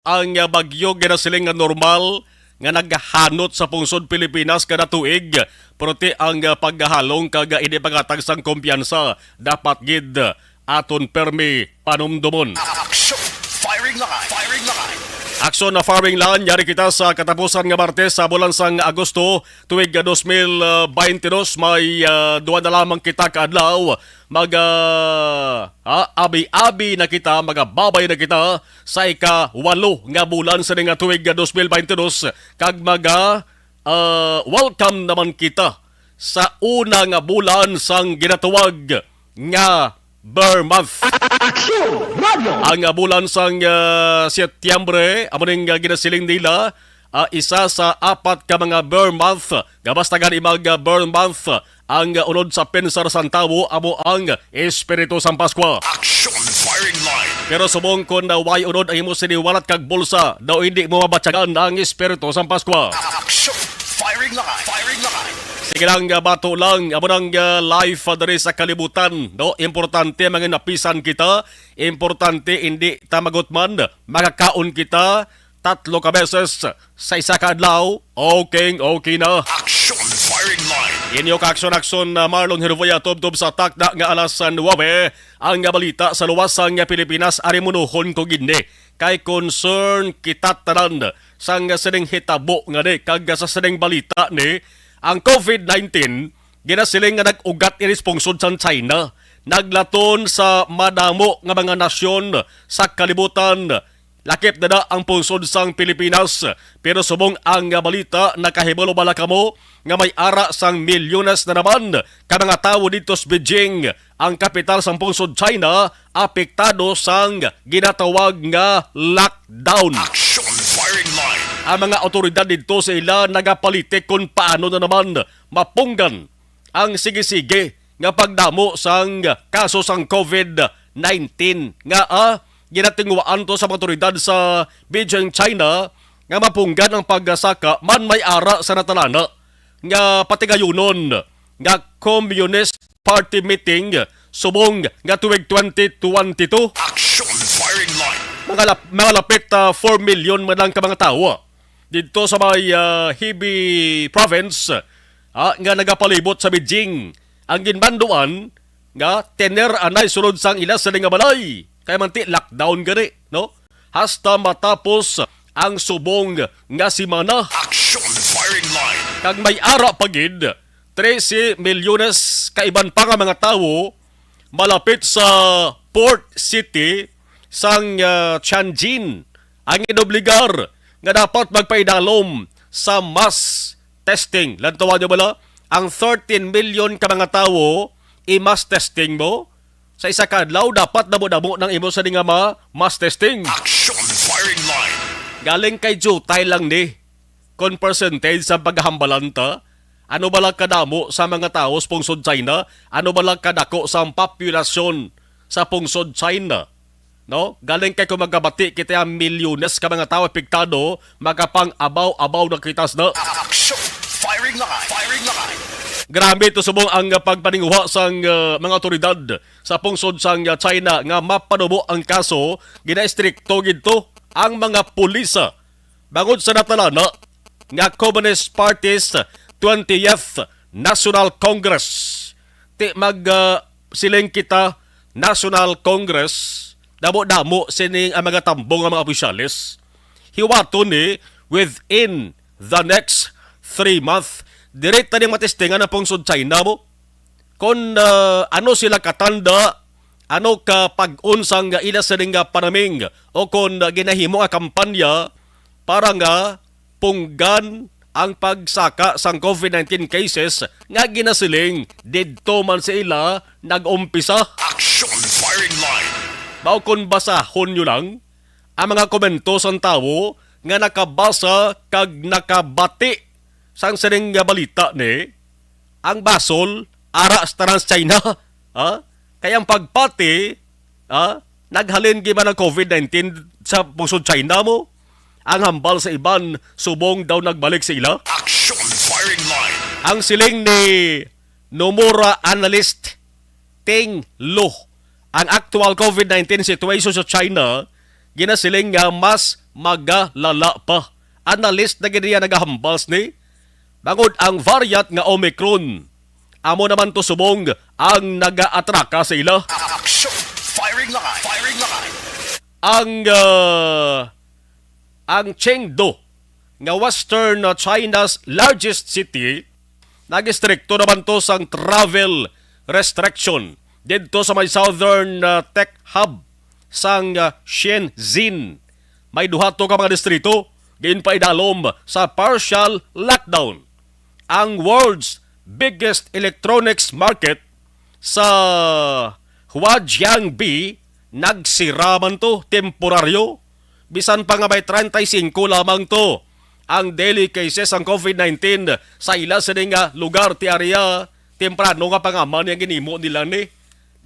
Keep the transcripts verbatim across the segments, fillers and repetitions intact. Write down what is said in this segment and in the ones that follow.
Ang, ah, bagyo ginasiling nga normal nga naghanot sa pungsod Pilipinas kada tuig, pero ti ang, ah, paghalong kag, ah, hindi paghatag sang kumpiyansa dapat gid, ah, aton permi panumdomon. Action! Firing line! Firing line! Aksyon na firing line, yari kita sa katapusan nga Martes sa bulan sang Agosto, tuig, ah, dos mil, ah, baynte dos. May, ah, duha na lamang kita ka adlaw. Mag, ah, ah, abi-abi na kita, magababay na kita sa ika-walo nga bulan sa nga tuig nga dos mil baynte dos, kag maga, ah, welcome naman kita sa una nga bulan sang ginatawag nga Ber Month. Aksyon! Radyo! Ang, ah, bulan sang, ah, Setyembre, amo ning, ah, ginasiling nila, ah, isa sa apat ka mga Ber Month, nga basta gani mag, ah, Ber Month, ang, ah, unod sa pensar sang tawo amo ang Espiritu sang Paskwa. Action firing line. Pero subong kon, ah, way unod ang imo sini wallet kag bulsa, daw hindi mo mabatyagan ang Espiritu sang Paskwa. Action firing line. Firing line. Sige lang, ah, bato lang, amo nang, ah, life, ah, diri sa kalibutan, no? Importante, manginapisan kita. Importante, hindi ta magutman. Makakaon kita tatlo ka beses sa isa ka adlaw. Okay, okay na. Action firing line. Inyo ka aksyon-aksyon na Marlon Hervea tubtob sa takna nga alas nuebe. Ang nga balita sa luwas sang Pilipinas, ari munuhon ko gid ni. Kay concern kita tanan sang sining hitabo nga ni, kag sa sining balita ni, ang covid nineteen, ginasiling nga nag-ugat ini sa pungsod sang China. Naglaton sa madamo nga mga nasyon sa kalibutan. Lakip na na ang pungsod sang Pilipinas. Pero subong ang, ah, balita, nakahibalo bala kamo nga may ara sang milyones na naman ka mga tawo didto sa Beijing, ang kapital sang pungsod China, apektado sang ginatawag nga lockdown. Action firing line. Ang mga awtoridad didto sa ila nagapalitik kung paano na naman mapunggan ang sige-sige nga pagdamo sang kaso sang covid nineteen nga, ah, ginatinguhaan to sa mga awtoridad sa Beijing, China, nga mapunggan ang pagsaka man may ara sa natalana nga patigayunon nga Communist Party meeting subong nga tuig twenty twenty-two. Action firing line. Mga lap-, mga lapit, ah, four million man lang ka mga tawo didto sa may, ah, Hebei province, ah, nga nagapalibot sa Beijing. Ang ginbanduan nga tener anay sulod sang ila sila nga balay. Kay man ti lockdown gani, no? Hasta matapos ang subong nga semana. Action firing line. Kag may ara pa gid, trese milyones ka iban pa nga mga tawo malapit sa port city sang, ah, Tianjin ang inobligar nga dapat magpaidalom sa mass testing. Lantawan niyo bala, ang thirteen million ka mga tawo, i-mass testing mo. Sa isa ka adlaw, dapat damo-damo nang imo sa nga ma-, mass testing. Action firing line. Galing kay jutay lang ni. Kon percentage sa paghambalan ta, ano bala kadamo sa mga tawo sa pungsod China? Ano bala kadako sa populasyon sa pungsod China? No? Galing kay kung magabati kita ang milyones ka mga tawo apektado, makapang-abaw-abaw na kita na. Action! Firing line! Firing line! Grabe to subong ang pagpaninguha sang, uh, mga otoridad sa pungsod sang, uh, China nga mapanubo ang kaso, ginaistrikto gid to ang mga pulis, uh, bangod sa natalana nga Communist Party's twentieth National Congress. Ti mag, ah, siling kita National Congress, damo-damo sining ang mga tambong nga mga opisyales. Hiwaton ni within the next three months. Diri ta ni matestingan ang pungsod China mo. Kon, ah, ano sila katanda, ano ka pag-unsang nga ila sining nga panaming, o kon, ah, ginahimo nga kampanya para nga punggan ang pagsaka sang covid nineteen cases nga ginasiling didto man sa ila nag-umpisa. Action firing line. Mao kon basahon nyo lang ang mga komento sang tawo nga nakabasa kag nakabati sang sining nga balita ni, ang basol ara sa tanan sa China. Ha? Kay ang pagpati, ha? Naghalin gid man ang covid nineteen sa pungsod China mo? Ang hambal sa iban, subong daw nagbalik sa ila? Action firing line. Ang siling ni Nomura analyst Ting Lu, ang actual covid nineteen situation sa China, ginasiling nga mas magalala pa. Analyst na gid niya nagahambal sini, bangod ang variant nga Omicron amo naman to subong ang nagaatraka sa ila. Action! Firing line! Firing line! Ang, ah, ang Chengdu nga Western, ah, China's largest city, nag-istrikto naman to sang travel restriction didto sa may southern, ah, tech hub sang, ah, Shenzhen. May duha to ka mga distrito ginpaidalom sa partial lockdown. Ang world's biggest electronics market sa Huajiangbi nagsira man to temporaryo, bisan pa nga may treinta y cinco lamang to ang daily cases sang covid nineteen sa ila sini nga lugar ti area. Temprano nga pangaman yang ginhimo nila ni.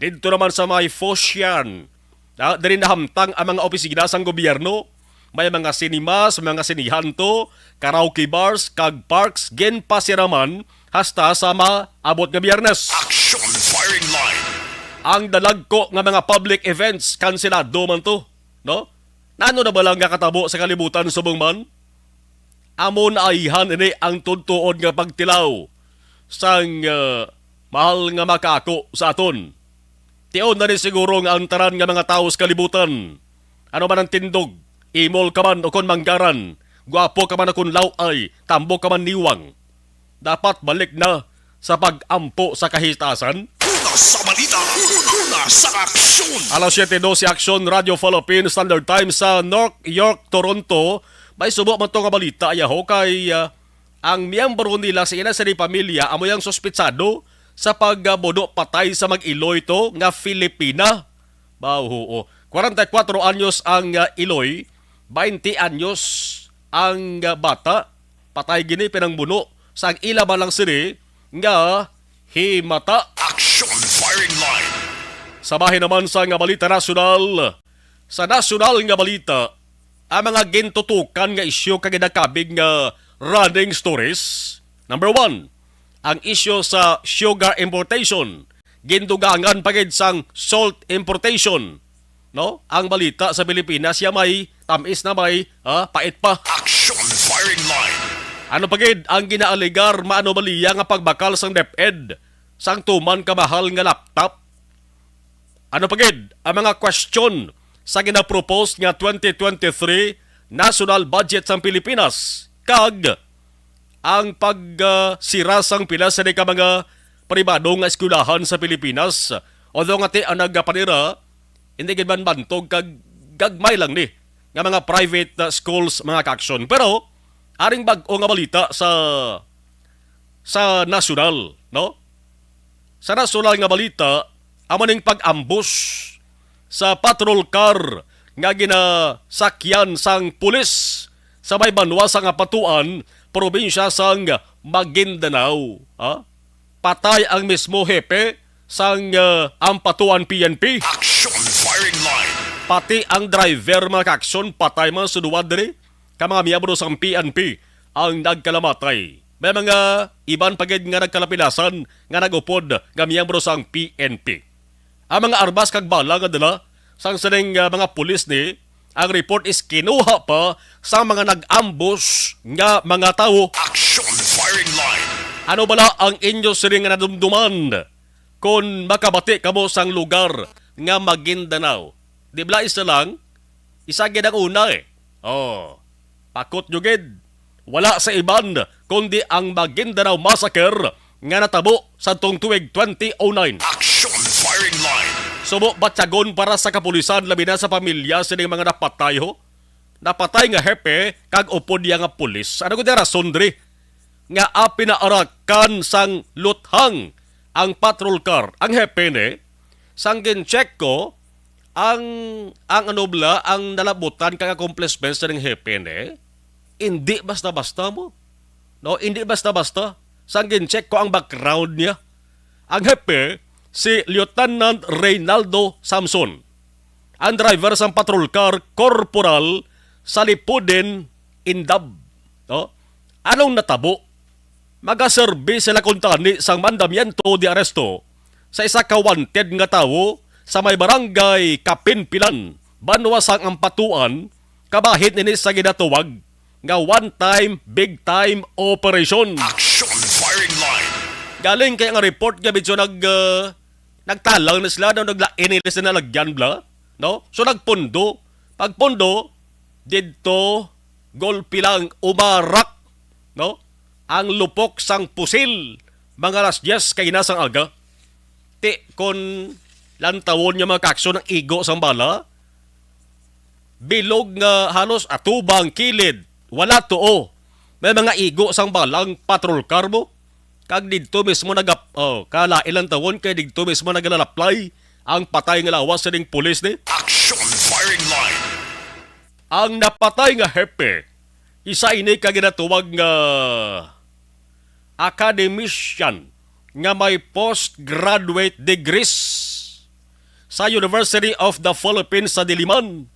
Didto naman sa may Foshan, ah, diri nahamtang ang mga opisina sang gobyerno. May mga cinemas, mga sinihan to, karaoke bars, kag parks, ginpasiraman hasta sa maabot nga Biyernes. Action firing line. Ang dalagko nga mga public events, kanselado man to, no? Nano na ba lang nga katabo sa kalibutan subong man? Amo na ayhan ini ang tuntuon nga pagtilaw sang, ah, mahal nga makaako sa aton. Tion na ni siguro nga ang tanan nga mga tawo sa kalibutan, ano man ang tindog, imol ka man o kon manggaran, gwapo ka man o kon law-ay, tambok ka man niwang, dapat balik na sa pag-ampo sa kahitasan. Una sa balita, una sa aksyon. Alas siete doce, Aksyon, Radyo Philippine Standard Time sa New York, Toronto. May subo man to nga balita, ayaho, kay, ah, ang miyembro nila sa ila sini pamilya amo yang suspitsado sa pagbuno patay sa mag-iloy to nga Filipina. Ba, oo. Kwarenta y kuwatro anyos ang, ah, iloy, baynte anyos ang, ah, bata. Patay gini pinangbuno sang ila man lang sini nga himata. Action firing line. Sa bahin naman sa nga balita nasyonal, sa nasyonal nga balita, ang mga gintutukan nga isyu kag ginakabig nga running stories. Number one, ang isyu sa sugar importation. Gindugangan pa gid sang salt importation, no? Ang balita sa Pilipinas, ya may tamis na may, ah, pait pa. Action firing line. Ano pa gid ang ginaalegar maanomalya nga pagbakal sang DepEd sang tuman ka mahal nga laptop? Ano pa gid ang mga question sa ginapropose nga twenty twenty-three national budget sang Pilipinas kag ang pag, ah, sira sang pila sini ka mga pribado nga eskwelahan sa Pilipinas? Although nga ti ang nagapanira, hindi gid man bantog kag gagmay lang ni nga mga private, ah, schools, mga ka-aksyon. Pero aring bag-o nga balita sa, sa nasyonal, no? Sa nasyonal nga balita, amo ning pag-ambush sa patrol car nga ginasakyan sang pulis sa may banwa sang Apatuan, probinsya sang Maguindanao. Ha? Patay ang mismo hepe sang, ah, Ampatuan P N P. Action firing line. Pati ang driver, mga ka-aksyon, patay man suduwad diri. Ka mga miyembro sang P N P ang nagkalamatay. May mga iban pa gid nga nagkalapilasan nga nag-upod nga miyembro sang P N P. Ang mga armas kag bala nga dala sang sining, ah, mga pulis ni, ang report is kinuha pa sa mga nag-ambush nga mga tawo. Action firing line. Ano bala ang inyo sini nga nadumduman kon makabati kamo sang lugar nga Maguindanao? Di bala isa lang? Isa gid ang una eh. Oh, pakot nyo gid. Wala sa iban kundi ang Maguindanao Massacre nga natabo sa tong tuig twenty oh nine. Action firing line. Subo batyagon para sa kapulisan, labi na sa pamilya sining mga napatay, ho. Napatay nga hepe kag upod niya nga pulis. Ano gud ang rason diri nga apin na arakan sang luthang ang patrol car? Ang hepe ni, sang gin-check ko, ang, ang ano bala, ang nalabutan kag accomplishments sa hepe ni, hindi basta-basta mo. No, hindi basta-basta. Sang gin-check ko ang background niya. Ang hepe, si Lieutenant Reynaldo Samson. Ang driver sang patrol car, Corporal Salipudin Indab. No? Anong natabo? Magaserbi sila kuntani sang mandamiento de arresto sa isa ka wanted nga tawo sa may barangay Kapinpilan, banwa sang Ampatuan, Kabahin ini sa ginatawag nga one-time, big-time operation. Action Firing Line. Galing kay nga report nga medyo nag, ah, nagtalang na sila, no? Naglain nila sa nalagyan, bla, no? So, nagpundo. Pagpundo, didto, golpe lang, umarak, no? Ang lupok sang pusil, mga alas diyes kay na sang aga. Ti, kon lantawon nga mga kaaksyon ang igo sang bala, bilog nga halos atubang kilid, wala tuo. May mga igo sang balang patrol car mo. Kag didto mismo nagap-, oh, kalain lang tawon kay didto mismo nagalalaplay ang patay nga lawas sining pulis ni. Action Firing Line. Ang napatay nga hepe, isa ini ka ginatawag nga academician nga may postgraduate degrees sa University of the Philippines sa Diliman,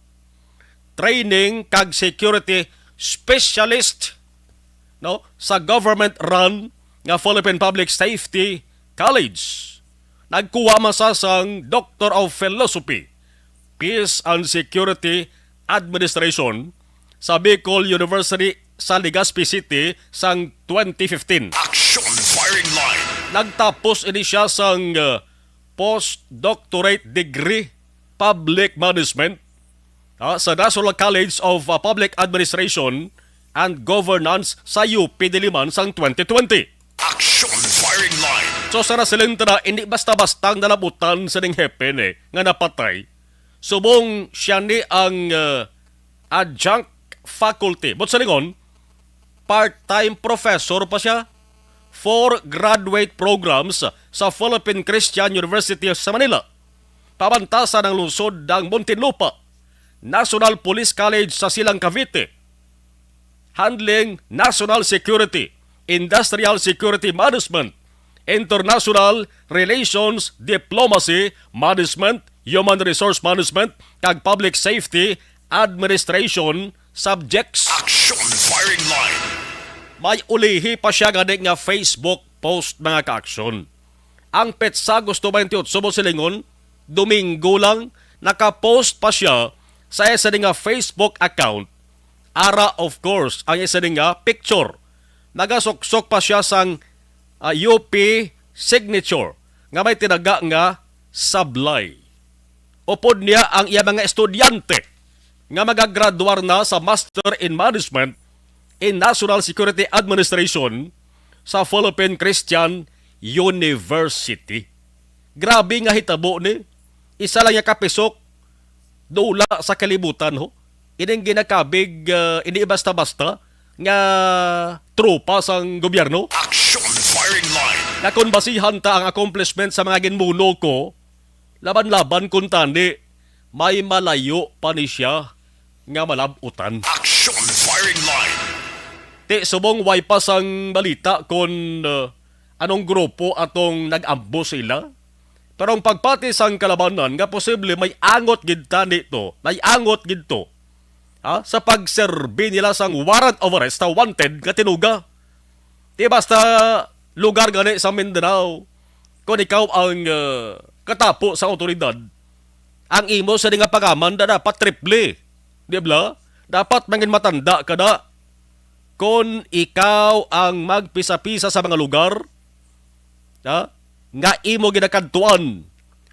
training kag security specialist, no, sa government-run nga Philippine Public Safety College. Nagkuha man sa sang Doctor of Philosophy, Peace and Security Administration sa Bicol University sa Legazpi City sang twenty fifteen. Action Firing Line. Nagtapos ini siya sang, uh, postdoctorate degree, public management, ah, sa National College of, ah, Public Administration and Governance sa U P Diliman sang twenty twenty. Action Firing Line. So, sa nasiling ta na, hindi basta-basta ang nalabutan sa ning hepe ni nga napatay. Subong siya ni ang, ah, adjunct faculty. But sa lingon, part-time professor pa siya. Four graduate programs sa Philippine Christian University sa Manila, Pamantasan ng Lungsod ng Muntinlupa, National Police College sa Silang Cavite, handling National Security, Industrial Security Management, International Relations, Diplomacy, Management, Human Resource Management, kag Public Safety Administration subjects. Action Firing Line. May ulihi pa siya gani nga Facebook post, mga kaaksyon. Ang petsa Agosto twenty-eight mo silingon, Domingo lang, nakapost pa siya sa isa nga Facebook account. Ara, of course, ang isa nga picture. Nagasuksok pa siya sang, ah, U P signature nga may tinaga nga sablay. Upod niya ang iya mga estudyante nga magagraduar na sa Master in Management in National Security Administration sa Philippine Christian University. Grabe nga hitabo ni. Isa lang nga kapisok, dula sa kalibutan, ho. Ining ginakabig, ah, hindi basta-basta nga tropa sang gobyerno. Action Firing Line. Na kung basihan ta ang accomplishment sa mga ginmuno ko, laban-laban kuntani, may malayo pa ni siya nga malab-utan. Action Firing Line. Ti, subong way pa sang balita kon, uh, anong grupo atong nag-ambush sa ila. Pero ang pagpati sang kalabanan nga posible may angot gid tani to, may angot gid to, ha, sa pagserbi nila sang warrant of arrest sa wanted nga tinuga. Di basta lugar gani sa Mindanao, kung ikaw ang, uh, katapo sa awtoridad, ang imo sa nga pagaman na dapat triple. Di ba? Dapat mangin matanda ka na. Kon ikaw ang magpisa-pisa sa mga lugar, ha, nga imo ginakadtuan,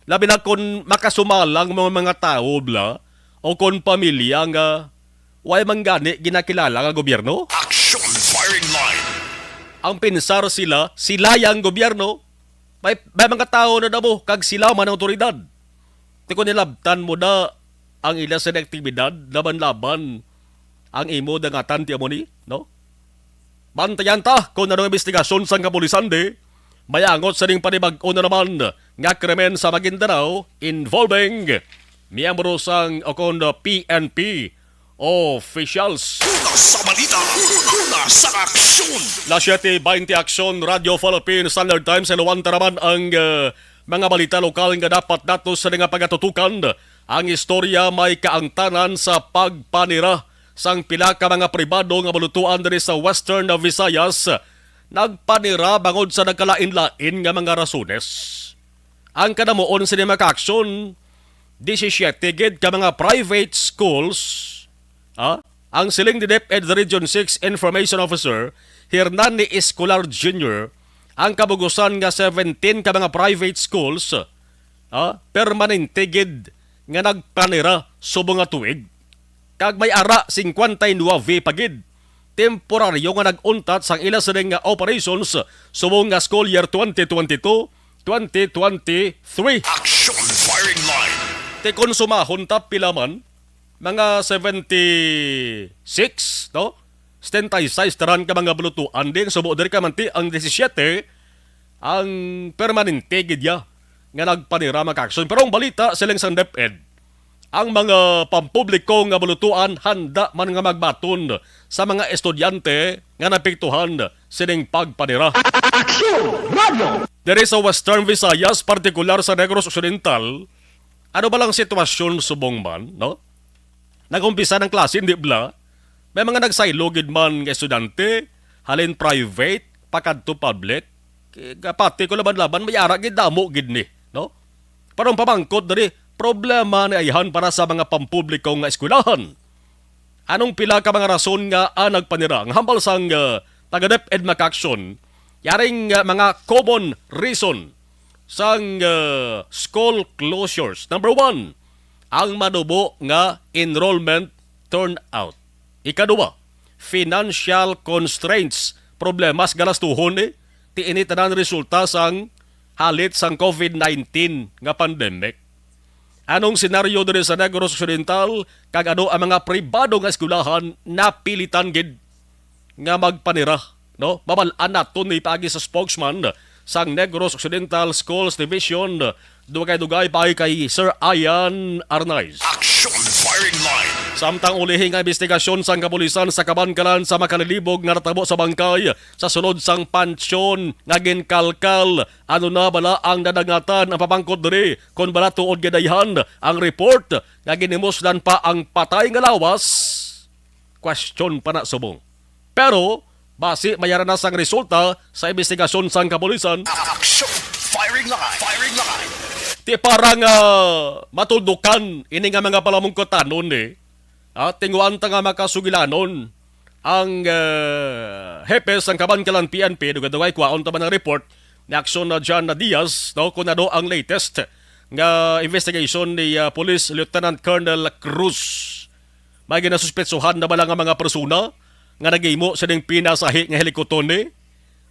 labi na kon makasumalang mga, mga tawo, bla, o kon pamilya nga way man gani ginakilala nga gobyerno? Action Firing Line. Ang pinsar sila, sila yang gobyerno. May, may mga tawo na damo, kag sila man ang awtoridad. Ti kon nilabtan mo na ang ila sa aktibidad, laban-laban ang imo dangatan ti amo ni, no? Bantayan ta kung ano ang investigasyon sang kapulisan, di may angot sa ning panibag-o na naman nga krimen sa Maguindanao involving miyembro sang, o kon, P N P officials. Una sa balita, una sa aksyon. Las siete veinte Aksyon, Radyo Philippine Standard Times, and one ta naman ang, uh, mga balita lokal nga dapat nato sa nga pagatutukan. Ang istorya may kaangtanan sa pagpanira sang pila ka mga pribado nga balutuan diri sa Western Visayas. Nagpanira bangod sa nagkalain-lain nga mga rasones. Ang kadamuon sini mga kaaksyon, disisyete gid ka mga private schools Ah, ang siling ni DepEd Region six Information Officer Hernani Escolar Junior, ang kabugusan nga seventeen ka mga private schools, ah, permanente gid nga nagpanira subong nga tuig, kag may ara singkwenta y nuwebe pa gid temporaryo nga nag-untat sang ila sining nga operations subong nga school year twenty twenty-two, twenty twenty-three. Action Firing Line. Ti konsumahon ta pila man, mga seventy-six, no? Setenta y seis tanan ka mga bulutuan din. Subo diri ka man ti ang disisiete, ang permanente gid ya nga nagpanira, mga ka-aksyon. Pero ang balita, siling sang DepEd, ang mga pampubliko nga bulutuan handa man nga magbaton sa mga estudyante nga napiktuhan sining pagpanira. Action Radio! Diri sa Western Visayas, partikular sa Negros Occidental, ano ba lang sitwasyon subong man, no? Nag-umpisa ng klase, di bala? May mga nagsaylo gid man nga estudyante, halin private, pakadto public. Kay gapati ko laban-laban, may ara gid, damo gid ni, no? Pero ang pamangkot diri, problema ni ayhan para sa mga pampubliko nga eskwelahan. Anong pila ka mga rason nga, ah, nagpanira? Ang hambal sang, ah, taga DepEd, mga ka-aksyon, yaring, ah, mga common reason sang, ah, school closures. Number one, ang manubo nga enrollment turnout. Ikaduha, financial constraints, problemas galastuhon ni, ti ini tanan resulta sang halit sang COVID nineteen nga pandemic. Anong senaryo diri sa Negros Occidental, kag ano ang mga pribado nga eskwelahan napilitan gid nga magpanira, no? Mabal-an naton ni paagi sa spokesman sang Negros Occidental Schools Division, dugay-dugay paagi kay Sir Ian Arnaiz. Action Firing Line. Samtang ulihi nga investigasyon sang kapulisan sa Kabankalan sa makalilibog nga natabo sa bangkay sa sulod sang pansyon nga ginkalkal, ano na bala ang nadangatan ang pamangkot diri? Kon bala tuod gid ayhan ang report nga ginhimuslan pa ang patay nga lawas, question pa na subong. Pero basi may ara na sang resulta sa investigasyon sang kapulisan. Action! Firing line! Firing line! Ti para nga matuldukan ini nga mga palamungkutanon ni, ah, tinguan ta nga makasugilanon ang, ah, hepe sang Kabankalan P N P, dugay-dugay kwaon ta man ang report ni Action na John Diaz, no, kung ano ang latest nga investigation ni, ah, Police Lieutenant Colonel Cruz. May ginasuspetsuhan na bala nga mga persona nga naghimo sining pinasahi nga helikopter ni?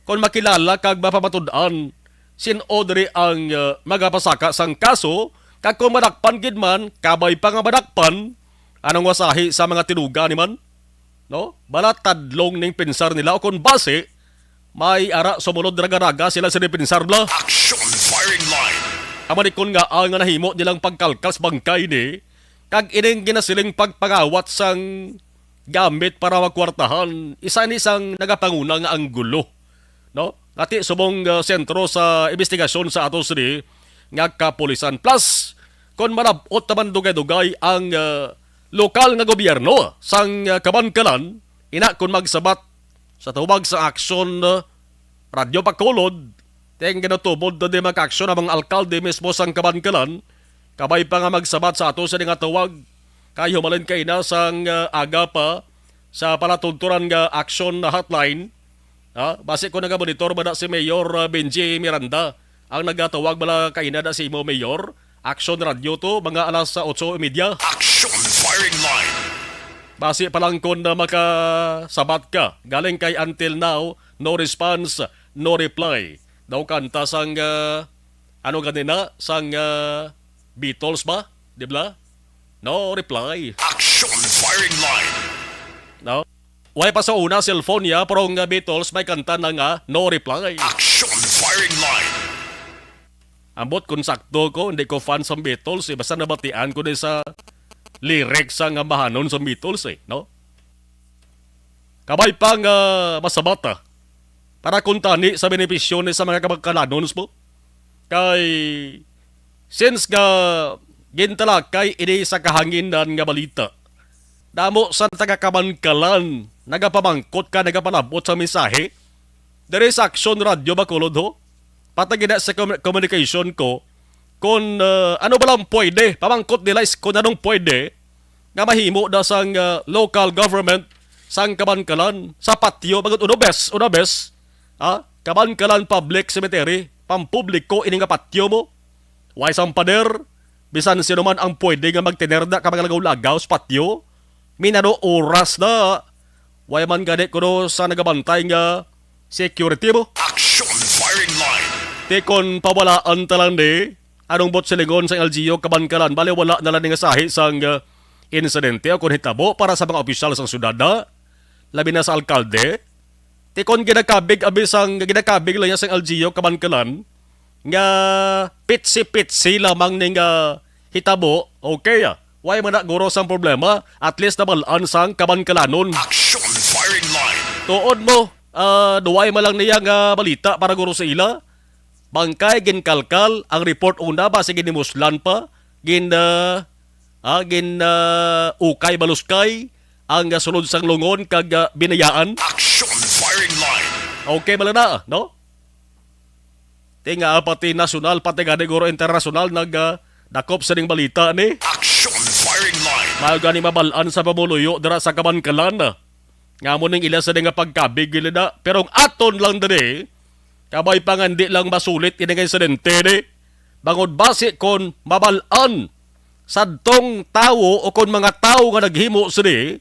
Kon makilala kag mapamatud-an, sin-o diri ang, uh, magapasaka sang kaso, kag kon madakpan gid man, kabay pa nga madakpan, anong wasahi sa mga tinuga ni man? No? Bala tadlong ning pensar nila, o kon basi, may ara sumulod raga-raga sila sa depinsar bala. Action Firing Line. Amo ni kon nga ang nga nahimo nilang pagkalkal sa bangkay ni, kag ining ginasiling pagpangawat sang gamit para magkwartahan, isa ni sang nagapanguna nga anggulo, no? Ngati subong, uh, sentro sa investigasyon sa ato sini nga kapulisan. Plus, kon malab-ot naman dugay-dugay ang, uh, lokal nga gobyerno sang, uh, Kabankalan, ina kon magsabat sa tawag sa aksyon, uh, Radyo Bacolod, ting ginatubod na di mag-aksyon ang mga alkalde mismo sang Kabankalan, kabay pa nga magsabat sa ato sini nga tawag, kay humalin kaina sang, ah, aga pa sa palatunturan nga aksyon na hotline. Ah, basi ko nagamonitor ba na si Mayor, ah, Benji Miranda ang nagatawag bala kaina na si imo, Mayor? Aksyon Radyo to, mga alas sa otso y media. Action Firing Line. Basi pa lang kon, ah, makasabat ka. Galing kay until now, no response, no reply. Daw kanta sang, ah, ano ganina, sang, ah, Beatles ba? Di ba? No reply. Action Firing Line. No? Way pa sa una, cellphone niya, pero ang, ah, Beatles may kanta na nga, no reply. Action Firing Line. Ambot kung sakto ko, hindi ko fan sa Beatles, eh. Basta nabatian ko ni sa lyrics ang ambahanon sa Beatles, eh, no? Kabay pa nga masabat, ah, para kuntani sa benepisyo ni sa mga kabangkalanon po. Kay, since nga gintalakay ini sa kahanginan nga balita, damo sa taga-Kabankalan nagapamangkot ka nagapalabot sa mensahe diri sa Aksyon Radyo Bacolod, ho. Patagina sa com-, communication ko, kung, ah, ano ba lang pwede, pamangkot nila is kung anong pwede nga mahimo na sang, ah, local government sang Kabankalan sa patio, bagod una bes, una bes, ah, Kabankalan Public Cemetery, pampubliko ini nga patio mo. Way sang pader, bisan sino man ang pwede nga magtener na ka mga lagaw-lagaw sa patio. Minano oras na. Way man gani kuno sa nagabantay nga security mo. Action firing line. Ti kon pawalaan ta lang ni, anong bot silingon sang L G U Kabankalan? Bali, wala na lang ni nga sahi sang, ah, insidente o kon hitabo para sa mga opisyal sang syudad na, labi na sa alkalde. Ti kon ginakabig, abi sang, ginakabig lang niya sang L G U Kabankalan, nga pitsi-pitsi lamang ning, ah, hitabo, okay, ah. Way man na guro sang problema, at least nabal-an sang Kabankalanon. Action firing line. Tuod mo, ah, duway man lang niya nga balita para guro sa ila. Bangkay ginkalkal, ang report una, basi ginimuslan pa, gin, ah, ah, gin, ah, ukay baluskay ang, ah, sulod sang Lungon kag, ah, Binayaan. Action firing line. Okay, mala na, no? Ti nga, ah, pati nasyonal, pati gani guro internasyonal nag, ah, dakop sa ning balita ni. Action firing line. Maayo gani mabal-an sa pamuluyo dira sa Kabankalan, ah, nga amo ning ila sa nga pagkabig gila na. Pero ang aton lang diri, kabay pa nga hindi lang masulit ini nga insidente ni. Bangod basi kon mabal-an sadtong tawo o kon mga tawo nga naghimo sini,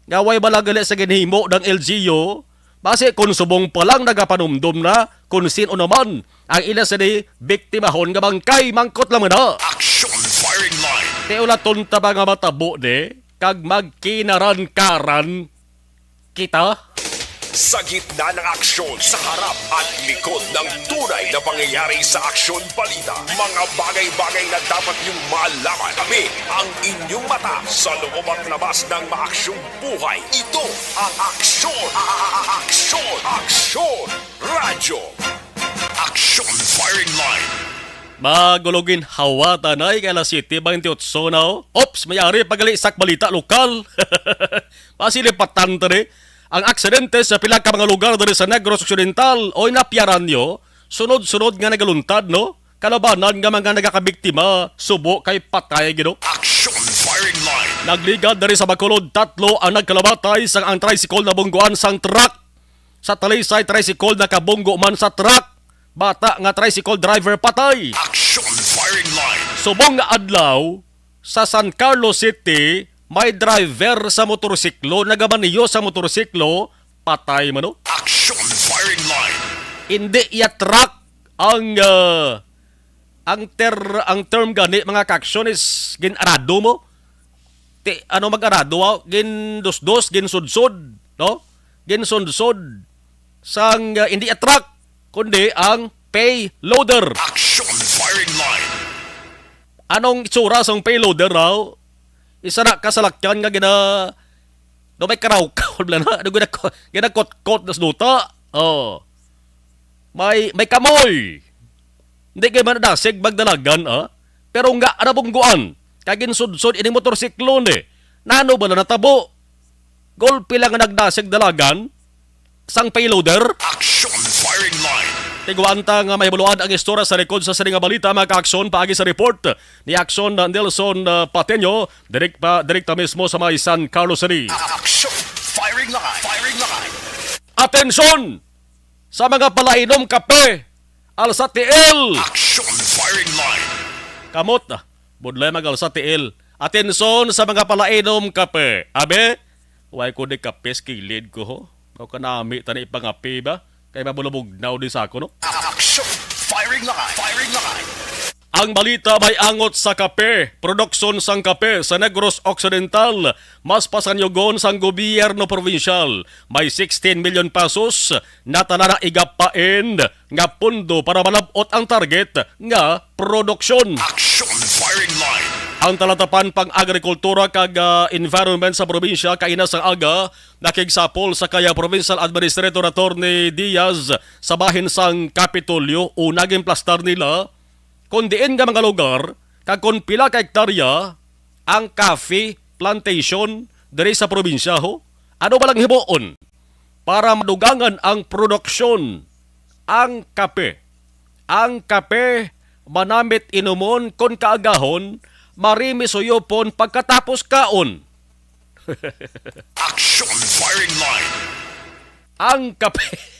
nga way bala gali sa ginhimo ng L G U, basi kon subong pa lang nagapanumdom na kung sino naman ang ila sini biktimahon nga bangkay, mangkot lang na. Action firing line. Ti ulaton ta ba nga matabo ni kag magkinaran-karan kita? Sa gitna ng aksyon, sa harap at likod ng tunay na pangyayari sa Aksyon Balita, mga bagay-bagay na dapat niyong malaman. Tabi ang inyong mata sa loob at labas ng maaksyong buhay. Ito ang Aksyon, Aksyon, Aksyon Radyo. Action firing line. Magulugin hawatan ay kay alas siyete bentiocho na, oh. Ops, may ari pagali sak balita lokal. Masilipatan to ni. Ang aksidente sa pila ka mga lugar diri sa Negros Occidental, oy, napiaran nyo, sunod-sunod nga nagaluntad, no? Kalabanan nga mga nagakabiktima, subo kay patay, gino. Action firing line. Nagligad diri sa Bacolod, tatlo ang nagkalamatay sang ang tricycle nabungguan sang truck. Sa Talisay, tricycle nakabunggo man sa truck. Bata nga tricycle driver patay. Action firing line. Subong nga adlaw, sa San Carlos City, may driver sa motorsiklo, nagamaniyo sa motorsiklo, patay man, no? Action firing line. Hindi iya truck ang, ah, ang ter-, ang term gani, mga kaaksyon, is gin-arado mo. Ti, ano, mag-arado, ah? Gindusdos, ginsudsod, no? Ginsudsod sang, ah, hindi iya truck, kundi ang payloader. Action firing line. Anong itsura sang payloader, raw? Isa na ka salakyan nga gina-, no, may karawkaw, wala na. Ano, gina-, ginakotkot na sa duta. Oh. May, may kamoy. Hindi kay man dasig magdalagan, ah. Pero nga, nabungguan. Kag ginsudsod ining motorsiklo ni. Nano ba na natabo? Golpe lang nga nagdasig dalagan sang payloader. Action firing line. Tiguan ta nga mahibaluan ang istorya sa likod sa sini nga balita, mga kaaksyon, paagi sa report ni Aksyon Nelson, uh, Pateño, direct pa, direkta mismo sa may San Carlos City. Action firing line. Firing line. Atensyon sa mga palainom kape, alsa tiil. Action firing line. Kamot na. Budlay mag-alsa tiil. Atensyon sa mga palainom kape. Abe, way ko di kape sa kilid ko, ho. Mao kanami tani ipangape ba? Kay mabulabugnaw di sa ako, no? Action! Firing line! Firing line! Ang balita may angot sa kape, produksyon sang kape sa Negros Occidental, mas pasanyugon sang gobyerno probinsyal. May sixteen million pesos na tanan ang igapain nga pondo para malab-ot ang target nga produksyon. Action firing line. Ang talatapan pang agrikultura kag, ah, environment sa probinsya kaina sang aga nakigsapol sa kaya Provincial Administrator Attorney Diaz sa bahin sang Kapitolyo. Una, ginplastar nila kon diin nga mga lugar kag kon pila ka hektarya ang coffee plantation diri sa probinsya, ho. Ano ba lang himuon para madugangan ang produksyon, ang kape? Ang kape, manamit inumon kon kaagahon, mari misuyopon pagkatapos kaon. Action Firing Line. Ang kape.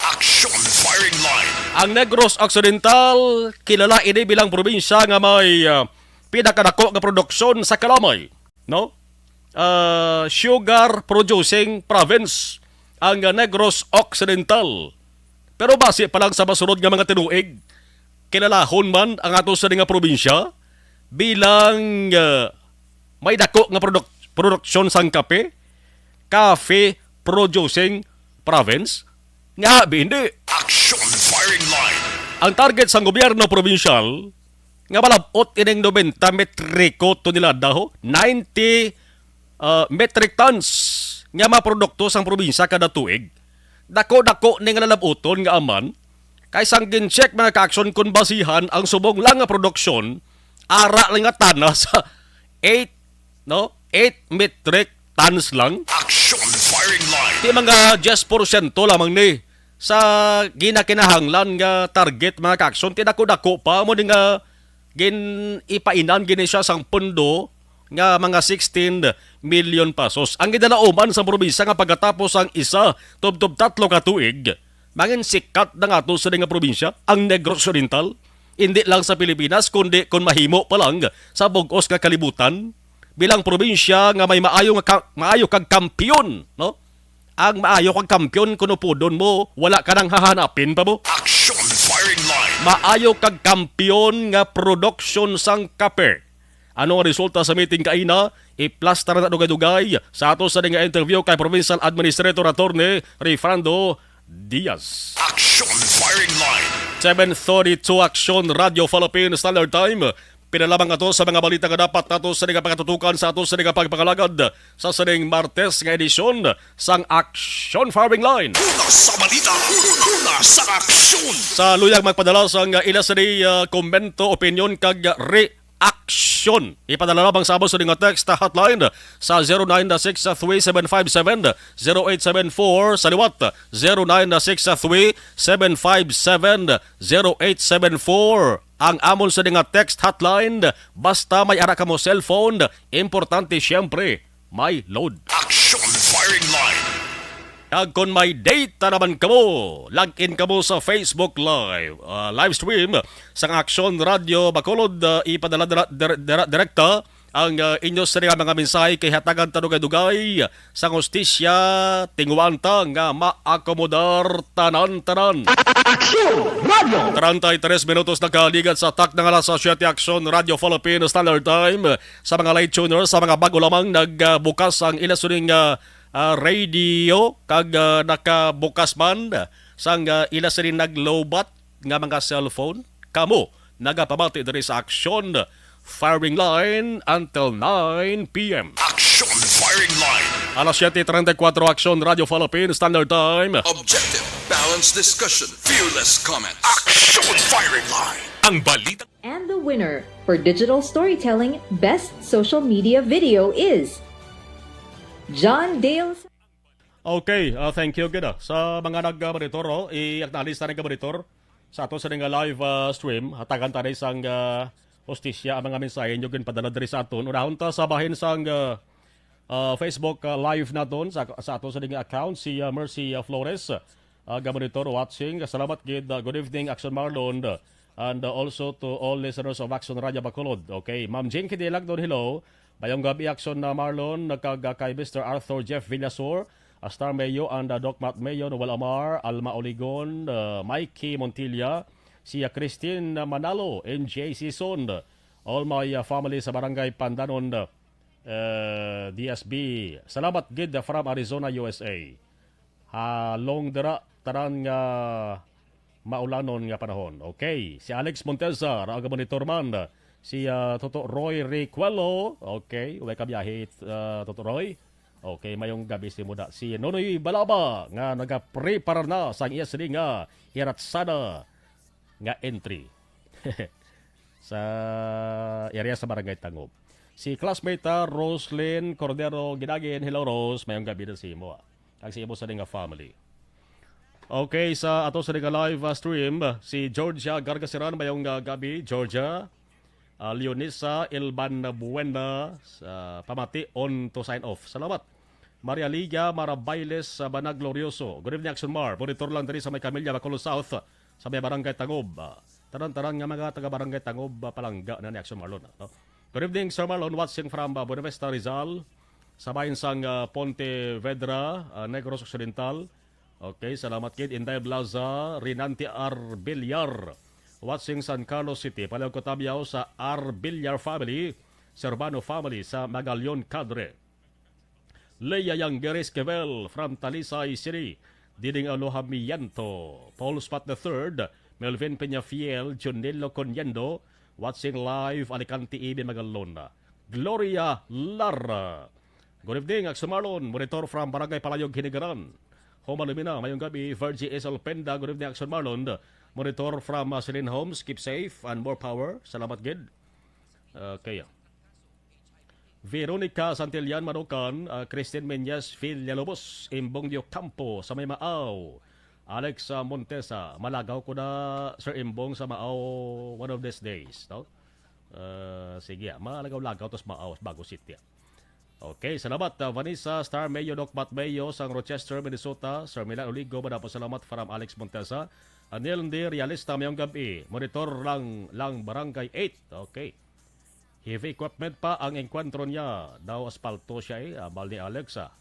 Action Firing Line. Ang Negros Occidental, kilala ini bilang probinsya nga may, ah, pinakadako nga produksyon sa kalamay, no? Ah, sugar producing province ang, ah, Negros Occidental. Pero basi pa lang sa masunod nga mga tinuig, kilalahon man ang ato sini nga probinsya bilang, ah, may dako nga produk-, produksyon sang kape, coffee producing province? Nga abi hindi. Action Firing Line. Ang target sang gobyerno probinsyal nga malab-ot ining nobenta metriko tonelada, ho, ninety, ah, metric tons nga maprodukto sang probinsya kada tuig. Dako-dako ni nga lalabuton nga aman, kay sang gin-check, mga ka-aksyon, kon basihan ang subong lang nga produksyon, ara lang nga tana sa eight, no? Eight metric tons lang. Action Firing Line. Ti mga diyes porsyento lamang ni sa ginakinahanglan nga target, mga ka-aksyon. Ti dako-dako pa mo ni nga gin-, ipainan gini siya sang pondo nga mga sixteen million pesos. Ang gidalauman sa probinsya nga pagkatapos ang isa tubtob tatlo ka tuig, mangin sikat na nga ato sini nga probinsya, ang Negros Oriental. Hindi lang sa Pilipinas, kundi kon mahimo pa lang sa bug-os nga kalibutan. Bilang probinsya nga may maayo nga ka-, maayo kag kampiyon, no? Ang maayo kag kampiyon, kun upodon mo, wala ka nang hahanapin pa mo. Action Firing Line. Maayo kag kampiyon nga produksyon sang kape. Ano ang resulta sa meeting kaina? Iplastar na dugay-dugay sa ato sa nga interview kay Provincial Administrator Attorney Refrando Diaz. Action Firing Line. Seven thirty-two, Action Radio Philippines Standard Time. Pinalamang ato sa mga balita nga dapat nato sa nga pagkatutukan sa ato sa nga pagpangalagad sa sining Martes nga edisyon sang Action Firing Line. Una sa balita, una sa aksyon. Sa luyag magpadala sang ila sini, ah, komento, opinyon kag reaksyon, ipadala lamang sa amo sini nga text hotline sa zero nine six three seven five seven zero eight seven four, sa liwat zero nine six three seven five seven zero eight seven four. Ang amon sini nga text hotline, basta may ara kamo cellphone, importante siyempre may load. Action Firing Line. Kag kon may data naman kamo, log in kamo sa Facebook Live, ah, live stream sang Action Radio Bacolod, ah, ipadala dira-, dira-, dira-, direkta ang, ah, inyo sini nga mga mensahe kay hatagan ta dugay-dugay sang hustisya, tinguhaan ta nga maakomodar tanan-tanan. Action Radio. Treinta y tres minutos nakaligat sa takna nga alas siyete, Action Radio Philippines Standard Time. Sa mga late tuners, sa mga bago lamang nagbukas ang ila sining, ah, ah, radio kag, ah, nakabukas man sang, ah, ila sining naglobat nga mga cellphone, kamo nagapamati diri sa Action Firing Line until nine p m. Action Firing Line. Alas siyete treinta y cuatro, Action Radio Philippines Standard Time. Objective, balanced discussion, fearless comment. Action Firing Line. Ang balita. And the winner for digital storytelling best social media video is John Dale. Okay, ah, thank you gid, ah, sa mga nag-monitor, oh. I-acknowledge ta ni ka-monitor sa ato sa nga live, ah, stream. Hatagan ta ni sang, ah, hustisya ang mga mensahe nyo ginpadala diri sa aton. Unahon ta sa bahin sang, ah, ah, Facebook, ah, live naton sa, sa ato sa nga account, si, ah, Mercy, ah, Flores. Ah, ga-monitor, watching. Salamat gid. Ah, good evening, Action Marlon. And, uh, also to all listeners of Action Radio Bacolod. Okay, Ma'am Jing Kidilag, don hello. Mayong gabi, Action na Marlon, kag, uh, kay Mister Arthur Jeff Villasor, uh, Star Mayo, and, uh, Doc Matt Mayo, Noel Amar, Alma Oligon, uh, Mikey Montilla, si, uh, Christine, uh, Manalo, M J Season, all my, uh, family sa Barangay Pandanon, uh, D S B. Salamat gid, uh, from Arizona, U S A. Halong dira tanan nga maulanon nga panahon. Okay, si Alex Montezar ang monitor man. Si, ah, Toto Roy Recuelo. Okay, way kabiyahe, ah, Toto Roy. Okay, mayong gabi sa imo na. Si Nonoy Balaba nga nagaprepara na sang iya sini nga iratsada nga entry sa area sa Barangay Tangob. Si classmate ta, Roslyn Cordero Ginagin. Hello, Rose. Mayong gabi na sa imo, ah. Kag sa imo sa nga family. Okay, sa ato sa nga live, ah, stream, si Georgia Gargasiran. Mayong, ah, gabi, Georgia. Ah, Leonisa Ilban Buena, sa pamati, on to sign off. Salamat. Maria Liga Marabailes sa Banag Glorioso. Good evening, Action Mar. Monitor lang diri sa may Camilla, Bacolod South, sa may Barangay Tangob. Ah, tanan-tanan nga mga taga Barangay Tangob, ah, palangga na ni Action Marlon, ah, no? Good evening, Sir Marlon. Watching from, ah, Buenavista, Rizal. Sa bahin sang, ah, Pontevedra, ah, Negros Occidental. Okay, salamat gid. Inday Blaza, Rinante Arbillar. Watching San Carlos City. Palihog ko tabyaw sa Arbillar family, Servano family sa Magallon Cadre. Leia Yanggeres Kevel from Talisay City. Diding Alohamiento. Paul Spot the third, Melvin Peñafiel, Junilo Conyendo. Watching live, Alicante, Ibi Magallon. Gloria Lara. Good evening, Action Marlon. Monitor from Barangay Palayog, Hinigaran. Homa Lumina, mayong gabi. Virgie S. Alpenda, good evening, Action Marlon. Monitor from, uh, Celine Homes. Keep safe and more power. Salamat gid. Okay. Veronica Santillan Manukan, uh, Christine Menyes Villalobos, Imbong Diocampo sa may Maaw. Alex, uh, Montesa, malagaw ko na, Sir Imbong, sa Maaw one of these days, no? Uh, sige, ah, malagaw-lagaw to sa Maaw, Bago City, ah. Okay, salamat, ah, Vanessa Star Mayo, Doc Pat Mayo, sang Rochester, Minnesota. Sir Milan Oligo, madapot salamat from Alex Montesa. Anil Ndi Realista, mayong gabi. Monitor lang, lang Barangay eight. Okay. Heavy equipment pa ang engkwentro niya. Daw aspalto siya, eh, abal ni Alex, ah.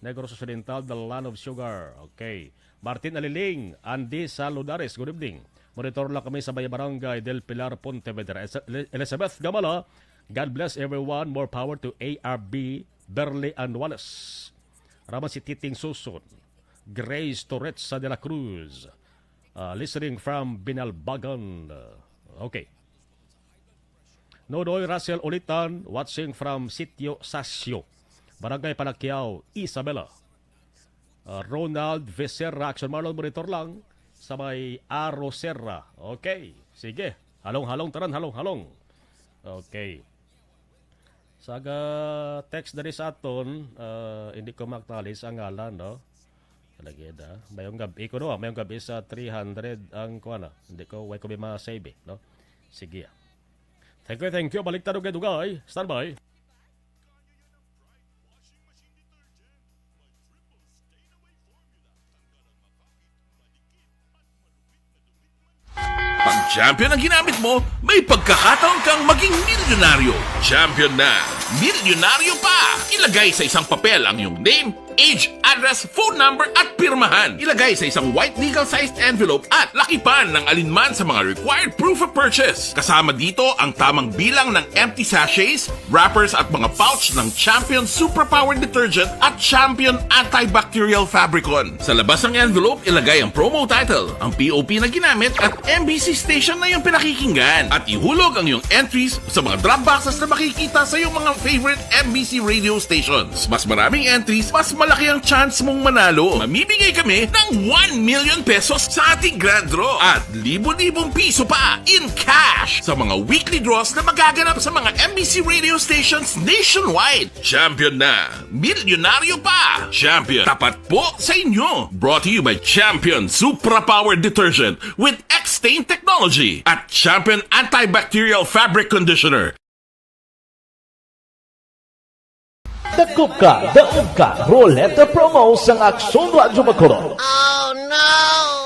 Negros Occidental, the land of sugar. Okay. Martin Aliling, Andy Saludares, good evening. Monitor lang kami sa may Barangay del Pilar, Pontevedra. Eliz-, Elizabeth Gamala, God bless everyone. More power to A R B, Berly Anuales. Raman si Titing Suson. Grace Torres sa De La Cruz. Ah, listening from Binalbagan. Okay. Nonoy Russell Ulitan, watching from Sitio Sasio, Barangay Palakiao, Isabela. Ah, Ronald Becerra, Action Marlon, monitor lang sa may Aro Serra. Okay, sige. Halong-halong, tanan, halong-halong. Okay. Sa ga-text diri sa aton, ah, hindi ko ma-acknowledge ang ngalan, no? Lagi da. Mayong gabi ko, no? Mayong gabi sa three hundred ang kuwan, ah. Hindi ko, why ko may ma-save, eh, no? Sige, ah. Thank you, thank you. Balik tayo kay Dugay. Standby. Pag Champion ang ginamit mo, may pagkakataon kang maging milyonaryo. Champion na, milyonaryo pa! Ilagay sa isang papel ang iyong name, age, address, phone number, at pirmahan. Ilagay sa isang white legal-sized envelope at lakipan ng alinman sa mga required proof of purchase. Kasama dito ang tamang bilang ng empty sachets, wrappers, at mga pouch ng Champion Superpower Detergent at Champion Antibacterial Fabricon. Sa labas ng envelope, ilagay ang promo title, ang P O P na ginamit, at M B C station na iyong pinakikinggan. At ihulog ang iyong entries sa mga drop boxes na makikita sa iyong mga favorite M B C radio stations. Mas maraming entries, mas malaki ang chance mong manalo. Mamimigay kami ng one million pesos sa ating grand draw at libo-libong piso pa in cash sa mga weekly draws na magaganap sa mga M B C radio stations nationwide. Champion na! Milyonaryo pa! Champion, tapat po sa inyo! Brought to you by Champion Supra Power Detergent with X-Stain Technology at Champion Antibacterial Fabric Conditioner. Dakop ka, daog ka, Roleta Promo sang Aksyon Radyo Bacolod.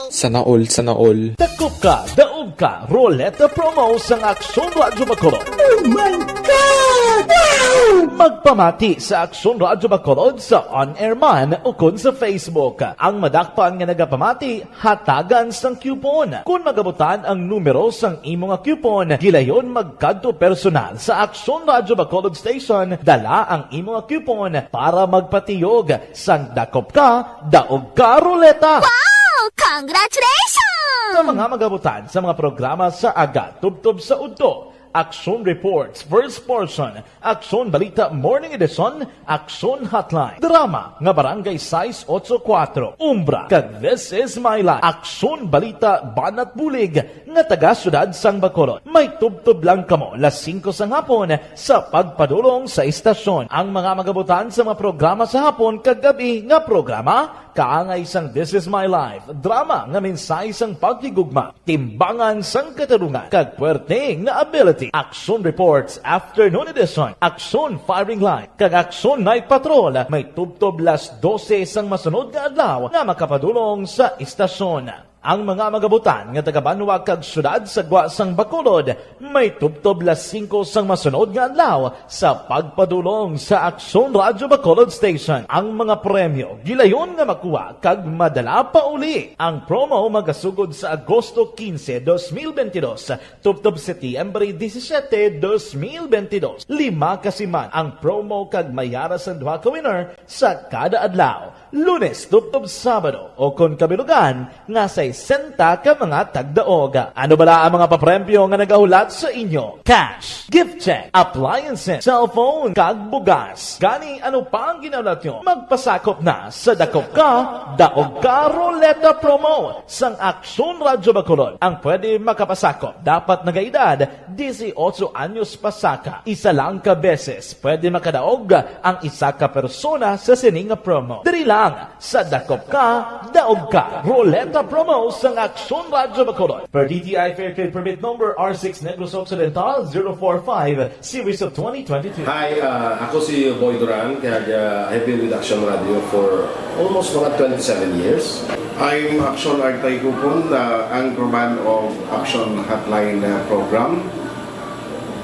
Sana all, sana all. Dakop ka, daog ka, Roleta Promo sang Aksyon Radyo Bacolod. Oh my God! Wow! Magpamati sa Aksyon Radyo Bacolod sa on-air man ukon sa Facebook. Ang madakpan nga nagapamati, hatagan sang coupon. Kon magabutan ang numero sang imo nga coupon, gilayon magkadto personal sa Aksyon Radyo Bacolod Station, dala ang imo nga coupon para magpatiyog sang Dakop Ka, Daog Ka Roleta. Wow! Congratulations! Sa mga magabutan sa mga programa sa aga tubtob sa udto, Aksyon Reports, First Portion, Aksyon Balita Morning Edition, Aksyon Hotline, drama nga Barangay sais otso kuwatro, Umbra, kag This Is My Life, Aksyon Balita Banat Bulig nga taga Siyudad sang Bacolod. May tubtob lang kamo las singko sang hapon sa pagpadulong sa istasyon. Ang mga magabutan sa mga programa sa hapon kag gab-i nga programa, Kaangay sang This Is My Life, drama nga mensahe sang paghigugma, timbangan sang katarungan, kag puwerte nga ability. Action Reports, Afternoon Edition, Action Firing Line, kag Action Night Patrol may tubtob las dose sang masunod nga adlaw nga makapadulong sa istasyon. Ang mga magabutan nga taga-banwa kag syudad sa gwa sang Bacolod may tubtob las singko sang masunod nga adlaw sa pagpadulong sa Aksyon Radyo Bacolod Station. Ang mga premyo gilayon nga makuha kag madala pa uli. Ang promo magasugod sa Agosto quince, dos mil veintidós, tubtob Setyembre disisiete, dos mil veintidós. Lima ka siman ang promo kag may ara sang duha ka winner sa kada adlaw, Lunes tubtob Sabado, o kon kabilugan nga sesenta ka mga tagdaog. Ano bala ang mga papremyo nga nagahulat sa inyo? Cash, gift check, appliances, cellphone, kag bugas. Gani, ano pa ang ginahulat nyo? Magpasakop na sa Dakop Ka, Daog Ka Roleta Promo sang Aksyon Radyo Bacolod. Ang pwede makapasakop dapat nagaedad dieciocho anyos pasaka. Isa lang ka beses pwede makadaog ang isa ka persona sa sini nga promo. Diri lang sa Dakop Ka, Daog Ka Roleta Promo sang Aksyon Radyo Bacolod. Per D T I Fair Trade Permit Number R six Negros Occidental zero four five, Series of twenty twenty-two. Hi, uh, ako si Boy Duran, kag, uh, I've been with Action Radio for almost mga twenty-seven years. I'm Action Artay Kupon, uh, anchorman of Action Hotline, uh, program.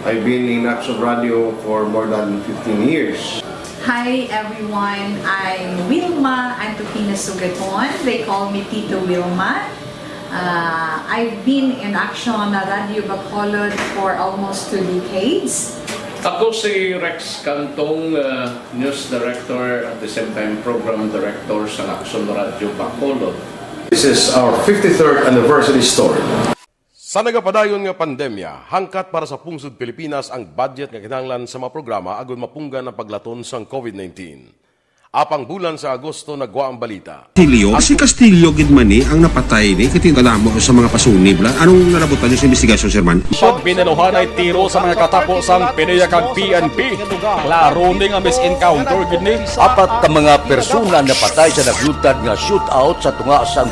I've been in Action Radio for more than fifteen years. Hi everyone, I'm Wilma Antokina Sugaton. They call me Tito Wilma. Uh, I've been in Action Radio Bacolod for almost two decades. Ako si Rex Cantong, uh, news director, at the same time program director sa Action Radio Bacolod. This is our fifty-third anniversary story. Sa nagapadayon nga pandemya, hangkat para sa pungsod Pilipinas ang budget nga kinahanglan sa mga programa agud mapunggan ang paglaton sang COVID nineteen. Apang bulan sa Agosto nagwa ang balita. Castillo? Si Castillo gid man ni ang napatay ni, kay tindala mo sa mga pasunib la. Anong nalabutan niyo sa investigasyon, Sir Man? Pag binaluhanay tiro sa mga katapo sang PDEA kag P N P, klaro ni nga mis-encounter gid ni. Apat ka mga persona napatay sa naglutad nga shootout sa tunga sang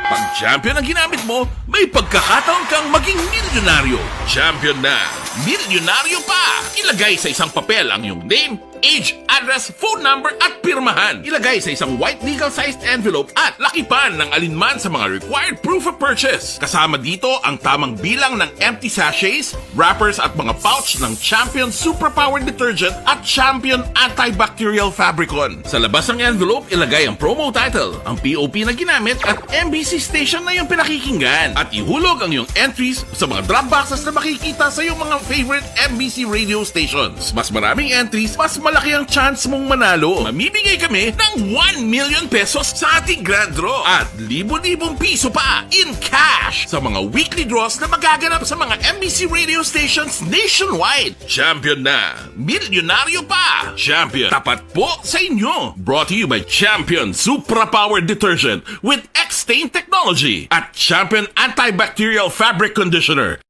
Pag champion ang ginamit mo, may pagkakataon kang maging milyonaryo. Champion na! Milyonaryo pa! Ilagay sa isang papel ang iyong name, age, address, phone number, at pirmahan. Ilagay sa isang white legal-sized envelope at lakipan ng alinman sa mga required proof of purchase. Kasama dito ang tamang bilang ng empty sachets, wrappers, at mga pouch ng Champion Superpower Detergent at Champion Antibacterial Fabricon. Sa labas ng envelope, ilagay ang promo title, ang P O P na ginamit, at M B C station na iyong pinakikinggan. At ihulog ang iyong entries sa mga drop boxes na makikita sa iyong mga favorite M B C radio stations. Mas maraming entries, mas malaki ang chance mong manalo. Mamimigay kami ng one million pesos sa ating grand draw at libo-libong piso pa in cash sa mga weekly draws na magaganap sa mga M B C radio stations nationwide. Champion na! Milyonaryo pa! Champion, tapat po sa inyo! Brought to you by Champion Supra Power Detergent with X-Stain Technology at Champion Antibacterial Fabric Conditioner.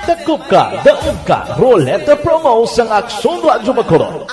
Dakop Ka, Daog Ka Roleta Promo sang Aksyon Radyo Bacolod.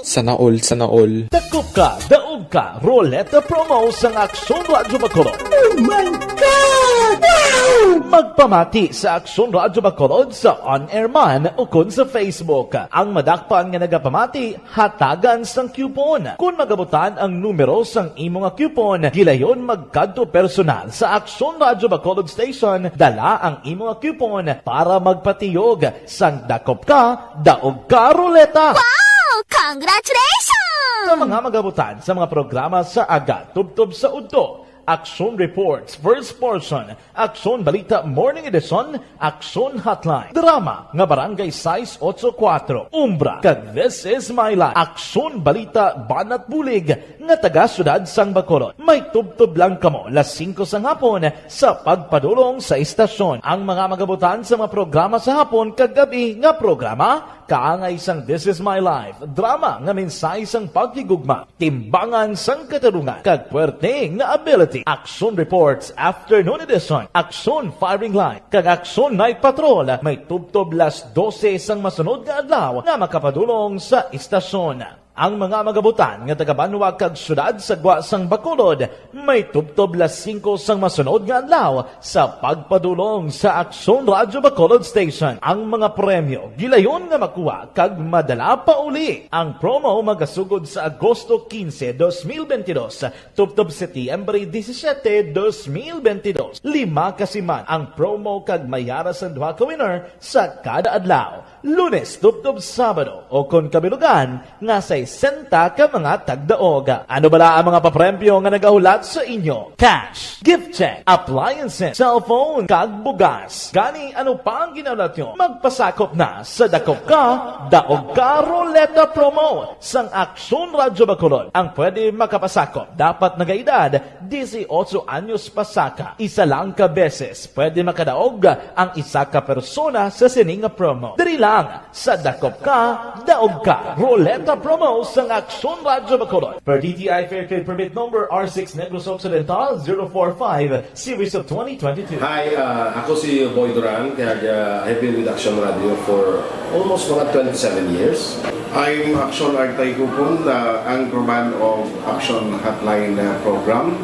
Sana all, sana all. Dakop Ka, Daog Ka Roleta Promo sang Aksyon Radyo Bacolod. Oh my God! Wow! Magpamati sa Aksyon Radyo Bacolod sa on-air man ukon sa Facebook. Ang madakpan nga nagapamati, hatagan sang coupon. Kon magabutan ang numero sang imo nga coupon, gilayon magkadto personal sa Aksyon Radyo Bacolod Station, dala ang imo nga coupon para magpatiyog sang Dakop Ka, Daog Ka Roleta. Wow! Congratulations! Sa mga magabutan sa mga programa sa aga tubtob sa udto, Aksyon Reports, First Portion, Aksyon Balita Morning Edition, Aksyon Hotline, drama nga Barangay sais ocho kuwatro, Umbra, kag This Is My Life, Aksyon Balita Banat Bulig nga taga Siyudad sang Bacolod. May tubtob lang kamo las singko sang hapon sa pagpadulong sa istasyon. Ang mga magabutan sa mga programa sa hapon kag gab-i nga programa, kaangay sang This Is My Life, drama nga mensahe sang paghigugma, timbangan sang katarungan, kag puwerte nga ability. Aksyon Reports, Afternoon Edition, Aksyon Firing Line, kag Aksyon Night Patrol may tubtob las dose sang masunod nga adlaw nga makapadulong sa istasyon. Ang mga magabutan nga taga-banwa kag syudad sa gwa sang Bacolod may tubtob las singko sang masunod nga adlaw sa pagpadulong sa Aksyon Radyo Bacolod Station. Ang mga premyo gilayon nga makuha kag madala pa uli. Ang promo magasugod sa Agosto quince, dos mil veintidós, tubtob Setyembre disisiete, dos mil veintidós. Lima ka siman ang promo kag may ara sang duha ka winner sa kada adlaw, Lunes tubtob Sabado, o kon kabilugan nga sesenta ka mga tagdaog. Ano bala ang mga papremyo nga nagahulat sa inyo? Cash, gift check, appliances, cellphone, kag bugas. Gani, ano pa ang ginahulat nyo? Magpasakop na sa Dakop Ka, Daog Ka Roleta Promo sang Aksyon Radyo Bacolod. Ang pwede makapasakop dapat nagaedad dieciocho anyos pasaka. Isa lang ka beses pwede makadaog ang isa ka persona sa sini nga promo. Diri lang sa Dakop Ka, Daog Ka Roleta Promo sang Aksyon Radyo Bacolod. Per D T I Fair Trade Permit Number R six Negros Occidental zero four five, Series of twenty twenty-two. Hi, uh, ako si Boy Duran, kaya uh, I've been with Action Radio for almost mga twenty-seven years. I'm Action Artay Kupon, uh, anchorman of Action Hotline uh, program.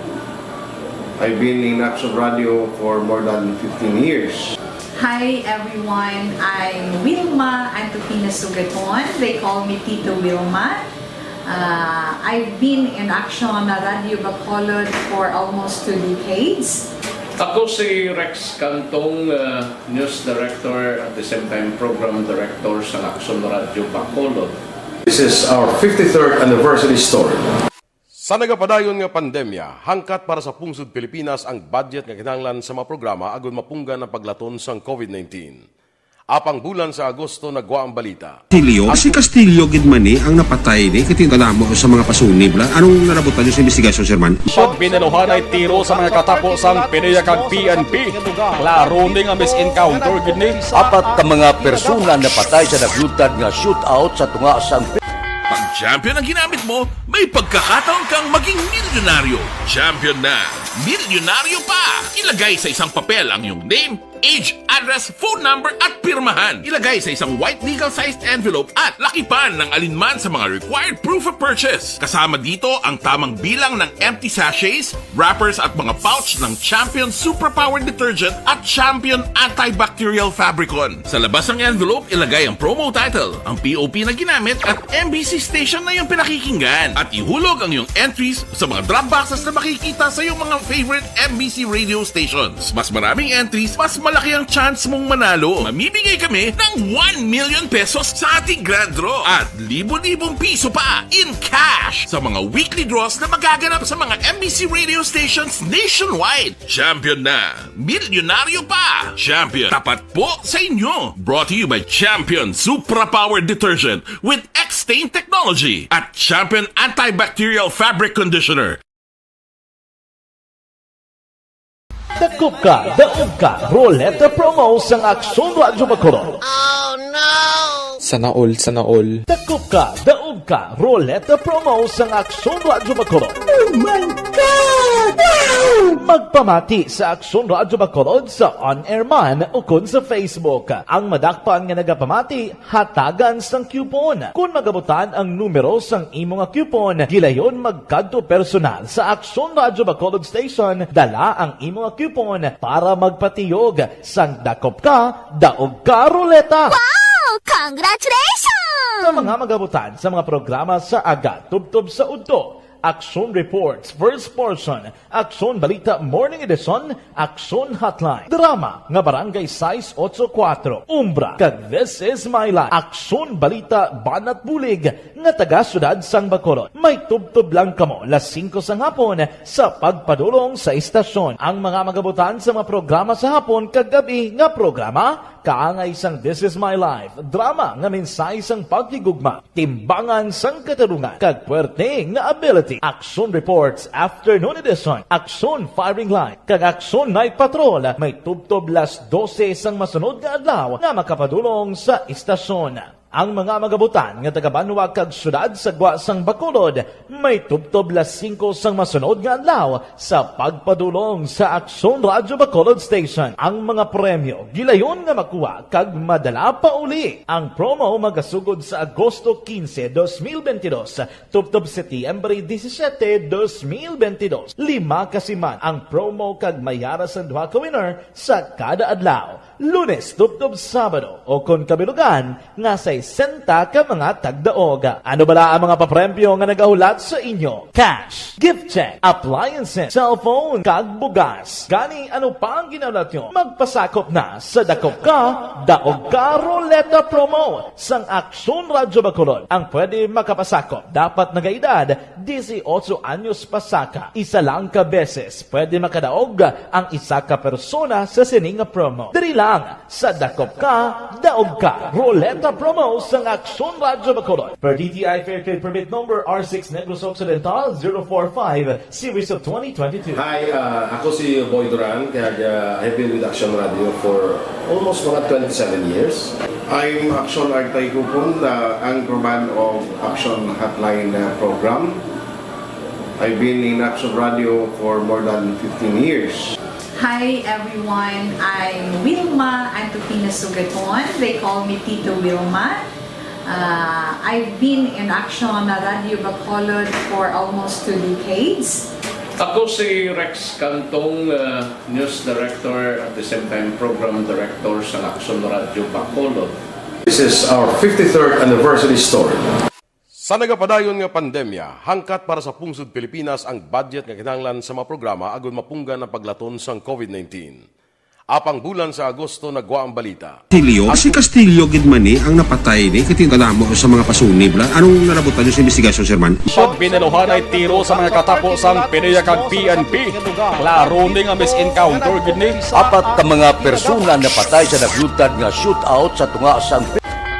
I've been in Action Radio for more than fifteen years. Hi everyone, I'm Wilma Antopina Sugaton. They call me Tito Wilma. Uh, I've been in Action Radio Bacolod for almost two decades. Ako si Rex Cantong, uh, news director, at the same time program director sa Action Radio Bacolod. This is our fifty-third anniversary story. Sa nagapadayon nga pandemya, hangkat para sa pungsod Pilipinas ang budget nga kinahanglan sa mga programa agud mapunggan ang paglaton sang covid nineteen. Apang bulan sa Agosto nagwa ang balita. Castillo? Si Castillo gid man ni ang napatay ni, kay tindala mo sa mga pasuni, bla. Anong nalabutan niyo sa investigasyon, sir man? Pag binaluhanay tiro sa mga katapo sang PDEA kag P N P. Klaro ni nga mis-encounter gid ni. Apat ka mga persona napatay sa naglutad nga shootout sa tunga sang Pag champion ang ginamit mo, may pagkakataon kang maging milyonaryo. Champion na! Milyonaryo pa! Ilagay sa isang papel ang iyong name, age, address, phone number, at pirmahan. Ilagay sa isang white legal-sized envelope at lakipan ng alinman sa mga required proof of purchase. Kasama dito ang tamang bilang ng empty sachets, wrappers at mga pouch ng Champion Superpower Detergent at Champion Antibacterial Fabricon. Sa labas ng envelope, ilagay ang promo title, ang P O P na ginamit at M B C station na iyong pinakikinggan. At ihulog ang iyong entries sa mga drop boxes na makikita sa iyong mga favorite M B C radio stations. Mas maraming entries, mas malaki ang chance mong manalo. Mamimigay kami ng one million pesos sa ating grand draw at libo-libong piso pa in cash sa mga weekly draws na magaganap sa mga M B C radio stations nationwide. Champion na! Milyonaryo pa! Champion, tapat po sa inyo! Brought to you by Champion Supra Power Detergent with X-Stain Technology at Champion Antibacterial Fabric Conditioner. Dakop Ka, Daog Ka Roleta Promo sang Aksyon Radyo Bacolod. Sana all, sana all. Dakop Ka, Daog Ka Roleta Promo sang Aksyon Radyo Bacolod. Oh my God! Wow! Magpamati sa Aksyon Radyo Bacolod sa on-air man ukon sa Facebook. Ang madakpan nga nagapamati, hatagan sang coupon. Kon magabutan ang numero sang imo nga coupon, gilayon magkadto personal sa Aksyon Radyo Bacolod Station. Dala ang imo nga coupon para magpatiyog sang Dakop Ka, Daog Ka Roleta. Wow! Congratulations! Sa mga magabutan sa mga programa sa aga tubtob sa udto, Aksyon Reports, First Portion, Aksyon Balita Morning Edition, Aksyon Hotline, drama nga Barangay sais otso kuwatro, Umbra, kag This Is My Life, Aksyon Balita Banat Bulig nga taga Siyudad sang Bacolod. May tubtob lang kamo las singko sang hapon sa pagpadulong sa istasyon. Ang mga magabutan sa mga programa sa hapon kag gab-i nga programa, kaangay sang This Is My Life, drama nga mensahe sang paghigugma, timbangan sang katarungan, kag puwerte nga ability. Aksyon Reports Afternoon Edition, Aksyon Firing Line, kag Aksyon Night Patrol may tubtob las dose sang masunod nga adlaw nga makapadulong sa istasyon. Ang mga magabutan nga taga-banwa kag syudad sa gwa sang Bacolod may tubtob las singko sang masunod nga adlaw sa pagpadulong sa Aksyon Radyo Bacolod Station. Ang mga premyo gilayon nga makuha kag madala pa uli. Ang promo magasugod sa Agosto quince, dos mil veintidós, tubtob Setyembre disisiete, dos mil veintidós. Lima ka siman ang promo kag may ara sang duha ka winner sa kada adlaw. Lunes tubtob Sabado, o kon kabilugan nga sesenta ka mga tagdaog. Ano bala ang mga papremyo nga nagahulat sa inyo? Cash, gift check, appliances, cellphone, kag bugas. Gani, ano pa ang ginahulat nyo? Magpasakop na sa Dakop Ka, Daog Ka Roleta Promo sang Aksyon Radyo Bacolod. Ang pwede makapasakop dapat nagaedad dieciocho anyos pasaka. Isa lang ka beses pwede makadaog ang isa ka persona sa sini nga promo. Diri lang sa Dakop Ka, Daog Ka Roleta Promo sang Aksyon Radyo Bacolod. Per D T I Fair Trade Permit Number R six Negros Occidental zero four five, Series of twenty twenty-two. Hi, uh, ako si Boy Duran, kag uh, I've been with Action Radio for almost mga twenty-seven years. I'm Action Artay Kupon, uh, anchorman of Action Hotline, uh, program. I've been in Action Radio for more than fifteen years. Hi everyone, I'm Wilma Antupina Sugaton. They call me Tito Wilma. Uh, I've been in Action Radio Bacolod for almost two decades. Ako si Rex Cantong, uh, news director, at the same time program director sa Action Radio Bacolod. This is our fifty-third anniversary story. Sa nagapadayon nga pandemya, hangkat para sa pungsod Pilipinas ang budget nga kinahanglan sa mga programa agud mapunggan ang paglaton sang COVID nineteen. Apang bulan sa Agosto nagwa ang balita. Castillo? Si Castillo gid man ni ang napatay ni, kay tingala mo sa mga pasunib la. Anong nalabutan niyo sa investigasyon, Sir Man? Pag binaluhan ay tiro sa mga katapo sang PDEA kag P N P. Klaro ni nga mis-encounter gid ni. Apat ka mga persona napatay sa naglutad nga shootout sa tunga sang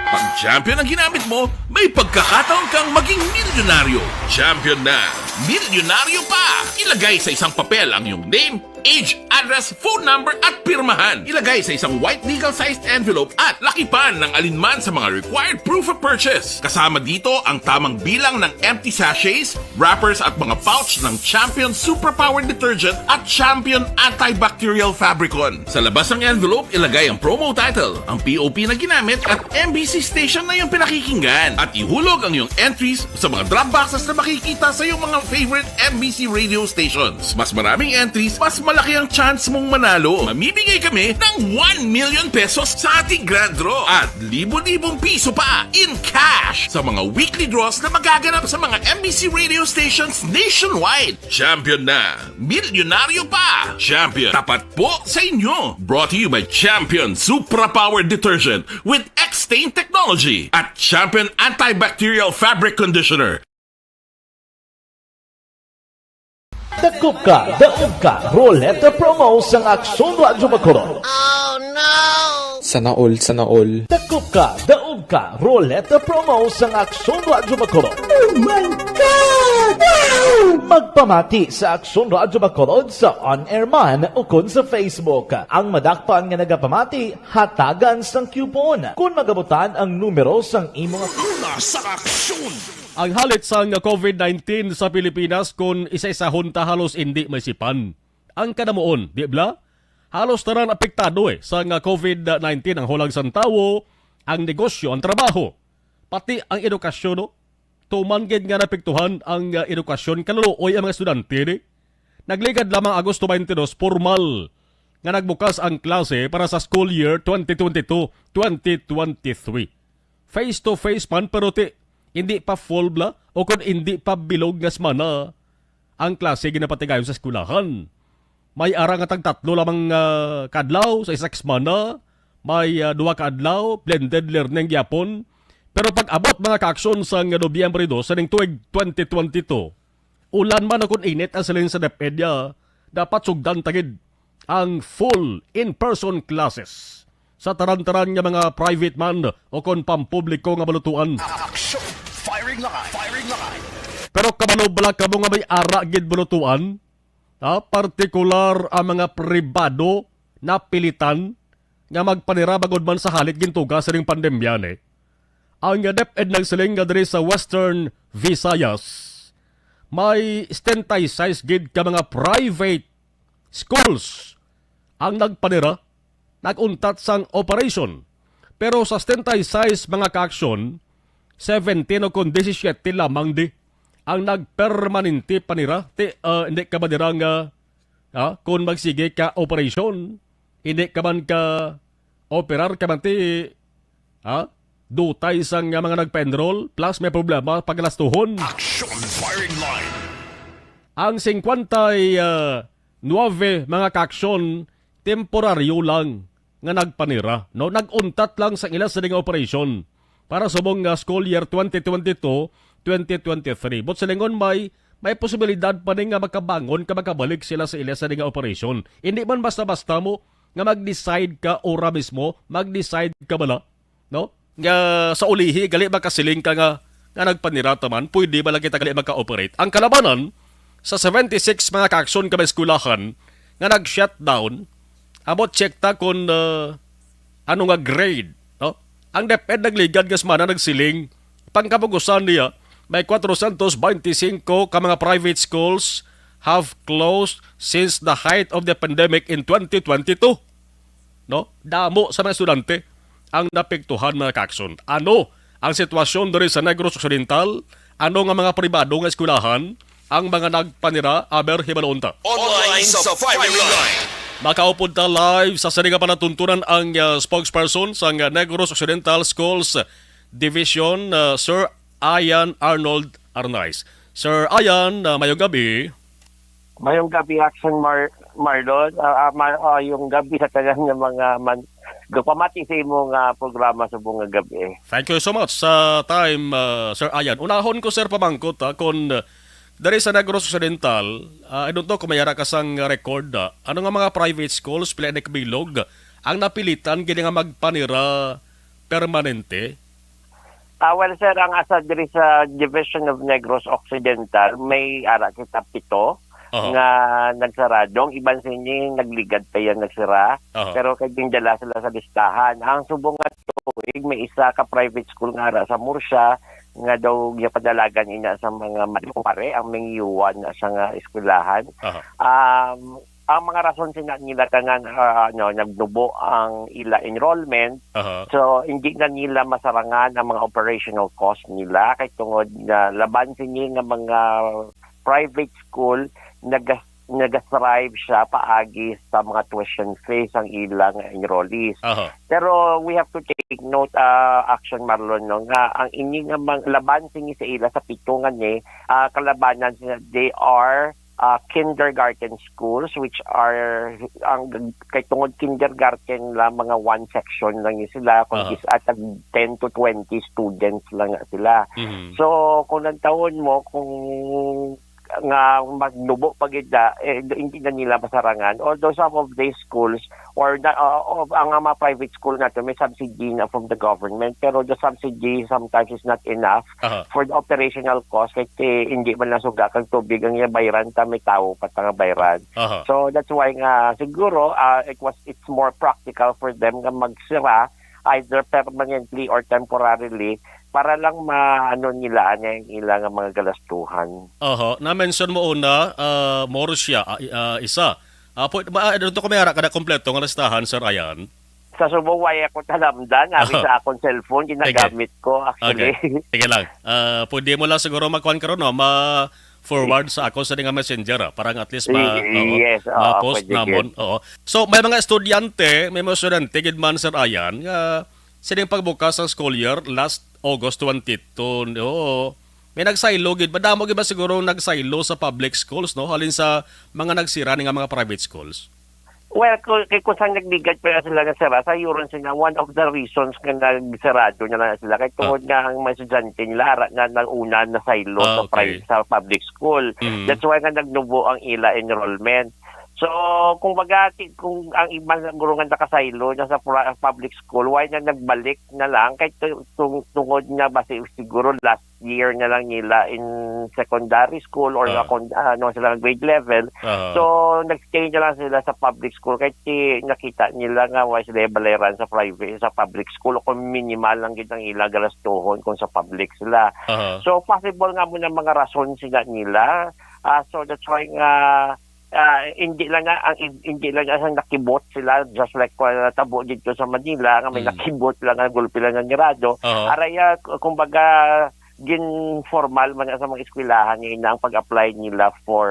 Pag champion ang ginamit mo, may pagkakataon kang maging milyonaryo. Champion na milyonaryo pa! Ilagay sa isang papel ang iyong name, age, address, phone number, at pirmahan. Ilagay sa isang white legal-sized envelope at lakipan ng alinman sa mga required proof of purchase. Kasama dito ang tamang bilang ng empty sachets, wrappers, at mga pouch ng Champion Superpower Detergent at Champion Antibacterial Fabricon. Sa labas ng envelope, ilagay ang promo title, ang P O P na ginamit, at M B C station na iyong pinakikinggan. At ihulog ang iyong entries sa mga drop boxes na makikita sa iyong mga favorite M B C radio stations. Mas maraming entries, mas malaki ang chance mong manalo. Mamimigay kami ng one million pesos sa ating grand draw at libo-libong piso pa in cash sa mga weekly draws na magaganap sa mga M B C radio stations nationwide. Champion na! Milyonaryo pa! Champion, tapat po sa inyo! Brought to you by Champion Supra Power Detergent with X-Stain Technology at Champion Antibacterial Fabric Conditioner. Dakop Ka, Daog Ka Roleta Promo sang Aksyon Radyo Bacolod. Sana all, sana all. Dakop Ka, Daog Ka Roleta Promo sang Aksyon Radyo Bacolod. Oh my God! Wow! Magpamati sa Aksyon Radyo Bacolod sa on-air man ukon sa Facebook. Ang madakpan nga nagapamati, hatagan sang coupon. Kon magabutan ang numero sang imo nga Una sa aksyon! Ang halit sang COVID nineteen sa Pilipinas, kon isa-isahon ta, halos indi maisipan. Ang kadamuon, di bala? Halos tanan apektado, eh, sang COVID nineteen, ang hulag sang tawo, ang negosyo, ang trabaho, pati ang edukasyon, no? Tuman gid nga naapektuhan ang, ah, edukasyon, kaluluoy ang mga estudyante, di? Nagligad lamang Agosto twenty-two, formal nga nagbukas ang klase para sa school year twenty twenty-two, twenty twenty-three. Face to face man, pero ti, hindi pa full bala, o kon hindi pa bilog nga semana ang klase ginapatigayon sa eskwelahan. May ara nga tagtatlo lamang, ah, ka adlaw sa isa ka semana, may, ah, duha ka adlaw, blended learning gyapon. Pero pag-abot, mga kaaksyon, sang Nobyembre dos sa ning tuig twenty twenty-two, ulan man o kon init ang siling sa DepEd, dapat sugdan ta gid ang full in-person classes sa taran-taran nga mga private man o kon pampubliko nga balutuan. Action! Firing line! Firing line! Pero kabalo bala kamo nga may ara gid balutuan? Ha? Partikular ang mga pribado napilitan nga magpanira bangod man sa halit gintuga sining pandemya ni. Ang DepEd nagsiling nga diri sa Western Visayas, may setenta y seis gid ka mga private schools ang nagpanira, nag-untat sang operation. Pero sa setenta y seis mga ka-aksyon, seventeen o kon disisiete lamang di ang nagpermanente panira. Ti, ah, hindi ka ba dira nga, ah, kung magsige ka operasyon, hindi ka man ka operar ka man ti, ah, dutay sang mga nagpa-enroll, plus may problema paglastuhon. Action Firing Line. Ang singkwenta y nuebe mga ka-aksyon temporaryo lang nga nagpanira, no? Nag-untat lang sa ila sini nga operasyon para subong nga school year twenty twenty-two, twenty twenty-three. But silingon may, may posibilidad pa ni nga makabangon ka, makabalik sila sa ila sini nga operasyon. Hindi man basta-basta mo nga mag-decide ka ora mismo, mag-decide ka bala, no? Nga sa ulihi, gali makasiling ka nga, nga nagpanira ta man, pwede ba lang kita gali maka-operate? Ang kalabanan, sa seventy-six mga ka-aksyon ka may eskwelahan nga nag-shutdown, amo check ta kung, uh, ano nga grade, no? Ang DepEd nagligad nga semana nagsiling, pangkapugusan niya, may four hundred twenty-five ka mga private schools have closed since the height of the pandemic in twenty twenty-two. No? Damo sa mga estudyante ang napektuhan, mga ka-aksyon. Ano ang sitwasyon diri sa Negros Occidental? Ano nga mga pribado nga eskwelahan ang mga nagpanira? Aber, hibaluon ta. Online sa Firing Line. Makaupod ta live sa sini nga palatuntunan ang, uh, spokesperson sa, uh, Negros Occidental Schools Division, uh, Sir Ian Arnold Arnaiz. Sir Ian, uh, mayong gabi. Mayong gabi, Action Mar-, Marlon. Ah, ah, ma-, ah, yung gabi sa tanan nga mga man-, gapamati sa imo nga programa subong nga gabi. Thank you so much sa time, uh, Sir Ian. Unahon ko, sir, pamangkot, ha, kung, uh, diri sa Negros Occidental, uh, I don't know kung may ara ka sang record, uh, ano nga mga private schools, pila ni kabilog, ang napilitan gid nga magpanira permanente? Ah, well, sir, ang asa diri sa Division of Negros Occidental, may ara kita pito Aha. nga nagsarado. Ang iban sini nagligad pa yan, nagsira. Aha. Pero kay gindala sila sa listahan. Ang subong nga tuig, may isa ka private school nga ara sa Murcia nga daw gipadalagan ina sa mga mali kumpare ang mangiyuan na sa nga eskwelahan. Aha. Um, ang mga rason sina nila tanan, ah, ano, nagnubo ang ila enrollment. Aha. So, hindi na nila masarangan ang mga operational cost nila kay tungod nga laban sini nga mga private school, nagas-, nagastrive siya paagi sa mga tuition fees ang ilang enrollees. Aha. Pero we have to take note, ah, Action Marlon, no, nga ang ini nga mang-, laban sini sa ila sa pito nga ni, ah, kalabanan sila, they are, ah, kindergarten schools, which are, ang, kay tungod kindergarten lang, mga one section lang yun sila, kung Aha. is at tag ten to twenty students lang nga sila. Mhm. So, kung nagtawon mo, kung nga magnubo pa gid na, eh, hindi na nila masarangan. Although some of these schools or na, uh, of, ang mga private school nato may subsidy na from the government, pero the subsidy sometimes is not enough Aha. for the operational cost. Kay ti-, hindi man lang suga kag tubig ang iya bayran, ta may tawo pa ta nga bayran. Aha. So that's why nga siguro, uh, it was, it's more practical for them nga magsira either permanently or temporarily para lang maano nila ang ila nga mga galastuhan. Oho, na-mention mo una, ah, Murcia, ah, i-, ah, isa. Ah, pwede ba, ah, dito ko may ara kada kompleto nga listahan, Sir Ian? Sa Subo, way ako talamdan. Ari Aha. sa akong cellphone, Sige. ginagamit ko, actually. Okay. Sige lang. Ah, pwede mo lang siguro magkuhan karon, no? Ma-forward sa ako sa nga messenger, ah, para nga at least ma-, Y-, oo, yes, oo, ma-post pwede namon. yun. Oo. So, may mga estudyante, may mga estudyante gid man, Sir Ian, nga sining pagbukas sa school year last August twenty-two. Oo. May nagsaylo gid. Madamo gid ba siguro nagsaylo sa public schools, no? Halin sa mga nagsira ni nga mga private schools? Well, ku-, kay kung saan nagligad pa sila nga sira, sa yuron sila, one of the reasons nga nagsarado na lang sila, kay Ah. tungod nga ang mga estudyante nila, ara na, nauna na saylo Ah, sa okay. pri-, sa public school. Mm. That's why nga nagnubo ang ila enrollment. So, kung baga, ti-, kung ang iban siguro nga nakasaylo na sa pra-, public school, why na nagbalik na lang? Kay tu-, tung-, tungod nga basi siguro last year na lang nila in secondary school or Aha. na kon-, ano, sila grade level. Aha. So, nag-stay na lang sila sa public school kay ti-, nakita nila nga why sila balayaran sa private, sa public school, o kung minimal lang gid ang ilang galastuhon kung sa public sila. Aha. So, possible nga mo na mga rason sila nila. Ah, so, that's why nga, ah, hindi lang nga, ang, hindi lang nga ang nakibot sila, just like, uh, natabo dito sa Manila, nga may Mm. nakibot lang, nga gulpi lang nga nirado. Aha. Araya, k-, kumbaga, ginformal man na sa mga eskwelahan ngayon na ang pag-apply nila for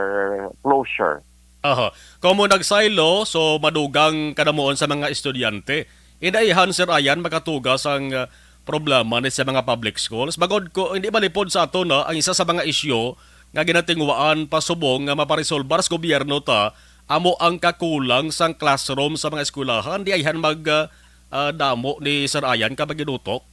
closure. Aha. Kung mo nagsaylo, so madugang kadamuon sa mga estudyante. Indaihan, Sir Ayan, makatugas ang, uh, problema ni sa mga public schools. Bagod ko, hindi malipod sa ato na ang isa sa mga isyu nga ginatingwaan pa subong nga maparesolbar sa gobyerno ta, amo ang kakulang sang classroom sa mga eskwelahan. Di ayhan mag, uh, uh, damo ni Sir Ayan ka maginutok?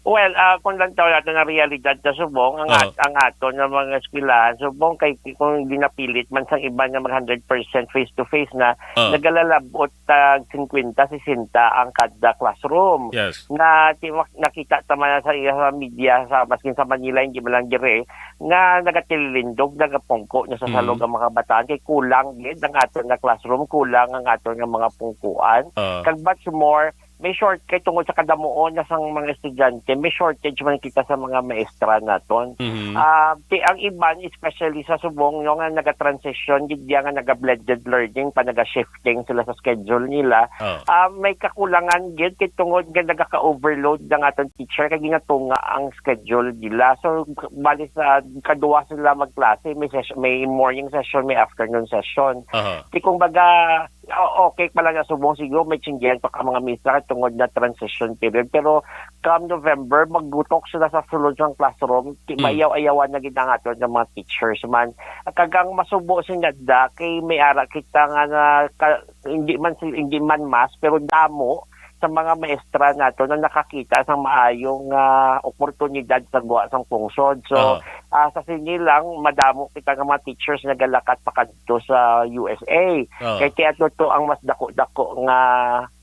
Well, ah, kung lang tayo natin ang realidad sa subong, ang Ah. at-, ang aton nga mga eskwelahan, subong kay kung ginapilit man sang iban nga mag hundred percent face-to-face na, Ah. nagalalabot tag cinquenta, sesenta ang kada classroom. Yes. Na ti-, mak-, nakita ta man sa iya sa media, sa, maskin sa Manila, hindi man lang dire, nga nagatililindog, nagapungko na sa Mm. salog ang mga kabataan, kay kulang gid ang aton nga classroom, kulang ang aton nga mga pungkuan. Ah. Kag what's more, may short, kay tungod sa kadamuon na sang mga estudyante, may shortage man kita sa mga maestra naton. Mhm. Ah, ti-, ang iban, especially sa subong, no, nga naga-transition, gid diya nga naga-blended learning pa, naga-shifting sila sa schedule nila. Oh. Ah, may kakulangan gid kay tungod nga nagaka-overload ang aton teacher, kay ginatunga ang schedule nila. So, bali sa kaduwa sila magklase, may ses-, may morning session, may afternoon session. Aha. Ti kumbaga, O-, okay pa lang nga subong, siguro may tiyanggihan pa ka mga maestra tungod na transition period. Pero come November, magbutok sila sa sulod sang classroom. Ti-, Mm. mayaw-ayawan na gid ang aton nga mga teachers man. Kag ang masubo sina da, kay may ara kita nga na ka-, hindi man si-, hindi man mass, pero damo sa mga maestra nato na nakakita sang maayong, ah, oportunidad sa gwa sang pungsod. So, Oo. ah, sa sini lang, madamo kita nga mga teachers nagalakat pa kadto sa U S A. Oo. Kay ti ato to ang mas dako-dako nga,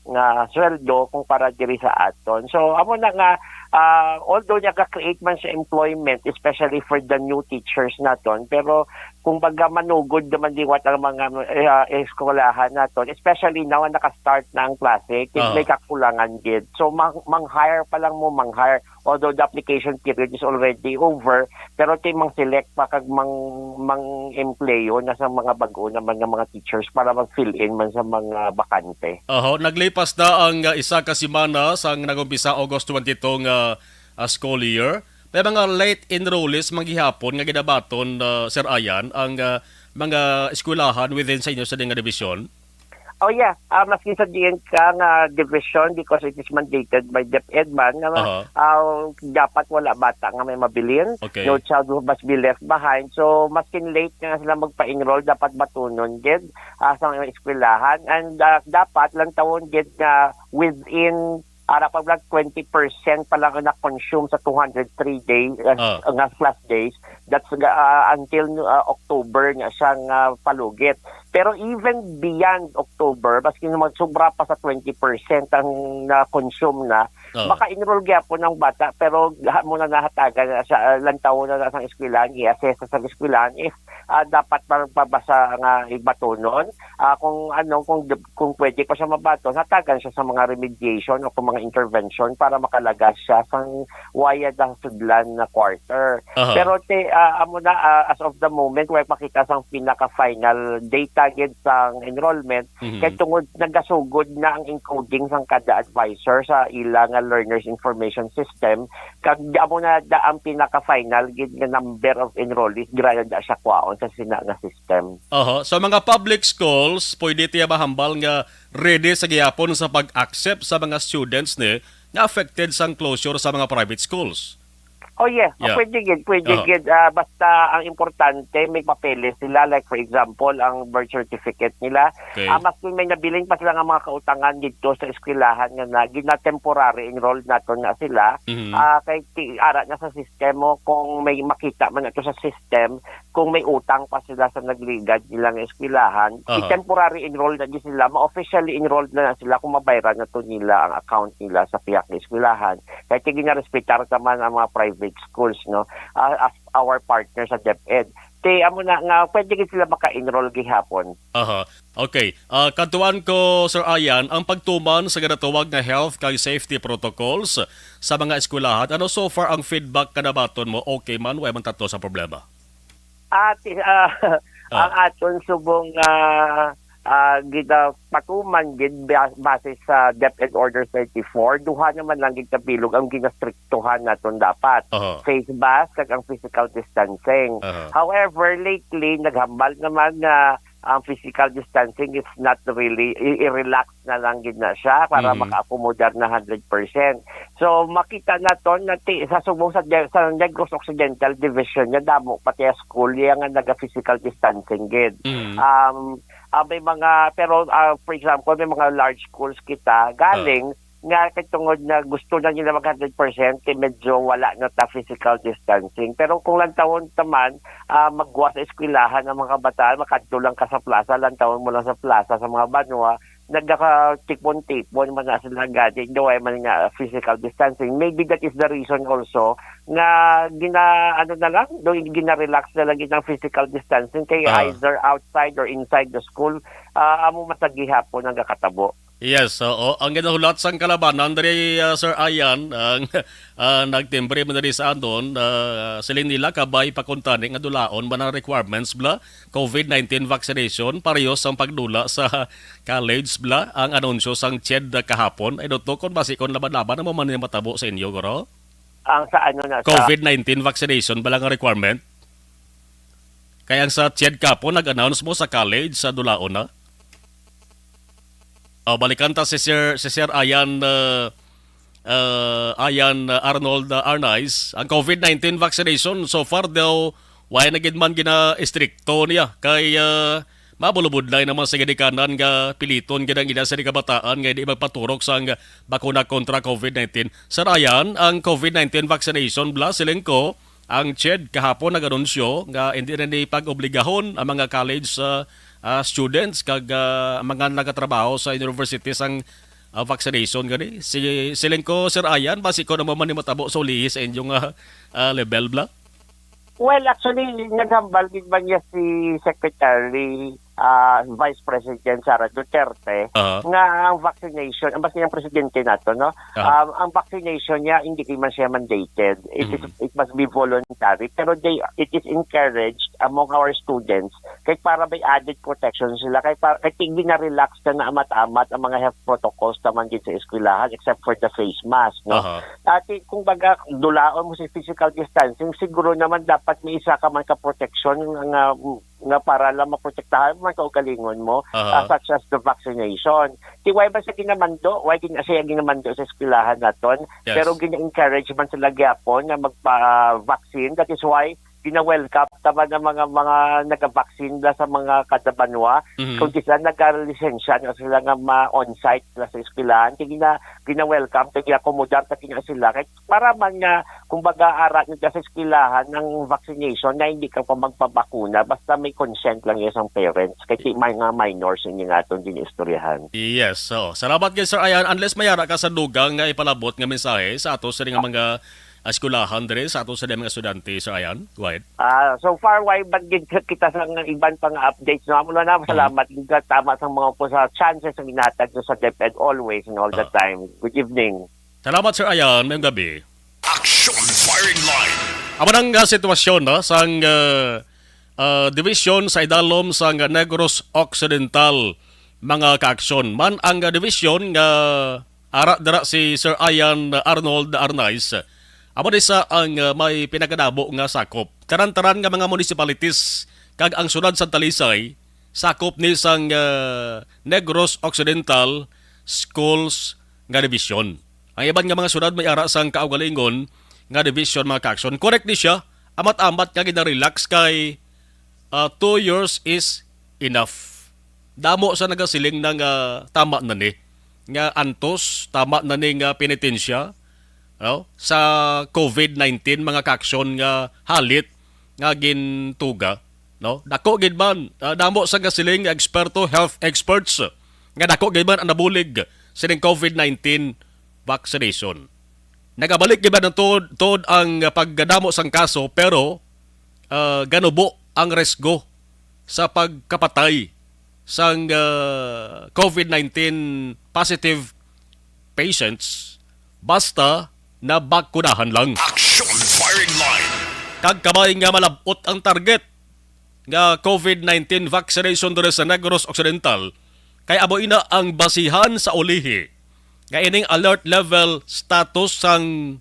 nga sweldo kumpara diri sa aton. So, amo na nga, ah, although naka-create man siya employment, especially for the new teachers naton, pero kumbaga manugod naman liwat ang mga, eh, ah, eskwelahan naton, especially now nga naka-start na ang klase, kay Oo. may kakulangan gid. So, mang-, mang-hire pa lang mo, mang-hire. Although the application period is already over, pero ti mang-select pa kag mang-, mang-empleyo na sa mga bag-o naman nga mga teachers para mag-fill in man sa mga bakante. Oho, naglipas na ang, uh, isa ka semana sang nag-umpisa August twenty-two nga, uh, school year. May mga late enrollees man gihapon nga ginabaton, uh, Sir Ayan, ang, uh, mga eskwelahan within sa inyo sa nga division? Oh, yeah. Ah, maski sa D N ka nga division, because it is mandated by DepEd man, nga, Aha. ah, dapat wala bata nga may mabilin. Okay. No child must be left behind. So, maskin late nga sila magpa-enroll, dapat batunon gid, ah, sa mga eskwelahan. And, ah, dapat lang tawon gid nga within, ara pa lang, twenty percent pa lang ang na-consume sa two hundred three days, ah, Ah. nga class days. That's, ah, until, ah, October nga siya nga palugit. Pero even beyond October, maski na magsubra pa sa twenty percent ang na-consume na, Oh. maka-enroll gyapon ang bata, pero ha-, mo na nahatagan na sa, ah, lantaw na sa eskwelahan, i-assess sa eskwelahan if, ah, dapat pa, pa ba sa nga ibatonon, ah, kung ano, kung, kung pwede pa siya mabaton, hatagan siya sa mga remediation o kung mga intervention para makalagas siya sang waya da sudlan na quarter. Aha. Pero ti, ah, amo na, ah, as of the moment, way makita sang pinaka-final data gid sang enrollment, Mhm. kay tungod nagasugod na ang encoding sang kada advisor sa ila nga learners information system, kag amo na da ang pinaka-final gid nga number of enrollees, grayo da siya kwaon sa sina nga system. Aha. So, mga public schools, pwede tiya mahambal nga ready sa gihapon sa pag-accept sa mga students ni nga affected sang closure sa mga private schools? Oh, yeah. Oh, Yeah. pwede gid, pwede Aha. gid. Ah, basta ang importante, may papeles sila. Like, for example, ang birth certificate nila. Okay. Ah, maski may nabilin pa sila nga mga kautangan dito sa eskwelahan nga na, gina-temporary enrolled naton nga sila. Mhm. Ah, kay ti-, ara na sa sistema, kung may makita man ato sa system, kung may utang pa sila sa nagligad nilang eskwelahan, Aha. i-temporary enrolled na di sila, ma-officially enrolled na, na sila kung mabayran na to nila ang account nila sa pihak ng eskwelahan. Kay ti ginarespetar naman ang mga private schools, no? Ah, as our partner sa DepEd. Ti amo na nga pwede gid sila maka-enroll gihapon. Aha. Okay. Ah, kadtuan ko, Sir Ayan, ang pagtuman sa ginatawag nga health kag safety protocols sa mga eskwelahan. Ano so far ang feedback ka nabaton mo? Okay man, way man tato sa problema? At, ah, Ah. ang aton subong, ah, ah, ginapatuman gid ba-, base sa DepEd Order thirty-four, duha naman lang gid ka bilog ang ginastriktuhan naton dapat. Aha. Face mask kag ang physical distancing. Aha. However, lately, naghambal naman nga ang physical distancing is not really, i-, i-relax na lang gid na siya para Mhm. maka-accommodar na hundred percent. So, makita naton nga ti-, sa subong sa de-, sa Negros Occidental Division nga damo pati ang school iya nga naga-physical distancing gid. Mhm. Um, ah, may mga, pero, ah, for example, may mga large schools kita, Ah. galing nga kay tungod na gusto na nila mag hundred percent, kay medyo wala na ta physical distancing. Pero kung lantawon ta man, ah, magwa sa eskwelahan ang mga kabataan, makadto lang ka sa plaza, lantawon mo lang sa plaza sa mga banwa, nagakatipon-tipon man na sila gani, daw ay man nga physical distancing. Maybe that is the reason also nga gina-, ano na lang, daw gina-relax na lang gid ang physical distancing kay Ah. either outside or inside the school, ah, amo man sa gihapon ang gakatabo. Yes, oo. Ang ginahulat sang kalabanan diri, ah, Sir Ayan, ang, ah, nagtimbre man diri sa aton, ah, siling nila kabay pa kuntani nga dulaon man ang requirements bla, covid nineteen vaccination, pareho sang pagdula sa college bla, ang anunsyo sang CHED kahapon. Ay, dot kon basi kon laban-laban ang man matabo sa inyo, guro? Ang sa ano na sa covid nineteen vaccination bala nga requirement? Kay ang sa CHED kahapon nag-announce mo sa college sa dulaon na. Oh, balikan ta si Sir, si Sir Ayan, uh, uh, Ayan, uh, Arnold, uh, Arnaiz. Ang covid nineteen vaccination, so far daw, wala na gid man gina-estrikto niya. Kay, uh, mabulubudlay naman sa ginikanan nga piliton gid ang ina sa kabataan nga hindi magpaturok sang bakuna kontra covid nineteen. Sir Ayan, ang covid nineteen vaccination, bla, siling ko, ang CHED kahapon nag-anunsyo nga hindi na ni pag-obligahon ang mga college, ah, ah, students kag, ah, mga nagatrabaho sa university sang, ah, vaccination gani. Si, siling ko, Sir Ayan, basi ko naman ni matabo sa ulihi sa inyong, ah, ah, level, bla? Well, actually, naghambal gid man niya si Secretary, ah, Vice President Sara Duterte Aha. nga ang vaccination, ang basta yung presidente nato, no? Aha. Um, ang vaccination niya, hindi man siya mandated. It is, Mhm. it must be voluntary. Pero they, it is encouraged among our students kay para may added protection sila, kay para, kay tingin na relax na nga amat-amat ang mga health protocols naman din sa eskwelahan except for the face mask, no? Aha. Ati, kung baga, dulaon mo si physical distancing, siguro naman dapat may isa ka man ka protection nga, nga, nga para lang maprotektahan man kaugalingon mo, Aha. ah, such as the vaccination. Ti why ba sa ginamando? Why gin-, siya ginamando sa eskwelahan naton? Yes. Pero gina-encourage man sila gyapon na magpa-vaccine. That is why gina-welcome ta man ang mga, mga nagka-vaccine na sa mga kada banwa. Mhm. Kung sila nagka-lisensya na sila nga ma-on-site na sa eskwelahan, kaya gina-, gina-welcome, kaya gina-accommodar ta kina sila. Kay para man nga, kumbaga, ara nila sa eskwelahan ng vaccination na hindi ka pa magpabakuna, basta may consent lang yung isang parents. Kay ti-, may nga minors, hindi nga itong ginistoryahan. Yes, so, salamat kay Sir Ayan. Unless may ara ka sa dugang nga ipalabot nga mensahe sa ato sa nga mga eskwelahan diri, sa ato sa mga estudyante, Sir Ayan? Go ahead. Ah, so far, why bad gid kita sa nga iban pa nga updates, no? Amo na, Mhm. salamat gid ka, tama sa mga po sa chances ang ginatag sa DepEd always and all the Ah. time. Good evening. Salamat, Sir Ayan. Mayong gabi. Action Firing Line. Amo nang, ah, sitwasyon, no, sang, ah, ah, division sa idalom sang Negros Occidental, mga kaaksyon. Man ang, ah, division nga ara dira si Sir Ayan Arnold Arnaiz, amo ni sa ang, ah, may pinakadabo nga sakop. Tanan-tanan nga mga municipalities kag ang siyudad sa Talisay sakop ni sang, ah, Negros Occidental Schools nga Division. Ang iban nga mga siyudad may ara sang kaugalingon nga division, mga ka-aksyon. Correct ni siya, amat-amat nga gina-relax kay, ah, two years is enough. Damo sa nagasiling na nga tama na ni, nga antos, tama na ni nga penitensya, no? Sa covid nineteen, mga ka-aksyon, nga halit nga gintuga, no? Dako gid man, ah, damo sa gasiling nga eksperto, health experts, nga dako gid man ang nabulig sining covid nineteen vaccination. Nagabalik gid man ang tuod, tuod ang pagdamo sang kaso, pero, ah, ganubo ang risgo sa pagkapatay sang, ah, covid nineteen positive patients basta nabakunahan lang. Action Firing Line. Kag kabay nga malab-ot ang target nga covid nineteen vaccination diri sa Negros Occidental, kay amo ina ang basihan sa ulihi nga ining alert level status sang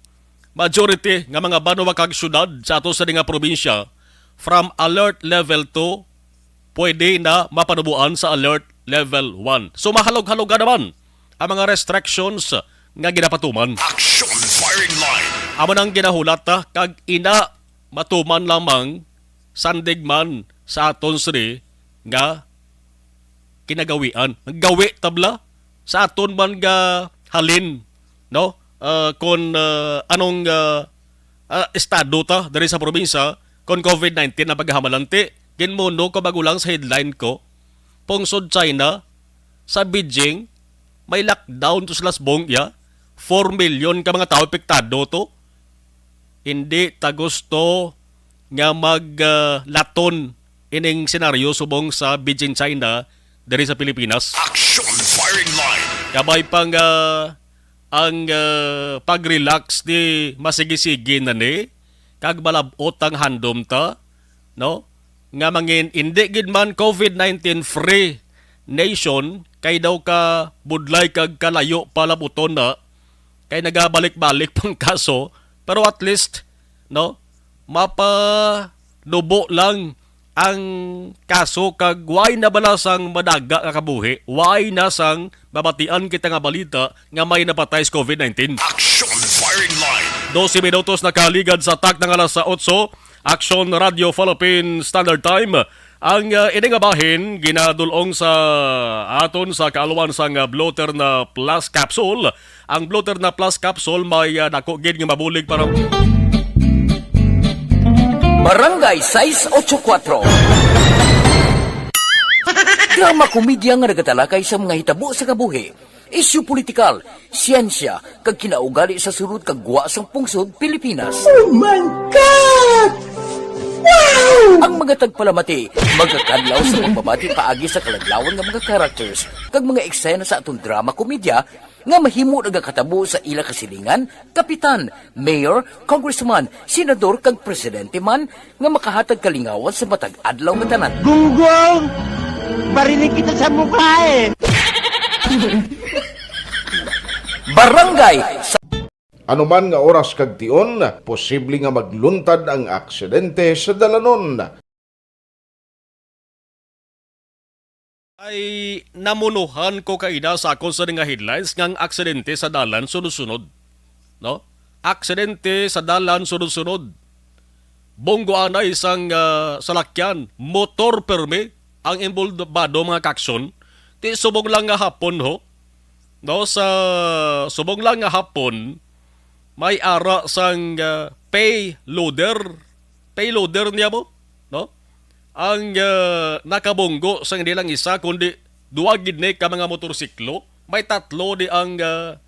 majority nga mga banwa kag syudad sa ato sa nga probinsya, from alert level two, pwede na mapanubuan sa alert level one. So, mahalog-haloga naman ang mga restrictions nga ginapatuman. Action Firing Line. Amo nang ginahulat, ah, kag ina matuman lamang, sandig man sa aton sini nga kinagawian. Gawi tabla sa aton man nga halin, no? Ah, kon, ah, anong, ah, ah, estado ta diri sa probinsya kon covid nineteen ang paghahamalanti. Ginmuno ko bago lang sa headline ko, pungsod China, sa Beijing, may lockdown to sila subong, ya. Four million ka mga tawo apektado to. Hindi ta gusto nga mag, ah, laton ining senaryo subong sa Beijing, China, diri sa Pilipinas. Action Firing Line. Kabay pa nga ang, ah, pag-relax di masigi-sige na ni, kag malab-ot ang handom ta, no? Nga mangin, hindi gid man covid nineteen free nation, kay daw ka budlay kag kalayo palabuton na, kay nagabalik-balik pang kaso, pero at least, no, mapanubo lang ang kaso kag why na bala sang madaga nga kabuhi, why na sang mabatian kita nga balita nga may napatay sa covid nineteen. Action Firing Line. Dose minutos na kaligad sa takna nga alas otso, Action Radio Philippine Standard Time. Ang, ah, ini nga bahin ginadul-ong sa aton sa kaalwan sang, ah, Blotter na Plus Capsule. Ang Blotter na Plus Capsule may, ah, dako gid nga mabulig para Barangay sais ocho kuatro. Drama komedya nga nagatalakay sa mga hitabo sa kabuhi, isyu politikal, siyensya, kag kinaugali sa sulod kag gwa sang pungsod Pilipinas. Oh my God! Wow! Ang mga tagpalamati magakadlaw sa pagbabati paagi sa kaladlawan nga mga characters kag mga eksena sa aton drama komedya nga mahimo nagakatabo sa ila kasilingan, kapitan, mayor, congressman, senador, kag presidente man nga makahatag kalingawan sa matag adlaw nga tanan. Gunggong! Barinig kita sa mukha eh! Barangay sa Anuman nga oras kag tion, posible nga magluntad ang aksidente sa dalanon. Ay namunuhan ko kaina sa akon sa nga headlines nga ang aksidente sa dalan sunod-sunod, no? Aksidente sa dalan sunod-sunod. Bunggo anay sang, ah, salakyan, motor permi ang involbado, mga kaksyon. Ti subong lang nga hapon, ho. No, sa subong lang nga hapon, may ara sang, ah, payloader. Payloader niya mo, no? Ang, ah, nakabunggo sang hindi lang isa, kundi duwa gid ni ka mga motorsiklo. May tatlo di ang, ah,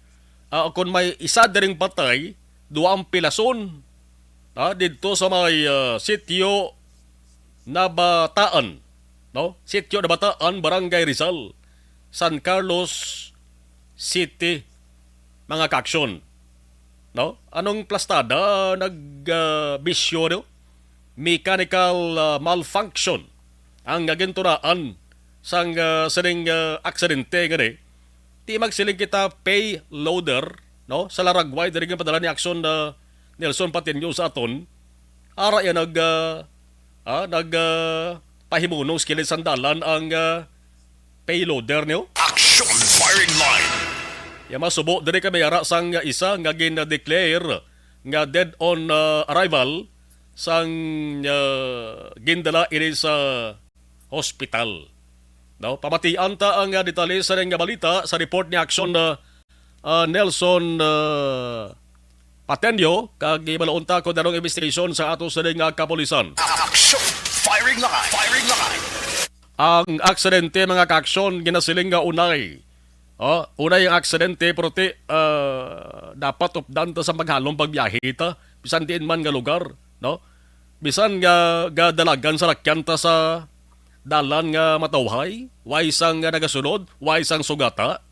ah, kung may isa diring patay, duwa ang pilason. Ah, didto sa may, ah, sitio Nabataan, no? Sitio Nabataan, Barangay Rizal, San Carlos City, mga kaksyon. No? Anong plastada nag, ah, bisyo, no? Mechanical, ah, malfunction ang gintunaan sang, ah, sining, ah, aksidente nga ni. Ti magsiling kita payloader, no? Sa laragway diri nga padala ni Aksyon, ah, Nelson Patiño sa aton. Ara iya nag, ah, ah, nag, ah, pahimunong sa kilid sang dalan ang, ah, payloader niyo. Action Firing Line. Ya masubo diri kami ara sang isa nga gin-declare nga dead on, ah, arrival sang, ah, gindala ini sa hospital. No? Pamatian ta ang, ah, detalye sa nga balita sa report ni Action, ah, ah, Nelson, ah, Patenyo, kag ibalaon ta kung anong investigation sa ato sa nga kapulisan. Action Firing Line! Firing Line! Ang aksidente, mga kaaksyon, ginasiling nga unay. Oh, unay ang aksidente, pero ti, ah, dapat updan ta sa maghalong pagbiyahe ta, bisan diin man nga lugar, no? Bisan nga gadalagan sa lakyan ta sa dalan nga matawhay, way sang nga nagasunod, way sang sugata.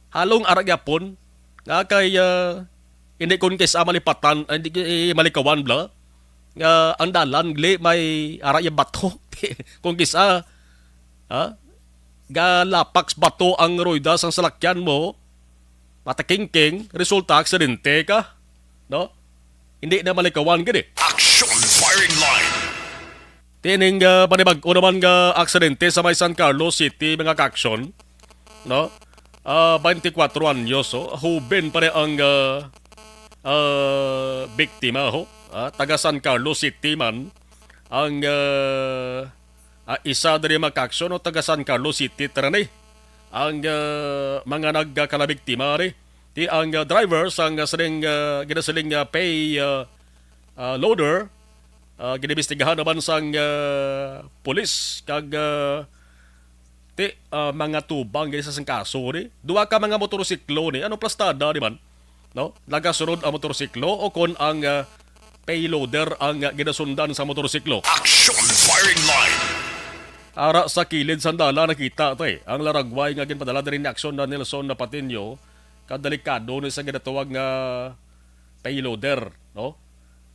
Halong ara gyapon nga kay, ah, hindi kon kis-a malipatan, ah, hindi, eh, malikawan bala nga ang dalan gali may ara iya bato. Kung kis-a, ha, galapak sa bato ang rueda sang salakyan mo, matakingking, resulta aksidente ka, no? Hindi na malikawan gid eh. Action Firing Line! Tining, ah, panibag-o naman nga aksidente sa may San Carlos City, mga kaaksyon, no? Ah, twenty-four anyos, oh. Huben pa ni ang, ah, ah, biktima, ho. Ah, taga San Carlos City man ang, ah, ah, isa diri, mga kaaksyon, no? Taga San Carlos City, tara ni. Ang, ah, mga nagkalabiktima ni. Ti ang, ah, driver sang, ah, sining, ah, ginasiling, ah, pay, ah, ah, loader, ah, ginibistigahan naman sang, ah, pulis kag, ah, ti, ah, mga tubang gani sa sang kaso ni. Duha ka mga motorsiklo ni. Ano plastada ni man? No? Nagasunod ang motorsiklo o kon ang, ah, payloader ang, ah, ginasundan sa motorsiklo? Action Firing Line! Ara sa kilid sang dalan nakita to eh. Ang laragway nga ginpadala diri ni Action na Nelson na Patinio, kadelikado ni sa ginatawag nga payloader, no?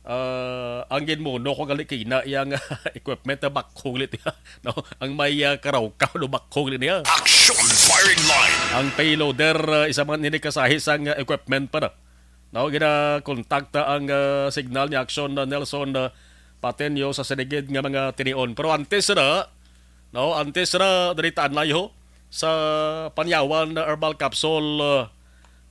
Ah, ang ginmuno ko gali kina iya nga equipment na bakhog lit iya, no? Ang may, ah, karawkaw no bakhog lit niya. Action Firing Line! Ang payloader, ah, isa man ini kasahi sang, ah, equipment pa na. No, ginakontakta ang, ah, signal ni Action na Nelson, ah, Patenyo sa sinigid nga mga tinion. Pero antes na, no, antes na, dali ta anay ho sa Panyawan Herbal Capsule, ah,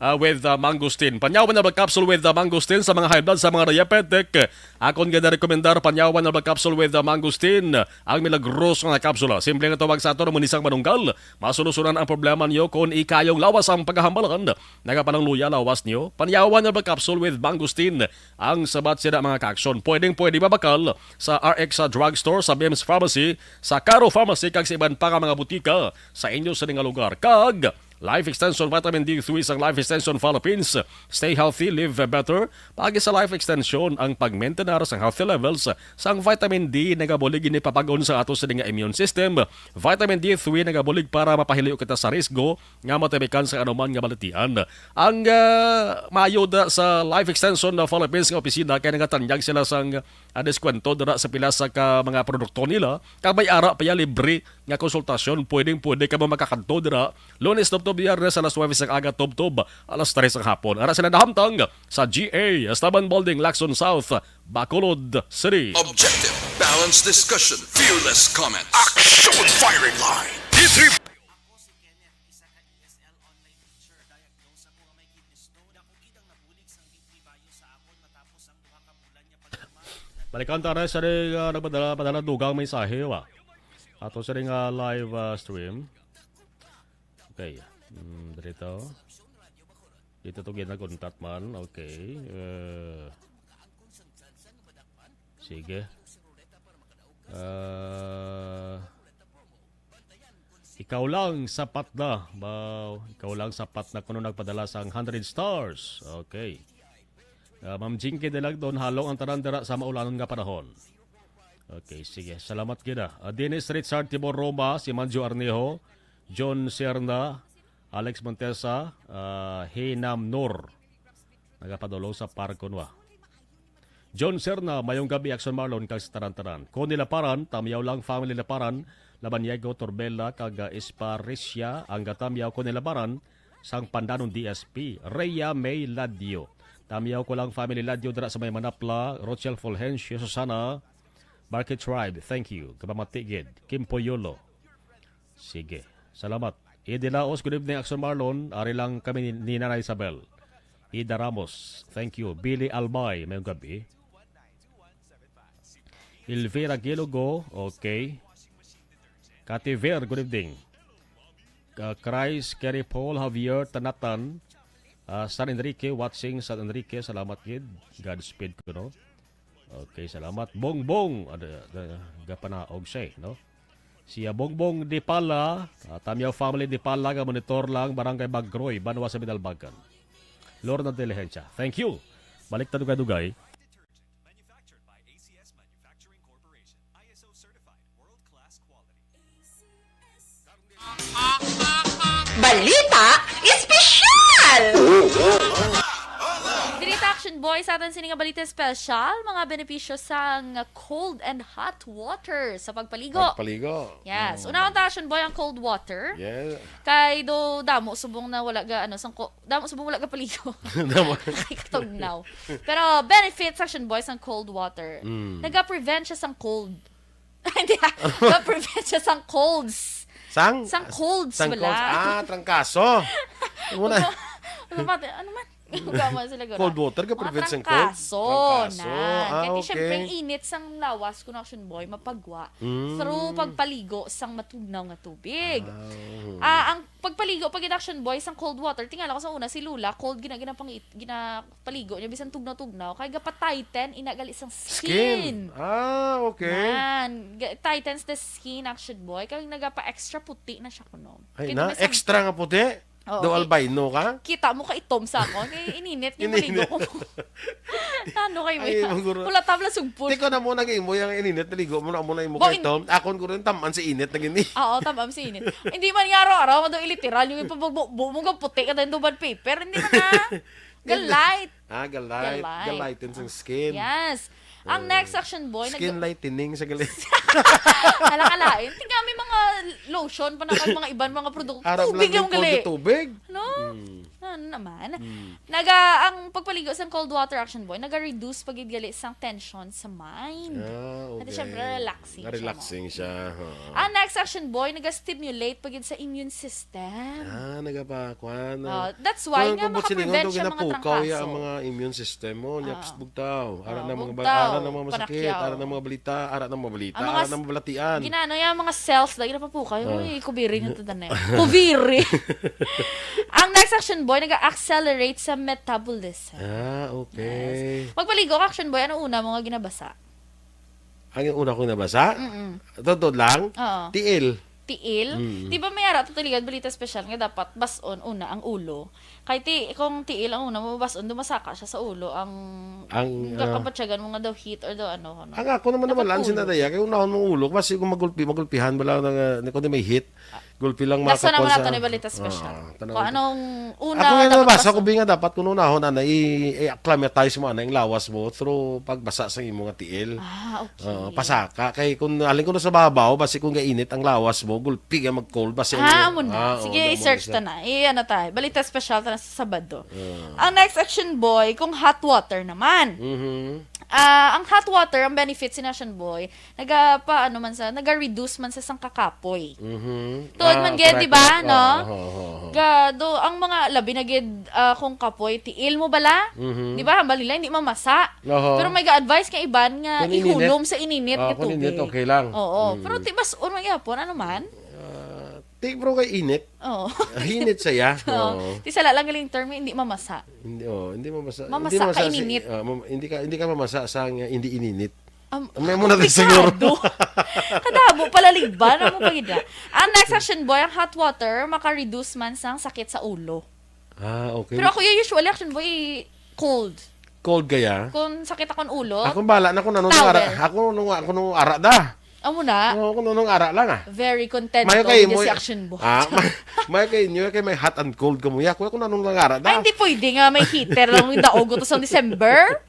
ah, with, ah, Mangosteen. Panyawan Herbal Capsule with, ah, Mangosteen sa mga high blood, sa mga diabetic. Akon ginarekomendar Panyawan Herbal Capsule with, ah, Mangosteen, ang milagroso nga kapsula. Simple nga tawag sa aton, amo ni sang manunggal. Masolusonan ang problema niyo kon ikayong lawas ang pagkahambalan. Nagapanangluya lawas niyo? Panyawan Herbal Capsule with Mangosteen ang sabat sina, mga kaaksyon. Pwedeng pwede mabakal sa R X Drugstore, sa Bims Pharmacy, sa Caro Pharmacy, kag sa iban pa nga mga butika sa inyo sa nga lugar. Kag Life Extension Vitamin D three sang Life Extension Philippines. Stay healthy, live better. Paagi sa Life Extension, ang pag-maintain sang healthy levels sang vitamin D nagabulig ini papag-on sa ato sini nga immune system. Vitamin D three nagabulig para mapahilayo kita sa risgo nga matamikan sa anuman nga balatian. Ang, ah, maayuda sa Life Extension na Philippines nga opisina kay nagatanyag sila sang, ah, deskwento dira sa pila sa ka mga produkto nila. Kag may ara pa ya libre nga konsultasyon. Pwedeng pwede kamo makakadto dira Lunes tubtob Biyernes alas nuwebe sang aga tubtob alas tres sang hapon. Ara sila nahamtang sa G A Estaban Building, Lacson South, Bacolod City. Objective, balanced discussion, fearless comment. Action Firing Line! Ako si Kenneth, isa ka E S L online teacher. Diagnose ako nga may kidney stone. Ako gid ang nabulig sang libre bayo sa akon matapos ang duha ka bulan niya pagtuman. Balikan ta na sa, ah, nagpadala, padala dugang mensahe, wa. Ato sa ring, ah, live, ah, stream. Okay. Hmm, dito. Dito to ginaguntat man. Okay. Eh, sige. Ah, ikaw lang sapat na. Ba, ikaw lang sapat na kuno nagpadala sang hundred stars. Okay. Ah, Ma'am Jinky Delagdon, halong ang tanan dira sa maulanon nga panahon. Okay, sige. Salamat gid, ah. Ah, Dennis Richard Tibor Roma, si Manjo Arnejo, John Serna, Alex Montesa, ah, Hinam Nur. Nagapadulong sa Park Kunwa. John Serna, mayong gabi, Action Marlon, kag sa tanan-tanan. Connie Laparan, Tamyaw lang, family Laparan, Labaniego, Torbella, kag, ah, Esparisia, ang gatamyaw, Connie Laparan, sang Pandanon D S P, Rhea May Ladio. Tamyaw ko lang, family Ladio, dira sa may Manapla, Rochelle Fulgencio, Susana, Market Tribe, thank you. Kapamati gid, Kim Poyolo. Sige, salamat. Eddie Laos, good evening, Action Marlon. Ari lang kami ni, ni Nanay Isabel. Ida Ramos, thank you. Billy Albay, mayong gabi. Elvira Gilogo, okay. Kati Ver, good evening. Uh, Christ, Kerry Paul, Javier, Tanatan, uh, San Enrique, watching San Enrique, salamat gid. Godspeed ko, no? Okay, salamat. Bongbong, ada, ada, gapanaog siya, eh, no? Siya Bongbong Dipala, uh, Tamyaw family Dipala, nga monitor lang, Barangay Bagroy, Banwa sa Binalbagan. Lorna Diligencia. Thank you. Balik ta dugay-dugay. Detergent manufactured by A C S Manufacturing Corporation. I S O certified, world-class quality. Balita Espesyal! Diri ta, Action Boy, sa aton sini nga balita espesyal, mga benepisyo sang cold and hot water sa pagpaligo. Pagpaligo. Yes. Oh. Unahon ta, Action Boy, ang cold water. Yeah. Kay do damo subong na wala ga ano sang ko, damo subong wala ga paligo. Damo. Kay katugnaw. Pero benefits, Action Boy, sang cold water. Mm. Naga-prevent siya sang cold. Hindi, ah. Naga-prevent siya sang colds. Sang? Sang colds Sang bala. Colds. Ah, trangkaso. Muna. Ano man? Ano man? Gama sila gura. Cold water ka Mga prevent sang trangkaso colds? Trangkaso. na. Ah, Kaya okay. Siyempre, ang init sang lawas, kuno, Action Boy, mapagwa Mm. through pagpaligo sang matugnaw nga tubig. Ah, Ah, ang pagpaligo pag Action Boy sang cold water, tingala ko sa una si Lola, cold gina gina pang ginapaligo niya bisan tugnaw-tugnaw kay gapa-tighten ina gali sang skin. Skin. Ah, okay. Nan, ga- tightens the skin, Action Boy. Kay nagapa-extra puti na siya kuno. Ay Kay na, may sang- extra nga puti. Oo, Do kay- albino ka? Kita mo ka itom sa ako. Kay ininit nga Ininit. Maligo ko. Ano kayo mo Ay, yan? siguro. Wala tabla sugpon. Tiko na mo nag imo yung ininit, naligo mo na mo na imo Bo, kay in- Tom. Akon ko rin taman si init nagini. Oo, tama si init. Hindi man nga araw-araw nga daw iliteral yung ipabugbo mo nga puti ka daw bad paper. Hindi man na. Galite. Ah, galite. Galite. Galite sa skin. Yes. Ang next, Action Boy, nag- Skin lightening sa galite. Alakalain. Tingnan, may mga lotion pa na kag mga iban mga produkto. Arab Tubig lang yung yung gali. Tubig. No? Hmm. Ano naman? Hmm. Naga, ang pagpaligo sa cold water, Action Boy, naga-reduce pa gid gali sang tension sa mind. Ah, okay. At syempre, relaxing siya, Relaxing siya. Oo. Ang next, Action Boy, naga-stimulate pa gid sa immune system. Ah, nagapakuan. Oh, that's why nga makaprevent siya mga Ginapukaw ya ang trangkaso. Mga immune system mo, nya Ah. psbugtaw. Ara Ah, na mga bugtaw, ara na mga masakit, panakyaw. Ara na mga balita, ara na mga balita, Ang mga ara s- na mga balatian. Ginano yung mga cells lagi napapukaw. Ah. Uy, kubiri yung tanan na yun. Kubiri. Ang next, Action Boy, nag-accelerate sa metabolism. Ah, okay. Magpaligo ka, Action Boy, ano una mo nga ginabasa? Ang una ko nabasa? Mm-mm. Totoo lang? Oo. Tiil. Tiil? Mm. Di ba may ara to taligan balita special nga dapat bason una ang ulo? Kay ti kung tiil ang una mo bason, dumasaka siya sa ulo ang Ang, ang ah, kapatyagan mo nga daw heat or daw ano, ano. Ang ako naman Dapat naman lang ulo. Sinadaya kay unahon mong ulo kasi kung magulpi magulpihan bala na uh, kung di may heat. Gulpi lang That's why naman makakuha nato sa- ni balita special. Ah, tanaw- Kung anong una Ako nga dapat nabasa bason. Ko bi nga dapat kuno unahon ana i-, i-acclimatize mo ana yung lawas mo through pagbasa sa imo nga tiil. Ah, okay. Oo, pasaka kay kung alin ko na sa babaw basi kung gainit ang lawas mo gulpi ka mag-cold basi Ah, ang- amo na. Ah, oo, Sige, damo i-search na ta na. I-ano ta. Balita special ta na sa Sabado. Ah. Ang next, Action Boy, kung hot water naman. Mhm. Ah, ang hot water, ang benefits ni Action Boy, nagapa ano man sa, naga-reduce man sa sang kakapoy. Mhm. Tuod man gid, di ba, no? Oo, oo, oo. Gado, ang mga labi na gid ah, kung kapoy, tiil mo bala? Mhm. Di ba? Hambal nila, hindi mamasa. Oho. Pero may ga-advise nga iban nga Kung ininit. Ihulom sa ininit Ah, nga kung ininit, tubig. okay lang. Oo. Mm. Pero ti mas un man gyapon, ano man? Ah, ti bro kay init. Oo. Hinit saya. Oo. Oo. Ti sala lang galing term, hindi mamasa. Hindi, oh, hindi mamasa. Mamasa Hindi ka sa- ininit. Ah, mam- hindi ka hindi ka mamasa sa nga hindi ininit. Um, May muna na siguro. Kadabo pala liban ang pagida. Ang next, Action Boy, ang hot water maka-reduce man sang sakit sa ulo. Ah, okay. Pero ako yung usually, Action Boy, cold. Cold kaya? Kung sakit akong ulo, Ako bala na kung ano nung Towel. ara. Ako nung ako nung ara da. Amo na. Oo, kung nung ara lang ah. Very content Mayo ko kay with mo. si Action Boy. Ah, may, mayo kay inyo kay may hot and cold ka mo. Ako ako nanong lang ara da. Ay, hindi pwede nga may heater lang yung daog to sa December.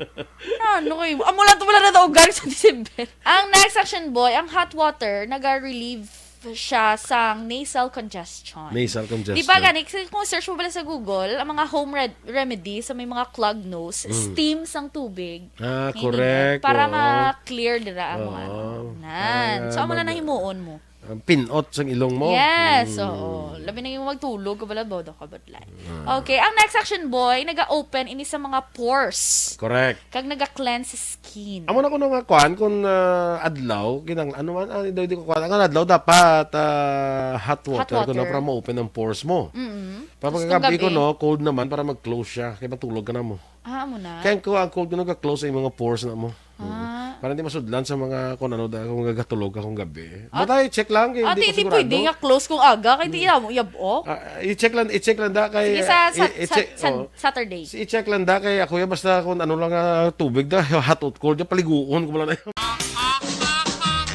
Ano kayo? Amo lang ito wala na daogan sa December. Ang next, Action Boy, ang hot water, naga-relieve siya sa nasal congestion. Nasal congestion. Di ba gani, kasi kung search mo pala sa Google, ang mga home red- remedy sa may mga clogged nose, Mm. Steam sang tubig. Ah, Hindi correct, na. Para oo. ma-clear dira ang Oo. ano. Nan. Para So, amo na mag- nahimuon mo. Ang pinot sang ilong mo. Yes, Mm. oo. Labi na yung magtulog ka pala, bodo ka badlay. Ah. Okay, ang next, Action Boy, naga-open ini sa mga pores. Correct. Kag naga-cleanse sa skin. Amo na kuno nga kuan, kung, ah, adlaw, kinang-, ano man, ah, di, di ko kuan. Ang adlaw dapat, ah, hot Hot water, kuno water. Para ma-open ang pores mo. Mm-mm. Pag Tapos kagabi kung gabi? Kuno, cold naman para mag-close siya. Kaya matulog ka na mo. Ah, amo na. Kaya ko ang cold kuno ga-close ang mga pores na mo. Ah. Mm. Para hindi masudlan sa mga kung ano da, kung gagatulog ka kung gabi. Ah. Butay, check lang, kay Ah, hindi di, ko di sigurado. Pwede nga close kung aga, kay di Mm. mo iyab-ok. Ah, i-check lang, i-check lang da kay, Sige, sa, sa, i-, i-check, sa, sa oh. Saturday. Si i-check lang da kay ako ya, basta kung ano lang nga tubig da, hot or cold, ya paliguon ko lang na.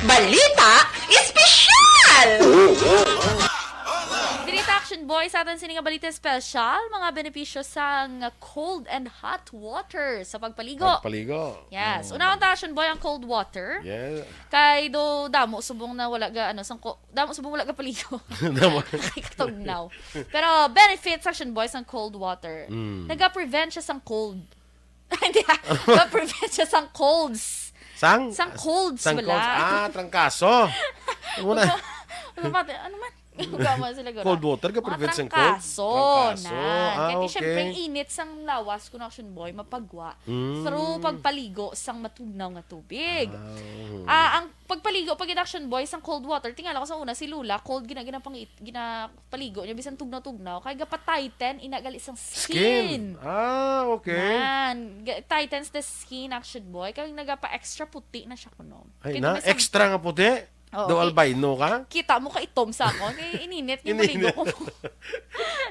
Balita Espesyal! Diri ta, Action Boy, sa aton sini nga balita espesyal, mga benepisyo sang cold and hot water sa pagpaligo. Pagpaligo. Yes. Oh. Unahon ta, Action Boy, ang cold water. Yeah. Kay do damo subong na wala ga, ano, sang ko-, damo subong wala ga paligo. Damo. Kay katugnaw. Pero benefits, Action Boy, sang cold water. Mm. Naga-prevent siya sang cold. Hindi, ah. Ga-prevent siya sang colds. Sang? Sang colds Sang bala. Colds. Ah, trangkaso. Ano na? Ano, ano, ano man? Gama sila gura. Cold water ka Mga prevent sang cold? Trangkaso, Trangkaso. Nan. Ah, kaya okay. Siyempre, ang init sang lawas, kuno, Action Boy, mapagwa Mm. through pagpaligo sang matugnaw nga tubig. Ah, mhm. Ah, ang pagpaligo, pag Action Boy, sang cold water, tingala ko sa una, si Lola, cold gina-, ginapangit-, gina-, paligo niya, bisan tugnaw-tugnaw, kay gapa-tighten, ina gali sang skin. Skin. Ah, okay. Nan, ga-, tightens the skin, Action Boy. Kay nagapa-extra puti na siya kuno. Ay, kay na? May sam- Extra nga puti? Oo, Do kay albino ka? Kita mo ka itom sa ako. Kay ininit niya Ininit. Maligo ko.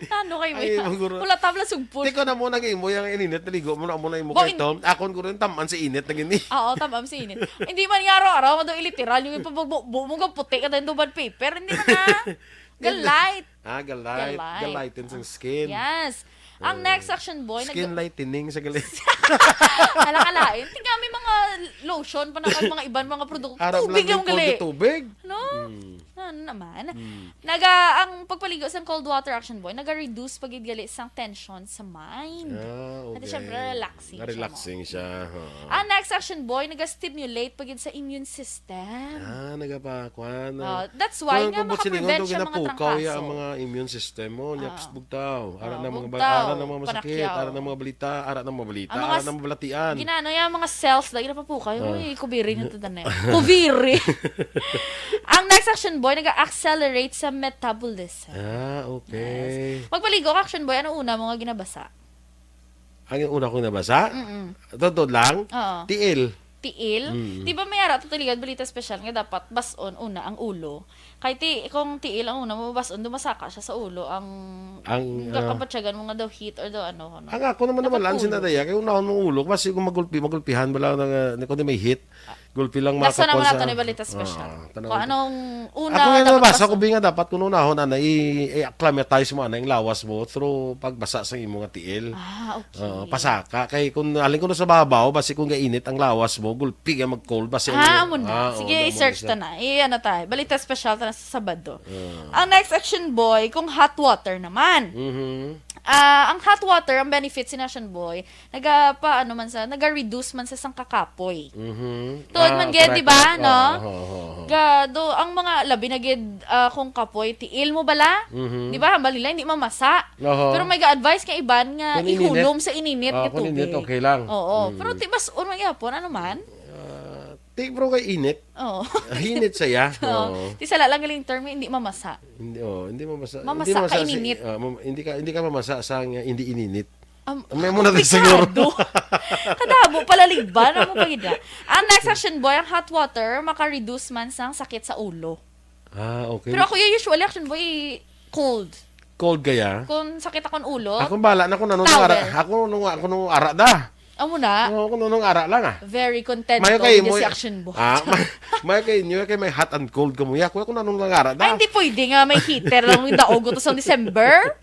Ano kayo Ay, yan? Maguro. Wala tabla sugpon. Tiko na mo, nag-imo yung ininit, naligo mo na mo na imo Bo, kay in- Tom. Akon ko rin, taman si init, nag-ini. Oo, taman si init. Hindi man nga araw-araw, nga daw iliteral, yung ipabagbo mo, nga puti ka dahil duman paper. Hindi man na. Ga-light. Ah, ga-light. Ga-light. Ga-lighten sang skin. Yes. Ang Ah, next, Action Boy, skin nag- lightening sa gali. Ala, kalain. Tingnan, may mga lotion pa na kag mga iban, mga produkto. Arap Tubig lang lang yung gali. Tubig. No? Mm. Ano naman? Mm. Naga, ang pagpaligo sa cold water, Action Boy, naga-reduce pa gid gali sang tension sa mind. Ah, okay. At syempre, relaxing siya mo. Relaxing siya, oo. Ang next, Action Boy, naga-stimulate pa gid sa immune system. Ah, nagapa-, kuan, Oh, that's why kuan, nga kung buot silingon, makaprevent daw siya mga ginapukaw ya ang trangkaso. Mga immune system mo, nya, Ah. Psst, bugtaw. Ara Ah, na mga ba-, bugtaw, ara na mga masakit, panakyaw. Ara na mga balita, ara na mga balita, Ang ara mga na s-, mga balatian. Ginano ya ang mga cells, lagi na papukaw. Ah. Uy, kubiri na to, tanay. Kubiri. Ang next, Action Boy, nag-accelerate sa metabolism. Ah, okay. Yes. Magpaligo ka, Action Boy, ano una mo nga ginabasa? Ang una kong nabasa? Mm-mm. Totoo lang? Oo. Tiil. Tiil? Mm. Di ba may ara to, Taligan, balita special nga dapat bas-on una ang ulo? Kay ti-, kung tiil ang una mo bas-on, dumasaka siya sa ulo. Ang, Ang, ang ah, kabatyagan mo nga daw heat or daw ano, ano. Ang ako naman naman, Nakapulo. Sina daya, kay unahon mong ulo, kasi kung magulpi, magulpihan, wala na nga, kung di may heat, Ah. Gulpi lang Nasa makakuha naman sa nato ni balita special. Ah, tanaw Kung ko. Anong una Ako nga dapat nabasa basa? Ko, bi nga dapat kung unahon, ana, i-, i-acclimatize mo, ana, yung lawas mo through pagbasa sa imo nga tiil. Ah, okay. Oo, pasaka. Kay kung alin ko na sa babaw, basi kung gainit ang lawas mo, gulpi ka mag-cold, basi Ah, ang amo na. Ah, oo, Sige, damo i-search na siya. Ta na. I-, ano tayo. Balita special ta na sa Sabado. Ah. Ang next, Action Boy, kung hot water naman. Mhm. Ah, ang hot water, ang benefits ni Action Boy, naga pa, ano man sa, naga-reduce man sa sang kakapoy. Mhm. Tuod man Ah, gid, correct, di ba, correct. No? Oo, oo, oo, oo. Ga, do, ang mga labi na gid, ah, kung kapoy, tiil mo bala? Mhm. Di ba? Hambal nila, hindi mamasa. Oho. Pero may ga-advise nga iban nga Kung ininit. Ihulom sa ininit Ah, nga kung ininit, tubig. Okay lang. Oo. Mm. Pero ti-, mas, ano man gyapon, ano man? Ah, ti, bro, kay init. Oo. Hinit saya. Oo. Oo. Ti sala lang galing term, hindi mamasa. Hindi, oh, hindi mamasa. Mamasa Hindi mamasa ka sa, ininit. Ah, mam-, hindi ka, hindi ka mamasa sa nga hindi ininit. Am-, May muna tayo komplikado. Siguro. Kadamo pala ligban, amo pa gid na. Ang next, Action Boy, ang hot water, maka-reduce man sang sakit sa ulo. Ah, okay. Pero ako, yung usually, Action Boy, cold. Cold kaya? Kung sakit akong ulo, Ako bala na kung ano nung Towel. Ara, ako nung, ako nung ara da. Amo na. Oo, kung ano nung ara lang, ah. Very content Mayo ko kay hindi mo si Action Boy. Ah, may, mayo kay inyo kay may hot and cold ka mo. Ya, kuya, kung anong lang ara da. Ay, hindi pwede nga may heater lang yung daog to sa December.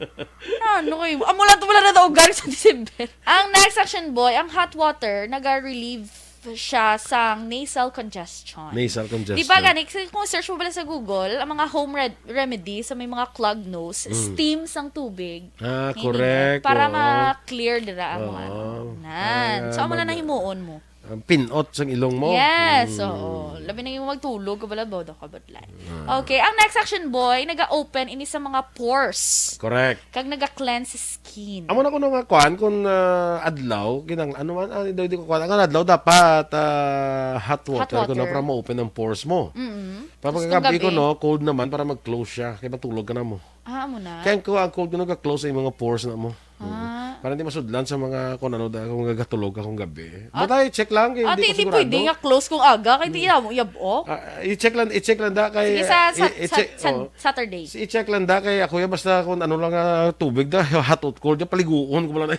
Ano kayo? Amo lang to wala na daogan sa December. Ang next, Action Boy, ang hot water, naga-relieve siya sa nasal congestion. Nasal congestion. Di ba gani, kasi kung search mo pala sa Google, ang mga home red-, remedy sa may mga clogged nose, Mm. steam sang tubig. Ah, Meaning, correct. Para Oo. Ma-clear dira ang Oo. Ano. Nan. Ah, So, amo na mag- nahimuon mo. Ang pinot sang ilong mo. Yes, Mm. oo. Labi na yung magtulog ka bala, bodo ka badlay. Ah. Okay, ang next, Action Boy, naga-open ini sa mga pores. Correct. Kag naga-cleanse skin. Amo na kuno nga kuan, kung, ah, adlaw, kinang-, ano man, ah, di, di ko kuan. Ang adlaw dapat, ah, hot Hot water, kuno water. Para ma-open ang pores mo. Mm-mm. Para Tapos pagkagabi kung ko, gabi? No, cold naman para mag-close siya. Kaya matulog ka na mo. Ah, amo na. Kaya ko, ang cold ko, nagka-close ang mga pores na mo. Ah. Para hindi masudlan sa mga kung ano, da-, kung gagatulog ka kung gabi. Ah. Butay, check lang, kay Ah, hindi di, ko di sigurado. Pwede nga close kung aga, kay di Hmm. mo iyab-ok. Ah, i-check lang, i-check lang da kay, Sige, sa, sa, i-, i-check, sa, sa oh. Saturday. Si i-check lang da kay ako ya, basta kung ano lang nga tubig da, hot or cold, ya paliguon ko lang na.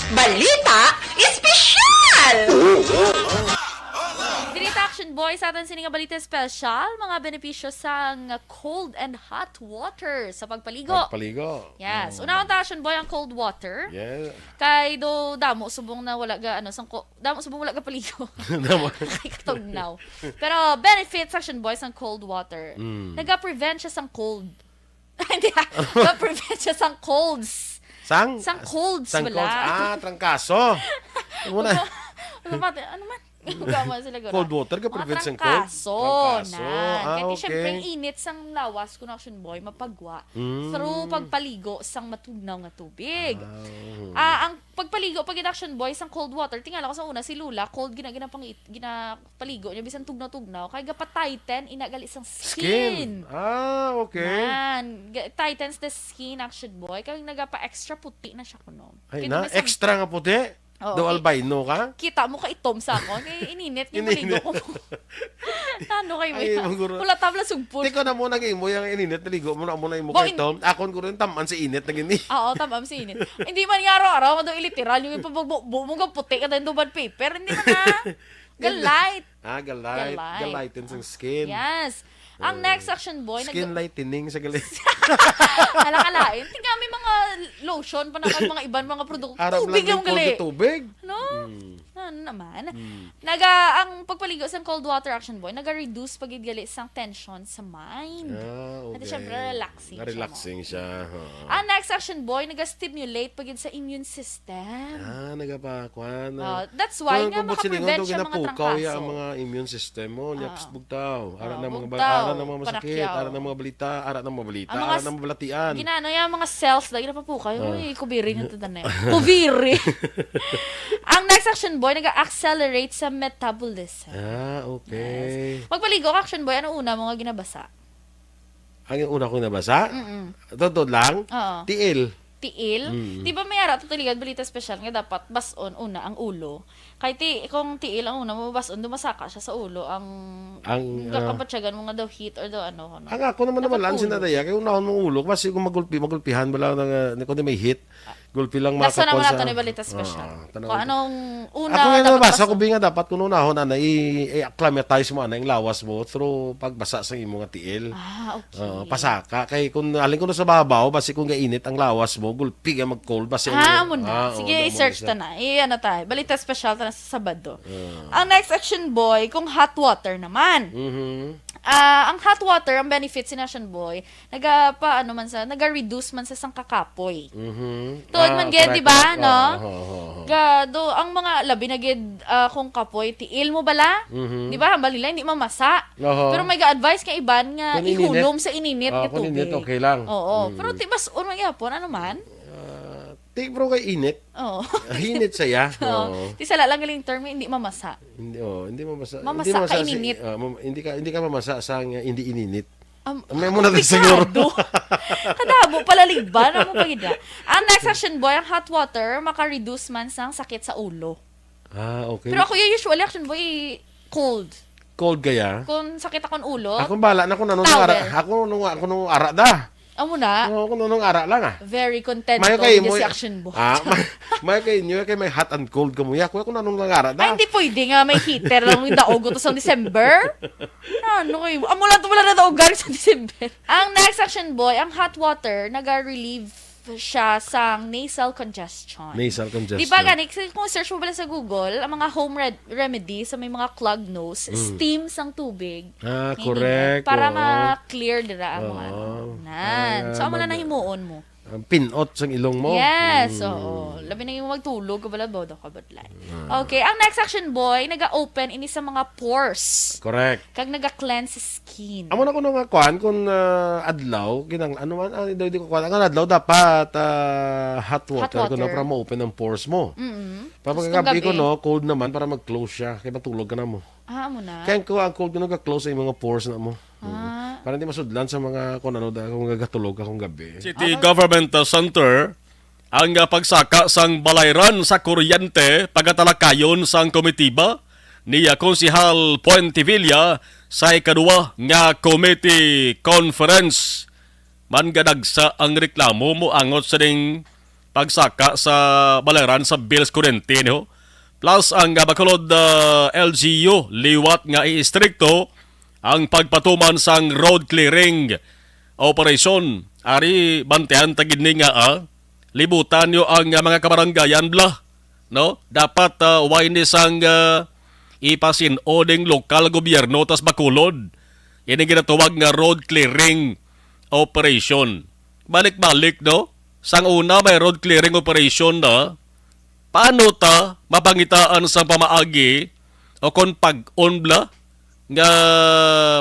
Balita Espesyal! Diri ta, Action Boy, sa aton sini nga balita espesyal, mga benepisyo sang cold and hot water sa pagpaligo. Pagpaligo. Yes. Mm. Unahon ta, Action Boy, ang cold water. Yeah. Kay do damo subong na wala ga, ano, sang ko-, damo subong wala ga paligo. Damo. Kay katugnaw. Pero benefits, Action Boy, sang cold water. Mm. Naga-prevent siya sang cold. Hindi, ah. Ga-prevent siya sang colds. Sang? Sang colds Sang bala. Colds. Ah, trangkaso. Ano na? Ano, ano, ano man? Gama sila gura. Cold water ka Mga prevent sang cold? Trangkaso Trangkaso. Na. Ah, kaya okay. Siyempre, ang init sang lawas, kuno, Action Boy, mapagwa Mm. through pagpaligo sang matugnaw nga tubig. Ah, mhm. Ah, ang pagpaligo, pag Action Boy, sang cold water, tingala ko sa una, si Lola, cold gina-, ginapangit-, gina-, paligo niya, bisan tugnaw-tugnaw, kay gapa-tighten, ina gali sang skin. Skin. Ah, okay. Nan, ga-, tightens the skin, Action Boy. Kay nagapa-extra puti na siya kuno. Ay, kay na? May sam- Extra nga puti? Oo, Do kay albino ka? Kita mo ka itom sa ako. Kay ininit niya Ininit. Maligo ko. Ano kayo Ay, yan? Maguro. Wala tabla sugpon. Tiko na mo nag-imo yung ininit, naligo mo na mo na imo Bo, kay in- Tom. Akon ko rin, taman si init na gini. Oo, taman si init. Hindi man nga araw-araw, nga daw iliteral, yung ipabagbo mo, nga puti ka tayo, duman paper. Hindi man na. Galight. Ah, galight. Galight. Galight din sa skin. Yes. Ang Ah, next, Action Boy, skin nag- lightening sa galing. Alakalain. Tingnan, may mga lotion pa na kag mga iban, mga produkto. Aram Tubig lang lang yung gali. Tubig. No? Mm. Ano naman? Mm. Naga, ang pagpaligo sa cold water, Action Boy, naga-reduce pa gid gali sang tension sa mind. Ah, okay. At syempre, relaxing siya. Relaxing siya. Oo. Ang next, Action Boy, naga-stimulate pa gid sa immune system. Ah, nagapa-, kuan, Oh, that's why kuan, nga kung buot silingon, makaprevent daw siya mga ginapukaw ya ang trangkaso. Mga immune system mo, nya, Ah. Psst, bugtaw. Ara Ah, na mga ba-, bugtaw, ara na mga masakit, panakyaw. Ara na mga balita, ara na mga balita, Ang ara mga na s-, mga balatian. Ginano ya ang mga cells, lagi na papukaw. Ah. Uy, kubiri na to, tanay. Kubiri. Ang next, Action Boy, nag-accelerate sa metabolism. Ah, okay. Yes. Magpaligo ka, Action Boy, ano una mo nga ginabasa? Ang una kong nabasa? Mm-mm. Totoo lang? Oo. Tiil. Tiil? Mm. Di ba may ara to, Taligad, balita special nga dapat bas-on una ang ulo? Kay ti-, kung tiil ang una mo bas-on, dumasaka siya sa ulo. Ang, Ang, ang ah, kapatyagan mo nga daw heat or daw ano, ano. Ang ako naman naman, Nakapulo. Sina daya, kay unahon mong ulo, kasi kung magulpi, magulpihan, wala na nga, kung di may heat, Ah, gulpi lang. Nasa naman makakuan nato sa ni balita special. Ah, tanaw. Kung anong una Ako nga nabasa nabasa. Ko, bi nga dapat kung unahon, ana, i-, i-acclimatize mo, ana, yung lawas mo through pagbasa sa imo nga tiil. Ah, okay. Oo, pasaka. Kay kung alin ko na sa babaw, basi kung gainit ang lawas mo, gulpi ka mag-cold, basi Ah, ang amo na. Ah, oo, Sige, damo i-search na siya. Ta na. I-, ano ta, balita special ta na sa Sabado. Ah. Ang next, Action Boy, kung hot water naman. Mhm. Ah, ang hot water, ang benefits ni Action Boy, naga pa, ano man sa, naga-reduce man sa sang kakapoy. Mhm. Tuod man Ah, gid, correct, di ba, correct. No? Oo, oo, oo, oo. Ga, do, ang mga labi na gid, ah, kung kapoy, tiil mo bala? Mhm. Di ba? Hambal nila, hindi mamasa. Oho. Pero may ga-advise ka iban nga Kung ininit. Ihulom sa ininit Ah, nga kung ininit, tubig. Okay lang. Oo. Mm. Pero ti-, mas, ano man gyapon, ano man? Ah, ti, bro, kay init. Oo. Hinit saya. Oo. Oo. Ti sala lang galing term, hindi mamasa. Hindi, oh, hindi mamasa. Mamasa Hindi mamasa ka si, ininit. Ah, mam-, hindi ka, hindi ka mamasa sa nga hindi ininit. Am-, May muna na komplikado. Siguro. Kadamo pala liban, amo pa gid na. Ang next, Action Boy, ang hot water, maka-reduce man sang sakit sa ulo. Ah, okay. Pero ako, yung usually, Action Boy, cold. Cold kaya? Kung sakit akong ulo, Ako bala na kung anong towel. Ara, ako nung, ako nung ara da. Amo na. Oo, kung anong ara lang, ah. Very content Mayo ko kay hindi mo si Action Boy. Ah, may, mayo kay inyo kay may hot and cold ka mo. Ya, kuya, kung anong lang ara da. Ay, hindi pwede nga may heater lang yung daog to sa December. Ano kayo? Amo lang to wala na daog sa December. Ang next, Action Boy, ang hot water, naga-relieve siya sang nasal congestion. Nasal congestion. Di ba gani, kasi kung search mo pala sa Google, ang mga home red-, remedy sa may mga clogged nose, Mm. steam sang tubig. Ah, Meaning, correct. Para Oo. Ma-clear dira ang Oo. Ano. Nan. Ah, So, amo na mag- nahimuon mo. Ang pinot sang ilong mo. Yes, Mm. oo. Labi na yung magtulog, kabala, bodo ka badlay. Okay, ang next action, boy, naga-open ini sa mga pores. Correct. Kag naga-cleanse skin. Amo na kuno nga kuan kung ah, adlaw, kinang ano man, ah, di, di ko kuan. Ang adlaw dapat ah, hot water, Hot kuno water. Para ma-open ang pores mo. Mm. Para Tapos pagkagabi kung gabi. Kuno, cold naman para mag-close siya. Kaya matulog ka na mo. Ah, amo na. Kaya ko ang cold kuno ga-close ang mga pores na mo. Mm. Ah. Para hindi masudlan sa mga kung ano dahil kung gagatulog akong gabi. City Government Center ang ah, pagsaka sang balayran sa kuryente pagatalakayon sang komitiba ni ah, Konsehal Puentevilla sa ikaduwa nga committee conference. Man gadagsa ang reklamo mo angot sa ding pagsaka sa balayran sa bills kuryente, no? Plus ang ah, Bacolod ah, L G U liwat nga iistrikto ang pagpatuman sang road clearing operation. Ari bantihan ta gid ni nga ah, libutan nyo ang ah, mga kabaranggayan bla, no? Dapat ah, way ni sang ah, ipasin-o ning lokal gobyerno tas Bacolod. Ini ginatawag nga road clearing operation. Balik-balik, no? Sang una may road clearing operation na, paano ta mapangitaan sang pamaagi o kon pag-on bla nga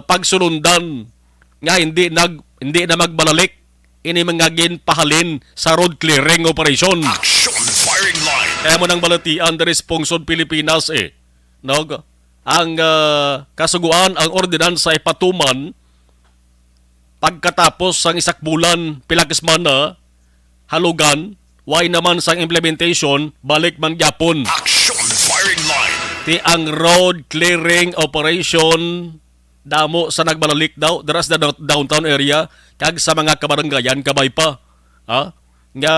pagsulundan nga hindi nag hindi na magbalalik ini mga ginpahalin sa road clearing operation. Action firing line. Kaya mo nang balatian diri sa pungsod Pilipinas eh. No? Ang ah, kasuguan ang ordinansa ipatuman pagkatapos sang isa ka bulan, pila ka semana, halugan, way naman sang implementation, balik man gyapon. Action firing line. Ti ang road clearing operation damo sa nagbalalik daw dira sa down- downtown area kag sa mga kabaranggayan kabay pa. Ha? Nga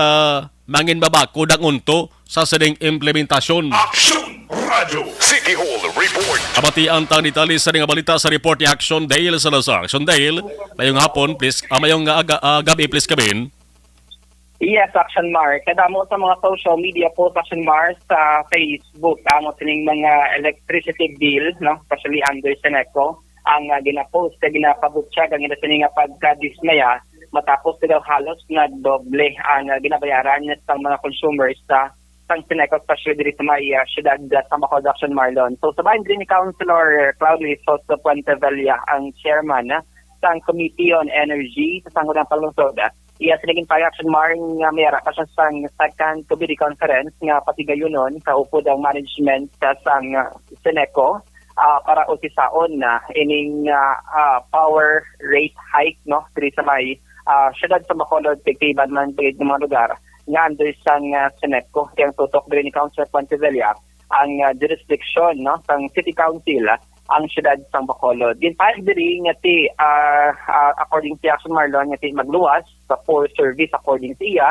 mangin mabakod ang unto sa sining implementasyon. Action Radio City Hall Report. Abatian ta ang detalye sa nga balita sa report ni Action Dale Salazar. Action Dale, mayong hapon, please. Ah, mayong ah, aga- ah, gabi, please, kabin. Yes, Action Mar. Kadamo sa mga social media post, Action Mar, sa Facebook, amo sining mga electricity bill, no, especially under Seneco, ang uh, ginapost kag ginapabutyag ang ila sini nga pagkadismaya matapos sila halos nagdoble ang uh, ginabayaran sang mga consumers sa sang Seneco, especially diri sa may uh, syudad uh, sa Bacolod, Action Marlon. So sa bahin diri ni Councilor Claudio Jesus Puentevella, ang chairman uh, sang Committee on Energy sa Sangguniang Panlungsod, uh, iya sila ginpahayag, Action Mar, nga may ara pa siya sang second committee conference nga patigayunon sa upod ang management uh, sang uh, Seneco ah, para usisaon na ining ah, ah, power rate hike, no, diri sa may ah, syudad sa Bacolod, tigtiban man gid ng mga lugar nga under sang ah, Senetco. Kaya ang tutok diri ni Councilor Pontevilla ang ah, jurisdiction, no, sang City Council, ah, ang syudad sang Bacolod. Ginpahayag diri nga ti ah, ah, according to Action Marlon, nga ti magluwas sa poor service, according sa iya,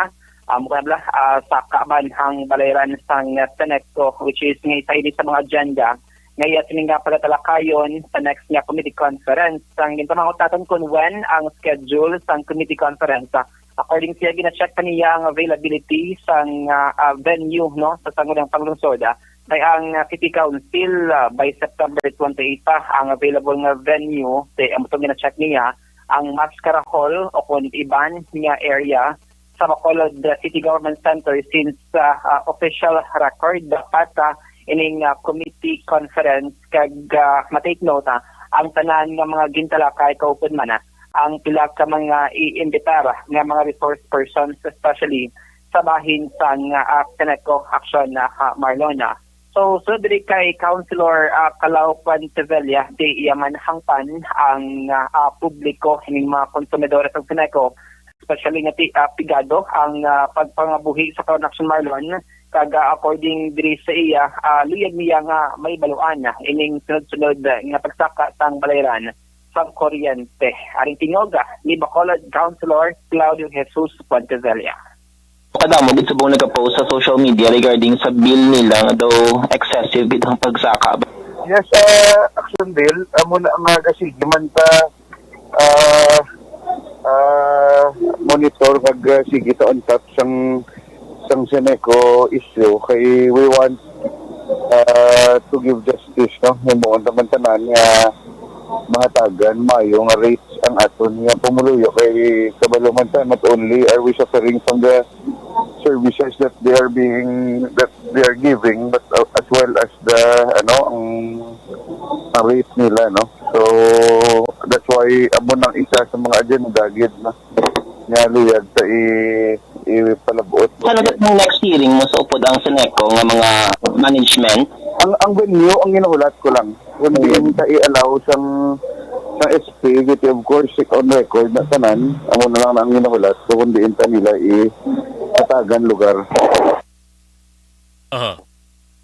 um, wala, ah, sa kaban ang balayran sang ah, Senetco, which is nga isa ini sa mga agenda nga iya sini nga pagatalakayon sa next nga committee conference. Ang ginpamangutaton kun when ang schedule sang committee conference, ah, according siya, gina-check pa niya ang availability sang ah, ah, venue, no, sa Sangguniang Panglungsod, ah. Kay ang ah, City Council, ah, by September twenty-eight pa ang available nga venue. Kay ang itong gina-check niya ang Mascara Hall o kung iban nga area sa Bacolod City Government Center since ah, ah, official record dapat ah, ining ah, committee conference kag ah, ma-take note, ah, ang tanan nga mga gintalakay kaupod man, ah, ang pila ka mga iimbitar nga mga resource persons, especially sa bahin sang ah, Seneco Action, ah, Marlon. So, so diri kay Councilor ah, Calao Puentevilla, di iya man hangpan ang ah, ah, publiko, ining mga konsumidor sa Seneco, especially nga ti, ah, pigado ang ah, pagpangabuhi sa karon, Action Marlon, kag ah, according diri sa iya, ah, luyag niya nga may baluan ining sunod-sunod nga pagsaka sang balayran sang kuryente. Aring tingog, ah, ni Bacolod Councilor Claudio Jesus Puentevilla. Kadamo gid subong nagapost sa social media regarding sa bill nila nga daw excessive gid ang pagsaka. Yes, uh, Action Bill, amo na nga gasige man ta uh, uh, monitor kag uh, sige sa on top sang sang Seneco issue kay we want uh, to give justice, no, himuon naman tanan nga mahatagan maayo nga rates ang aton nga pumuluyo, kay kabalo man ta, not only are we suffering from the services that they are being, that they are giving, but, uh, as well as the, ano, ang, ang rate nila, no? So, that's why amo nang isa sa mga agenda gid, no, nga luyag ta i-, ipalabot. Sa lugar ng next hearing mo sa upod ang Seneco nga mga management? Ang, ang venue, ang ginahulat ko lang. Kung diin ta i-allow sang, sang S P, which of course, on record na tanan, amo na lang na ang ginahulat. So, kung diin ta nila i-, hatagan lugar. Aha.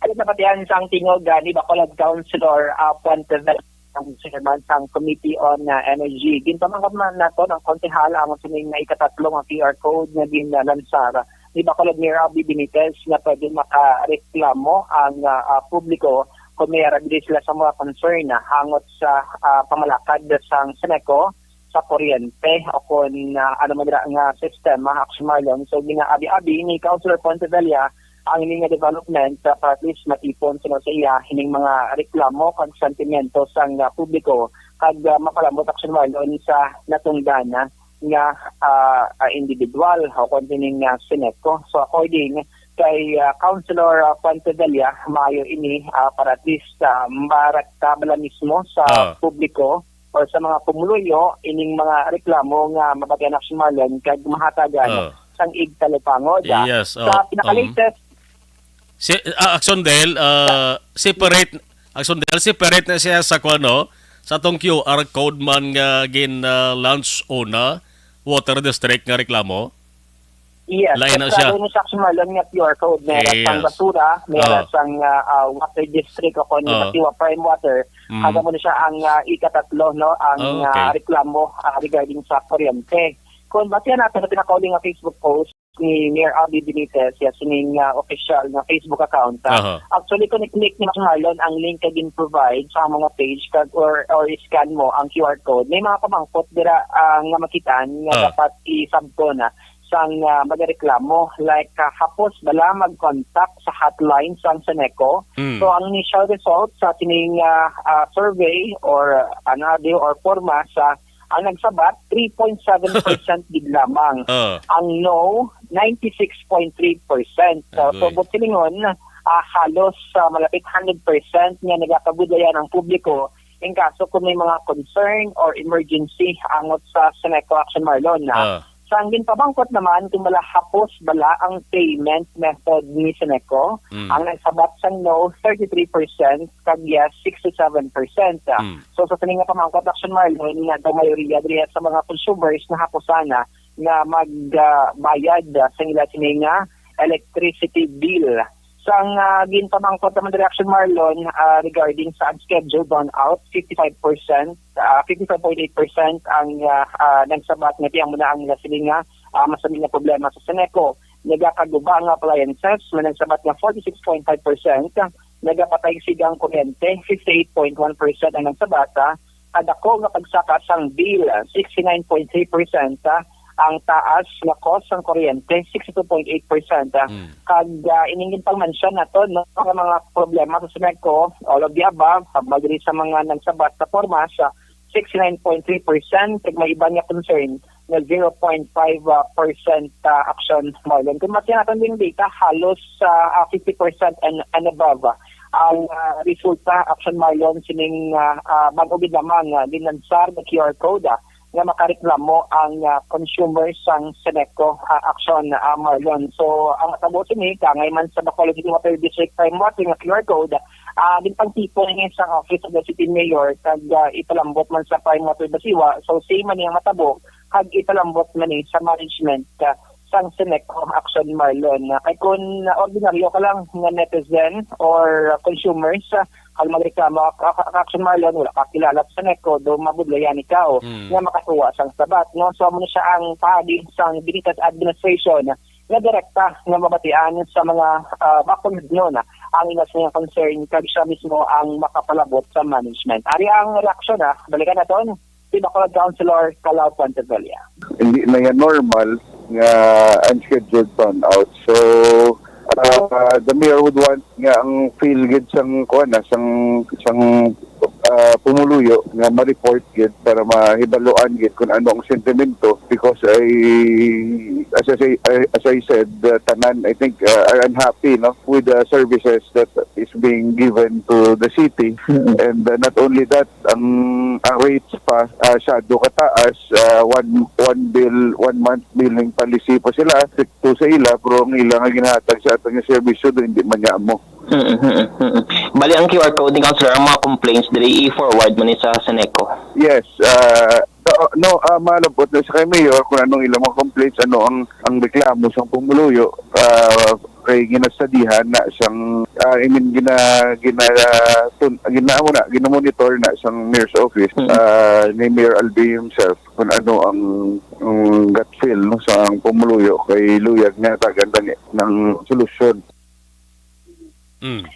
Ano na pati ang sang tingog, ah, ni Bacolod Councilor, ah, Puente Vela, ang chairman sang Committee on, ah, Energy. Ginpamangkot man nato ng konsehal ang sining nga ikatatlo nga Q R code nga ginlansar ni Bacolod Mayor Abby Benitez nga pwede makareklamo ang, ah, ah, publiko kung may arabili sila sa mga concern, ah, hangot sa, ah, pamalakad sang Seneco sa kuryente o kon, ah, ano man dira nga sistema, Action Marlon. So, ginaabi-abi ni Councilor Pontevilla ang ini nga development, ah, para at least matipon suno sa iya ining mga reklamo kag sentimiento sang, ah, publiko kag, ah, mapalambot, Action Marlon, sa natungdan, ah, nga, ah, ah, individual o kon sining, ah, Seneco. So, according kay, ah, Councilor, ah, Pontevilla, maayo ini, ah, para at least, ah, marekta bala mismo sa Ah. publiko or sa mga pumuluyo ining mga reklamo nga mabatian, Action Marlon, kag mahatagan Ah. sang igtalupangod. Ah, Yes, sa oh, um, pinaka-latest Si, ah, Action Del, ah, separate, Action Del, separate na siya sa kuwan, no? Sa tong Q R code man nga gin, ah, launch una, Water District nga reklamo? Yes, Lain na siya. Sa Action Marlon nga Q R code, may Yes. sang basura, may Oh. sang, ah, ah, water district o kung Oh. Basiwa Prime Water. Mm. Kag amo na siya ang, ah, ikatatlo, no, ang, Ah, okay. ah, reklamo, ah, regarding sa kuryente. Kung basihan natin sa pinakauli nga Facebook post ni Mayor Abby Benitez, ya sining, ah, official nga Facebook account, ah. Aha. Actually, kung i-click ni Marlon ang link nga gin-provide sa mga page kag or, or i-scan mo ang Q R code, may mga pamangkot dira, ah, nga makitaan nga Ah. dapat isabton, ah, sang, ah, magareklamo. Like, ah, hapos bala mag-contact sa hotline sang Seneco. Mm. So, ang initial result sa sining, ah, ah, survey or, ah, ano, or forma sa ang nagsabat, three point seven percent gid lamang. Ah. Ang no, ninety-six point three percent. So, Agoy. Subot silingon, ah, halos, ah, malapit hundred percent nga nagakabudlayan ang publiko in kaso kung may mga concern or emergency angot sa Seneco Action Marlon. Ah. Sa ang ginpamangkot naman kung bala hapos bala ang payment method ni Seneco, Mm. ang nagsabat sang no, thirty-three percent, kag yes, sixty-seven percent. Mm. So, sa sini nga pamangkot, Action Marlon, nga daw mayoriya diri sa mga consumers nga hapusan na nga mag, ah, bayad, ah, sa ila sini nga electricity bill. Sang, ah, ginpamangkot naman diri, Action Marlon, ah, regarding sa unscheduled brownout, fifty-five percent, ah, fifty-five point eight percent ang, ah, ah, nagsabat nga tiyan mo na ang ila sini nga, ah, masami nga problema sa Seneco. Nagakaguba nga appliances, may nagsabat nga forty-six point five percent, nagapatay sigang kuryente, fifty-eight point one percent ang nagsabat, ah, kadako nga pagsaka sang bill, sixty-nine point three percent, ah, ang taas nga cost sang kuryente, sixty-two point eight percent, ah. Mm. Kag, ah, ining ginpang-mention naton, no, nga mga problema sa Seneco, all of the above, habag diri sa mga nagsabat sa porma sa sixty-nine point three percent, kag may iban nga concern nga zero point five, ah, percent, ah, Action Marlon. Kung matiyan naton ding data, halos, ah, ah, fifty percent and, and above, ah, ang, ah, resulta, Action Marlon, sining, ah, ah, bag-o gid lamang, ah, ginlansar nga Q R code, ah, nga makareklamo ang, ah, consumer sang Seneco, ah, Action, ah, Marlon. So, ang matabo sini, kangay man sa Bacolod City Water District Prime Water nga Q R code, ah, ginpangtipon ni sa Office of the City Mayor kag, ah, ipalambot man sa Prime Water Basiwa. So, same man ang matabo kag ipalambot man ni sa management, ah, sang Seneco Action Marlon. Ah, kay kun, ah, ordinaryo ka lang nga netizen or consumers, ah, kag magreklamo ka, ka, ka Action Marlon, wala ka kilala sa Seneco, do mabudlayan ikaw Mm. nga makatuwa sang sabat, no? So, amo na siya ang paagi sang Benitez administration nga direkta nga mabatian sa mga, ah, Bacolodnon ang ila sini nga concern kag siya mismo ang makapalabot sa management. Ari ang reaksyon, ah. Balikan naton si Bacolod Councilor Calao Pontevilla. Hindi na yan normal nga unscheduled brownout. So, ah, the mayor would want nga ang feel gid sang, kuwan na, sang, sang, ah, pumuluyo nga ma-report gid para mahibaluan gid kung ano ang sentimento, because I, as I say, I, as I said, uh, tanan, I think, uh, are unhappy, no, with the services that is being given to the city. Mm-mm. And, uh, not only that, ang, ang rates pa, uh, shadow kataas, uh, one, one bill, one month billing policy pa sila, stricto sa ila, pero ang ila nga ginahatag sa aton nga serbisyo, do hindi man niya amo. Mm, mm, mm. Bali, ang Q R code ni Councilor, ang mga complaints diri, i-forward mo ni sa Seneco. Yes, ah, no, no, ah, malabot na sa kay Mayor kung anong ilang mga complaints, ano ang, ang reklamo sa pumuluyo, ah, kay ginastadihan na siyang, ah, I mean, gina, gina, tun, gina, mo na, ginamonitor na sang Mayor's Office, Mm. ah, ni Mayor Albi himself kung ano ang, ang gut feel, no, sa ang pumuluyo kay luyag nga tagan tani ng solusyon. Mm.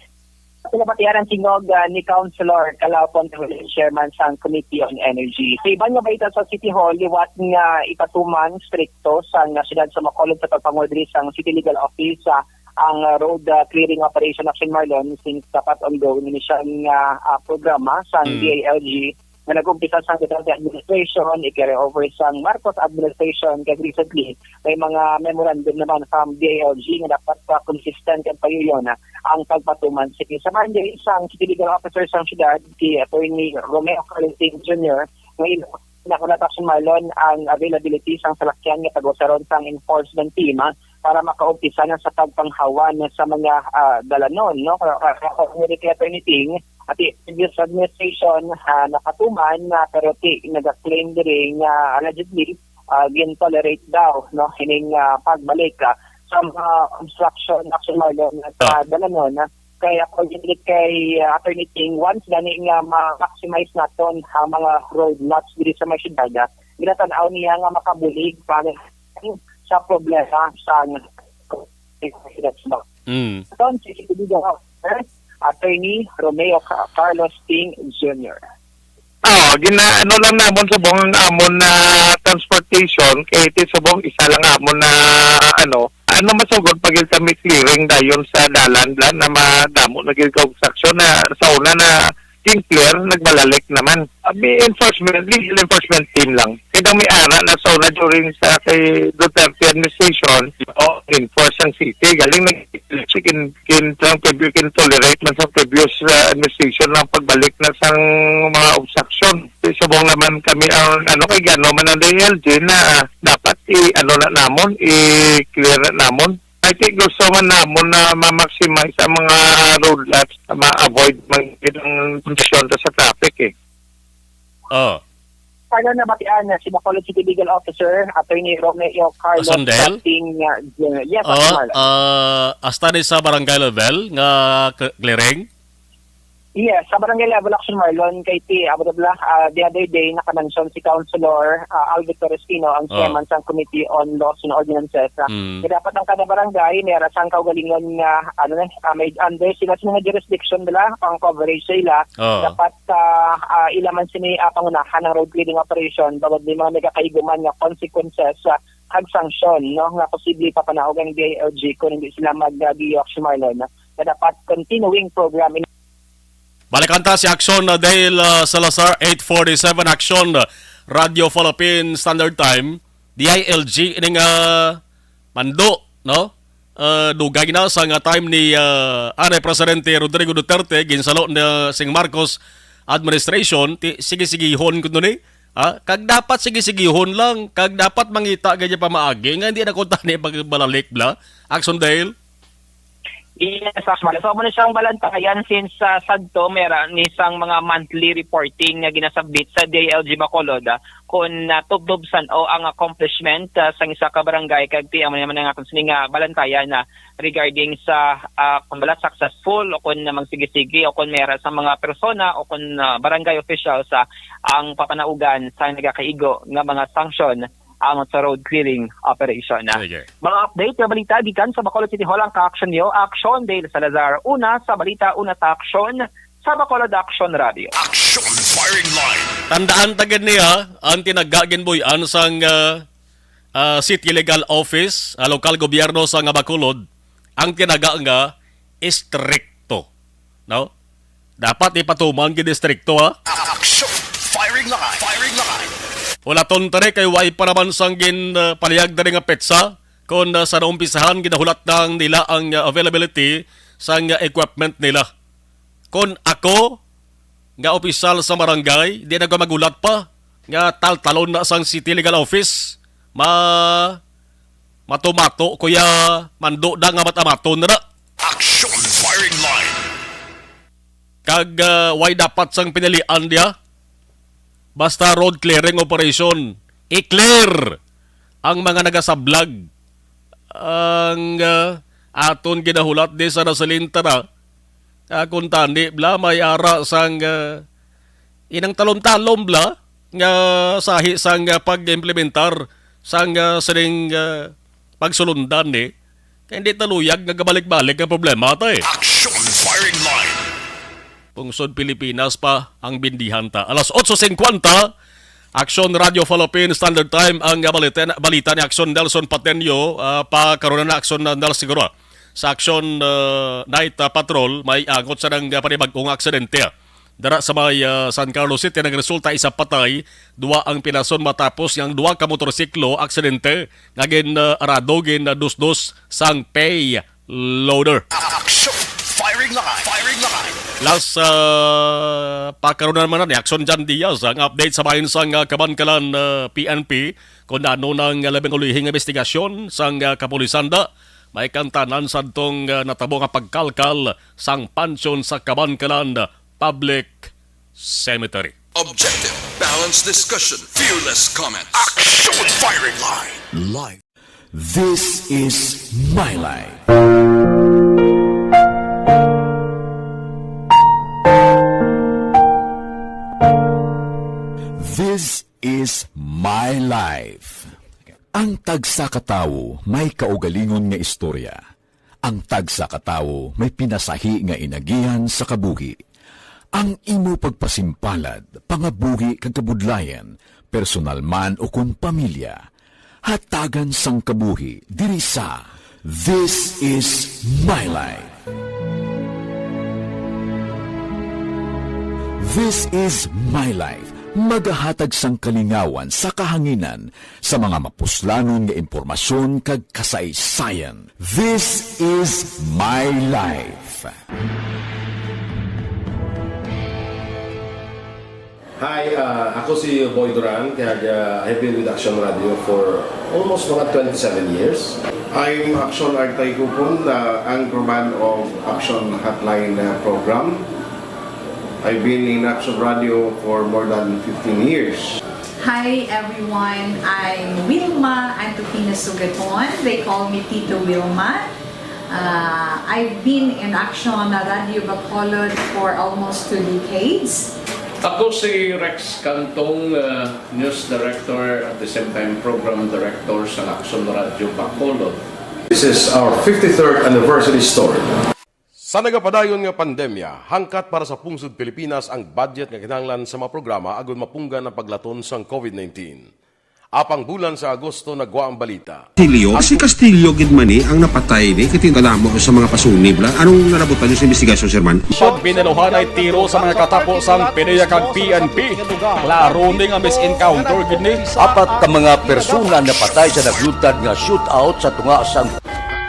Pinabatian ang tingog, ah, ni Councilor Calao Ponte, Chairman sang Committee on Energy. Sa iban nga balita sa City Hall, liwat nga ipatuman strikto sang siyudad sa Bacolod sa pagpangulo diri sang City Legal Office, ah, ang road, ah, clearing operation, Action Marlon, since dapat ongoing ni siya nga, ah, programa sang Mm. D I L G nga nag-umpisa sang Duterte administration, i-carry over sang Marcos administration, kag recently may mga memorandum naman from D I L G nga dapat pa consistent ang payuyon ang pagpatuman sini. Sa Monday, sang City Legal Officer sang siyudad, si Attorney Romeo Carlos Junior, nga ilo na kung Action Marlon ang availability sang salakyan nga pag-usaron sang enforcement team, ah, para makaumpisa na sa pagpanghawan sa mga, ah, dalanon, no? Kaya, kaya, kaya, kaya, kaya, kaya, At the previous administration, ah, nakatuman na, pero ti nag-claim diri nga allegedly, ah, gin-tolerate daw, no, hining, ah, pagbalik, ah, sa mga obstruction, Action Marlon, at, ah, dalanon, ah. Kay according kay, ah, Attorney Ting, once gani nga ma-maximize naton ang mga road lots diri sa may syudad, ah, ginatan-aw niya nga makabulig para sa problema sa Mm. Attorney Romeo Ca-, Carlos Ting Junior. Ah, gina-, ano lang namon subong ang amon na transportation, kay ti subong isa lang amon na, ano, ano masugod pag kami clearing dayon sa dalan lang na madamo na gid ka obstruction na sa una na Sinclair, nagbalalik naman. Abi, enforcement, legal enforcement team lang. Kaya may ara na sa una during sa kay Duterte administration, o enforce ang city. Galing nag kin, kin, sang previ-, kin tolerate man sa previous, uh, administration ang pagbalik na sang mga obstruction. Subong naman kami ang, ano, kay gano man ang D L G na dapat i, ano na namon, i-clear na namon. I think gusto man namon na ma-maximize ang mga road lots na ma-avoid man gid ang kondisyon ta sa traffic, eh. Oh. Para nabatian na si Bacolod City Legal Officer, Attorney Romeo Carlos Sundel? Dating, uh, Junior. Yes, Oh, Attorney Marlon. Uh, hasta ni sa barangay level nga k-, clearing? Yes, sa barangay level, Action Marlon, kay ti, amo na bala, ah, the other day, naka-mention si Councilor, ah, Alvin Torresino, ang Oh. chairman sang Committee on Laws and Ordinances, ah, Mm. nga dapat ang kada barangay may ara sang kaugalingon nga, ano na, ah, may under sila sa mga jurisdiction nila, ang coverage sa ila. Oh. Dapat, ah, ah, ila man sini, ah, pangunahan ang road clearing operation, bangod may mga nagakaigo man nga consequences, ah, kag sanksyon, no, nga posible papanaog ang D I L G kung hindi sila mag-, ah, Action Marlon, nga dapat continuing program in Balikan ta si Action, uh, Dale, uh, Salazar, eight forty-seven Action, uh, Radio Philippine Standard Time, D I L G, ining, uh, mando, no? Uh, dugay na sa nga time ni, uh, anay Presidente Rodrigo Duterte, ginsalo na sing Marcos administration, ti, sige-sigihon kuno ni, ha? Kag dapat sige-sigihon lang, kag dapat mangita gid pamaagi, nga hindi na ko tani pagbalalik bla. Action, Dale? Yes, Asmar. So, amo na siyang balantayan since, ah, sadto, mera ni sang mga monthly reporting nga ginasubmit sa D I L G Bacolod, ah, kung, ah, tubtob san-o ang accomplishment, ah, sang isa ka barangay, kag ti, amo naman ang akon sini nga balantayan na regarding sa, ah, kung wala successful o kung na magsige-sige o kung mera sa mga persona o kung, ah, barangay officials, ah, ang papanaugan sa nagakaigo nga mga sanction ang sa road clearing operation. Sige. Mga update nga balita gikan sa Bacolod City Hall ang ka-action niyo. Action, Dale Salazar. Una sa balita, una sa action sa Bacolod Action Radio. Action Firing Line. Tandaan ta gid niya ang tinaga ginbuy-an sang, ah, ah, City Legal Office, ah, lokal gobyerno sa nga Bacolod, ang tinaga nga istrikto, no? Dapat ipatuman gid distrikto, ha? Action! Firing line! Firing line! Hulaton tani kay way pa naman sang gin, ah, palihag diri nga petsa kon, ah, sa naumpisahan ginahulat na nila ang, ah, availability sang, ah, equipment nila. Kon ako nga opisyal sa barangay, di na ko maghulat pa nga taltalon na sang City Legal Office. Ma-, matumato, kuya, mando na nga matamaton na. Action! Firing line! Kag, ah, way dapat sang pinilian diya. Basta road clearing operation, i-clear ang mga nagasablag. Ang, ah, aton ginahulat di sa nasalinta na, ah, kung tani bla, may ara sang, ah, inang talom-talom bla, nga sahi sang, ah, pag-implementar sang, ah, sining, ah, pagsulundan ni. Kay hindi taluyag nga gabalik-balik ang problema ta eh. Action! Firing line! Pungsod Pilipinas pa ang bindihan ta. Alas otso singkwenta, Aksyon Radio Philippines Standard Time ang balita, balita ni Aksyon Nelson Patenio, ah, pa karon na Aksyon na Nels siguro. Sa Aksyon, ah, Night, ah, Patrol, may angot sa nang, ah, panibag-o nga aksidente, ah. Dara sa may, ah, San Carlos City, nagresulta isa patay, dua ang pinason matapos nga ang dua ka motorsiklo aksidente nga gin, ah, arado gin, ah, dusdos sang pay loader. Action! Firing line! Firing line! Last, ah, pakaron naman na ni Action John Diaz ang update sa bahin sang, ah, Kabankalan, ah, P N P kung ano nang labing ulihi nga investigasyon sang, ah, kapulisan da may kantanan sadtong, ah, natabo nga pagkalkal sang pansyon sa Kabankalan Public Cemetery. Objective, balanced discussion, fearless comments. Action! Firing line! Live. This is my life. This is my life. Ang tagsa ka tawo may kaugalingon nga istorya. Ang tagsa ka tawo may pinasahi nga inagihan sa kabuhi. Ang imo pagpasimpalad, pangabuhi kag kabudlayan, personal man ukon pamilya, hatagan sang kabuhi diri sa This Is My Life. This Is My Life, magahatag sang kalingawan sa kahanginan sa mga mapuslanon nga impormasyon kag kasaysayan. This Is My Life. Hi, ah, ako si Boy Duran, kag, ah, I've been with Action Radio for almost mga twenty-seven years. I'm Action Artay Kupon, the anchorman of Action Hotline, ah, program. I've been in Action Radio for more than fifteen years. Hi everyone, I'm Wilma Antupina Sugaton. They call me Tito Wilma. Uh, I've been in Action Radio Bacolod for almost two decades. Ako si Rex Cantong, uh, news director, at the same time program director sa Action Radio Bacolod. This is our fifty-third anniversary story. Sa nagapadayon nga pandemya, hangkat para sa pungsod Pilipinas ang budget nga kinahanglan sa mga programa agud mapunggan ang paglaton sang COVID nineteen. Apang bulan sa Agosto nagwa ang balita. Castillo, si Castillo gid man ni ang napatay ni, kay tingala mo sa mga pasunib la. Anong nalabutan niyo sa investigasyon, Sir Man? Pag binaluhan ay tiro sa mga katapo sang PDEA kag P N P. Klaro ni nga misencounter gid ni. Apat ka mga persona napatay sa naglutad nga shootout sa tunga sang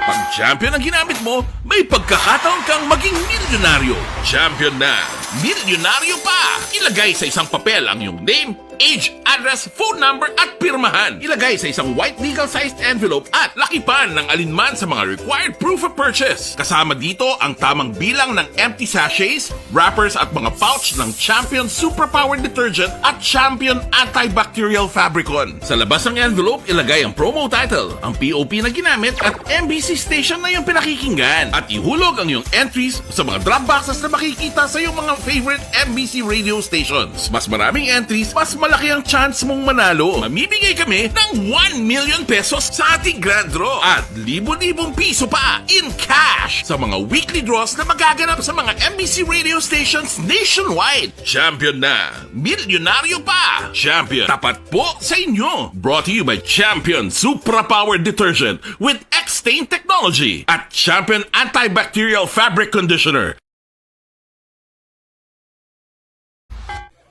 Pag champion ang ginamit mo, may pagkakataon kang maging milyonaryo. Champion na, milyonaryo pa! Ilagay sa isang papel ang iyong name, age, address, phone number, at pirmahan. Ilagay sa isang white legal-sized envelope at lakipan ng alinman sa mga required proof of purchase. Kasama dito ang tamang bilang ng empty sachets, wrappers, at mga pouch ng Champion Superpower Detergent at Champion Antibacterial Fabricon. Sa labas ng envelope, ilagay ang promo title, ang P O P na ginamit, at M B C station na iyong pinakikinggan. At ihulog ang iyong entries sa mga drop boxes na makikita sa iyong mga favorite M B C radio stations. Mas maraming entries, mas malaki ang chance mong manalo. Mamimigay kami ng one million pesos sa ating grand draw at libo-libong piso pa in cash sa mga weekly draws na magaganap sa mga M B C radio stations nationwide. Champion na! Milyonaryo pa! Champion, tapat po sa inyo! Brought to you by Champion Supra Power Detergent with X-Stain Technology at Champion Antibacterial Fabric Conditioner.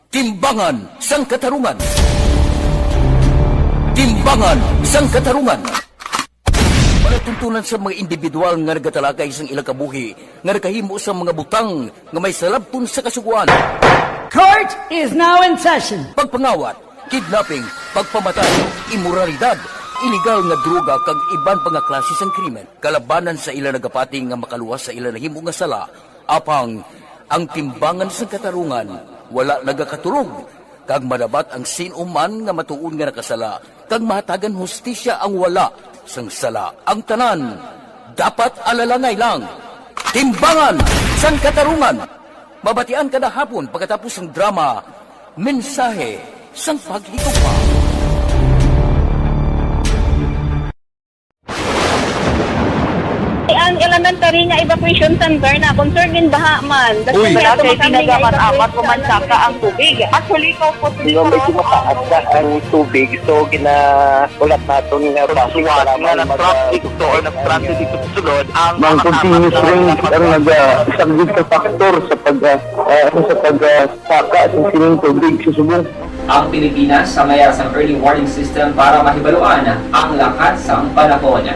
Timbangan sang Katarungan. Timbangan sang Katarungan. Palatuntunan sa mga individual nga nagatalakay sang ilang kabuhi nga nakahimo sa mga butang nga may salabton sa Kasugoan. Court is now in session. Pagpangawat, kidnapping, pagpamatay, imoralidad, iligal nga droga kag iban pa nga klase sang krimen kalabanan sa ila nagapati nga makaluwas sa ila nahimo nga sala. Apang ang timbangan sang katarungan wala nagakatulog, kag madabat ang sin-o man nga matuod nga nakasala, kag mahatagan hustisya ang wala sang sala. Ang tanan dapat alalangay lang. Timbangan sang Katarungan. Mabatian kada hapon pagkatapos sang drama, Mensahe sang Paghigugma. Ang elementary nga evacuation center na concerned in baha man. Uy. Wala kay pinagamat-amat o mansaka ang tubig. Actually, kaupos. Medyo mataas na ang tubig, so gina-, ulat naton nga base nga nag-traffic to or nag-transit dito sa sulod ang mga continuous rain ang nagasaglit sa factor sa pag, ah, ah, sa pag, ah, saka sa sining tubig sa subong. Ang Pilipinas sa mayar sang early warning system para mahibaluan ang lakat sang panahon.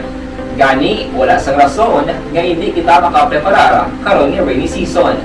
Gani, wala sang rason nga hindi kita makapreparar karon nga rainy season.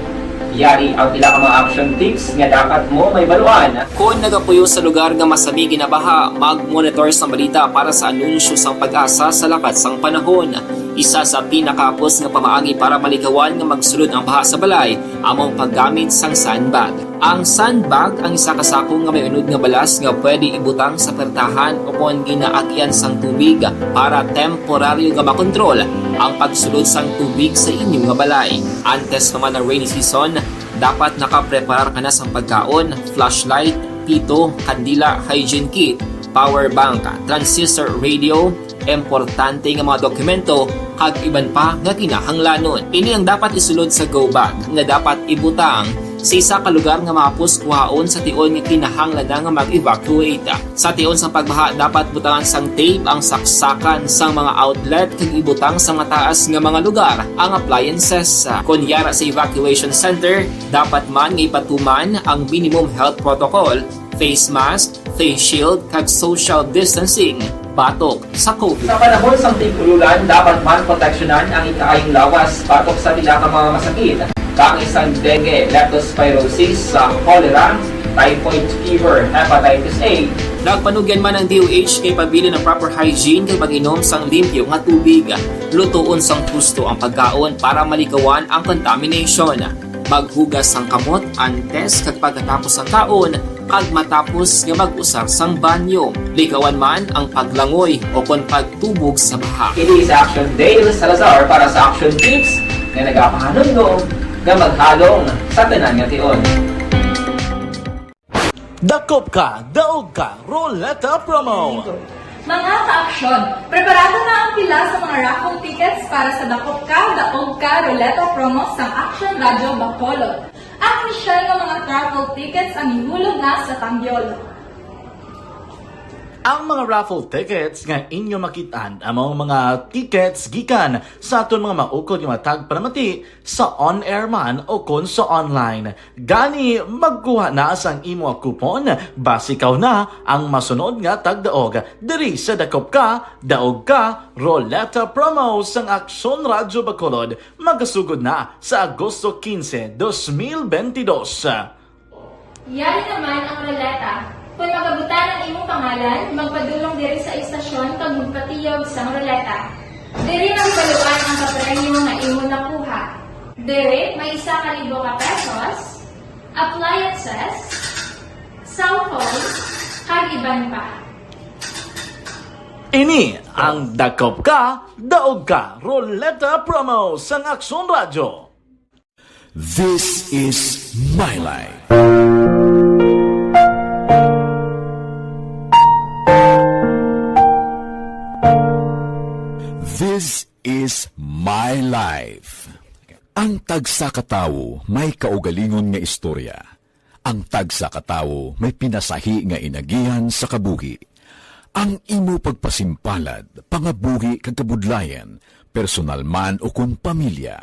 Yari ang pila ka mga action tips nga dapat mo mahibaluan. Kon nagapuyo sa lugar nga masami ginabaha, mag-monitor sang balita para sa anunsyo sang PAGASA sa lakat sang panahon. Isa sa pinakahapos nga pamaagi para malikawan nga magsulod ang baha sa balay amo ang paggamit sang sandbag. Ang sandbag ang isa ka sako nga may unod nga balas nga pwede ibutang sa pertahan o kon ginaagyan sang tubig para temporaryo nga makontrol ang pagsulod sang tubig sa inyo nga balay. Antes pa man ang rainy season, dapat nakapreparar ka na sang pagkaon, flashlight, pito, kandila, hygiene kit, power bank, transistor radio, importante nga mga dokumento, kag iban pa nga kinahanglanon. Ini ang dapat isulod sa go bag nga dapat ibutang sa isa ka lugar nga mahapos kuhaon sa tion nga kinahanglan na nga mag-evacuate. Sa tion sang pagbaha, dapat butangan sang tape ang saksakan sang mga outlet kag ibutang sa mataas nga mga lugar ang appliances. Kon yara sa evacuation center, dapat man nga ipatuman ang minimum health protocol, face mask, face shield, kag social distancing batok sa COVID. Sa panahon sang tig-ululan, dapat man proteksyonan ang ikaayong lawas batok sa pila ka mga masakit, kaangay sang dengue, leptospirosis, sa cholera, typhoid fever, hepatitis A. Nagpanugyan man ang D O H kay pabilin ang proper hygiene kag pag-inom sang limpyo nga tubig. Lutoon sang husto ang pagkaon para malikawan ang contamination. Maghugas sang kamot antes kag pagkatapos sang kaon kag matapos nga mag-usar sang banyo. Likawan man ang paglangoy o kon pagtubog sa baha. Ini si Action Dale Salazar para sa Action Tips nga nagapahanumdom nga maghalong sa tanan nga tion. Dakop ka, daog ka, Roleta Promo! Mga ka-aksyon, preparado na ang pila sa mga raffle tickets para sa Dakop Ka, Daog Ka Roleta Promo sang Aksyon Radyo Bacolod. Ang opisyal nga mga raffle tickets ang ihulog na sa Tambiol. Ang mga raffle tickets nga inyo makit-an amo ang mga tickets gikan sa aton mga maukod nga mga tagpalamati sa on-air man o kon sa online. Gani, magkuha na sang imo coupon, basi ikaw na ang masunod nga tagdaog diri sa Dakop Ka, Daog Ka, Roleta Promo sang Aksyon Radyo Bacolod, magasugod na sa Agosto quince, dos mil veintidós. Yari naman ang roleta. Kung magabutang ang imong pangalan, magpadulong diri sa istasyon kag magpatiyog sang roleta. Diri mahibaluan ang kapremyo nga imo nakuha. Diri may isa ka libo ka pesos, appliances, cellphone, kag iban pa. Ini ang Dakop Ka, Daog Ka Roleta Promo sang Aksyon Radyo. This is my life. This is my life. Ang tagsa ka tawo may kaugalingon nga istorya. Ang tagsa ka tawo may pinasahi nga inagihan sa kabuhi. Ang imo pagpasimpalad, pangabuhi kag kabudlayan, personal man o kon pamilya,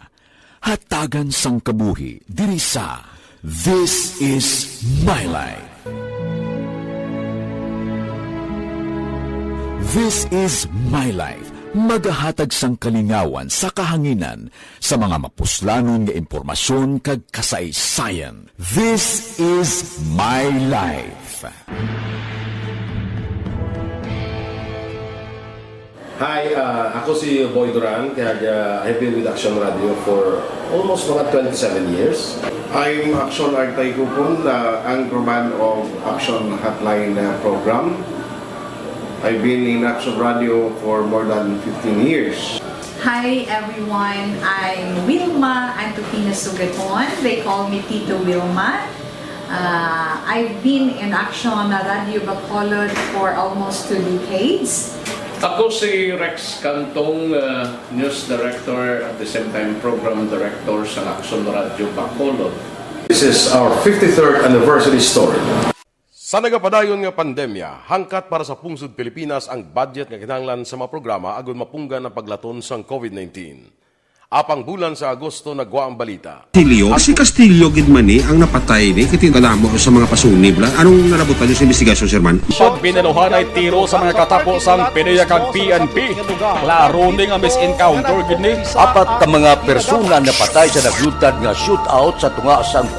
hatagan sang kabuhi diri sa This is my life. This is my life. Magahatag sang kalingawan sa kahanginan sa mga mapuslanon nga impormasyon kag kasaysayan. This is my life. Hi, uh, ako si Boy Duran, kag uh, I've been with Action Radio for almost mga twenty-seven years. I'm Action Artay Kupon, uh, anchorman of Action Hotline uh, program. I've been in Action Radio for more than fifteen years. Hi everyone, I'm Wilma Antupina Sugaton. They call me Tito Wilma. Uh, I've been in Action Radio Bacolod for almost two decades. Ako si Rex Cantong, uh, news director at the same time program director sa Action Radio Bacolod. This is our fifty-third anniversary story. Sa nagapadayon nga pandemya, hangkat para sa pungsod Pilipinas ang budget nga kinahanglan sa mga programa agud mapunggan ang paglaton sang covid nineteen. Apang bulan sa Agosto nagwa ang balita. Castillo, si Castillo gid man ni ang napatay ni, kay tingalamo sa mga pasunib la. Anong nalabutan niyo sa investigasyon, Sir Man? Pag binaluhanay tiro sa mga katapo sang PDEA kag P N P, klaro ni nga mis-encounter gid ni. Apat ka mga persona napatay sa naglutad nga shootout sa tunga sang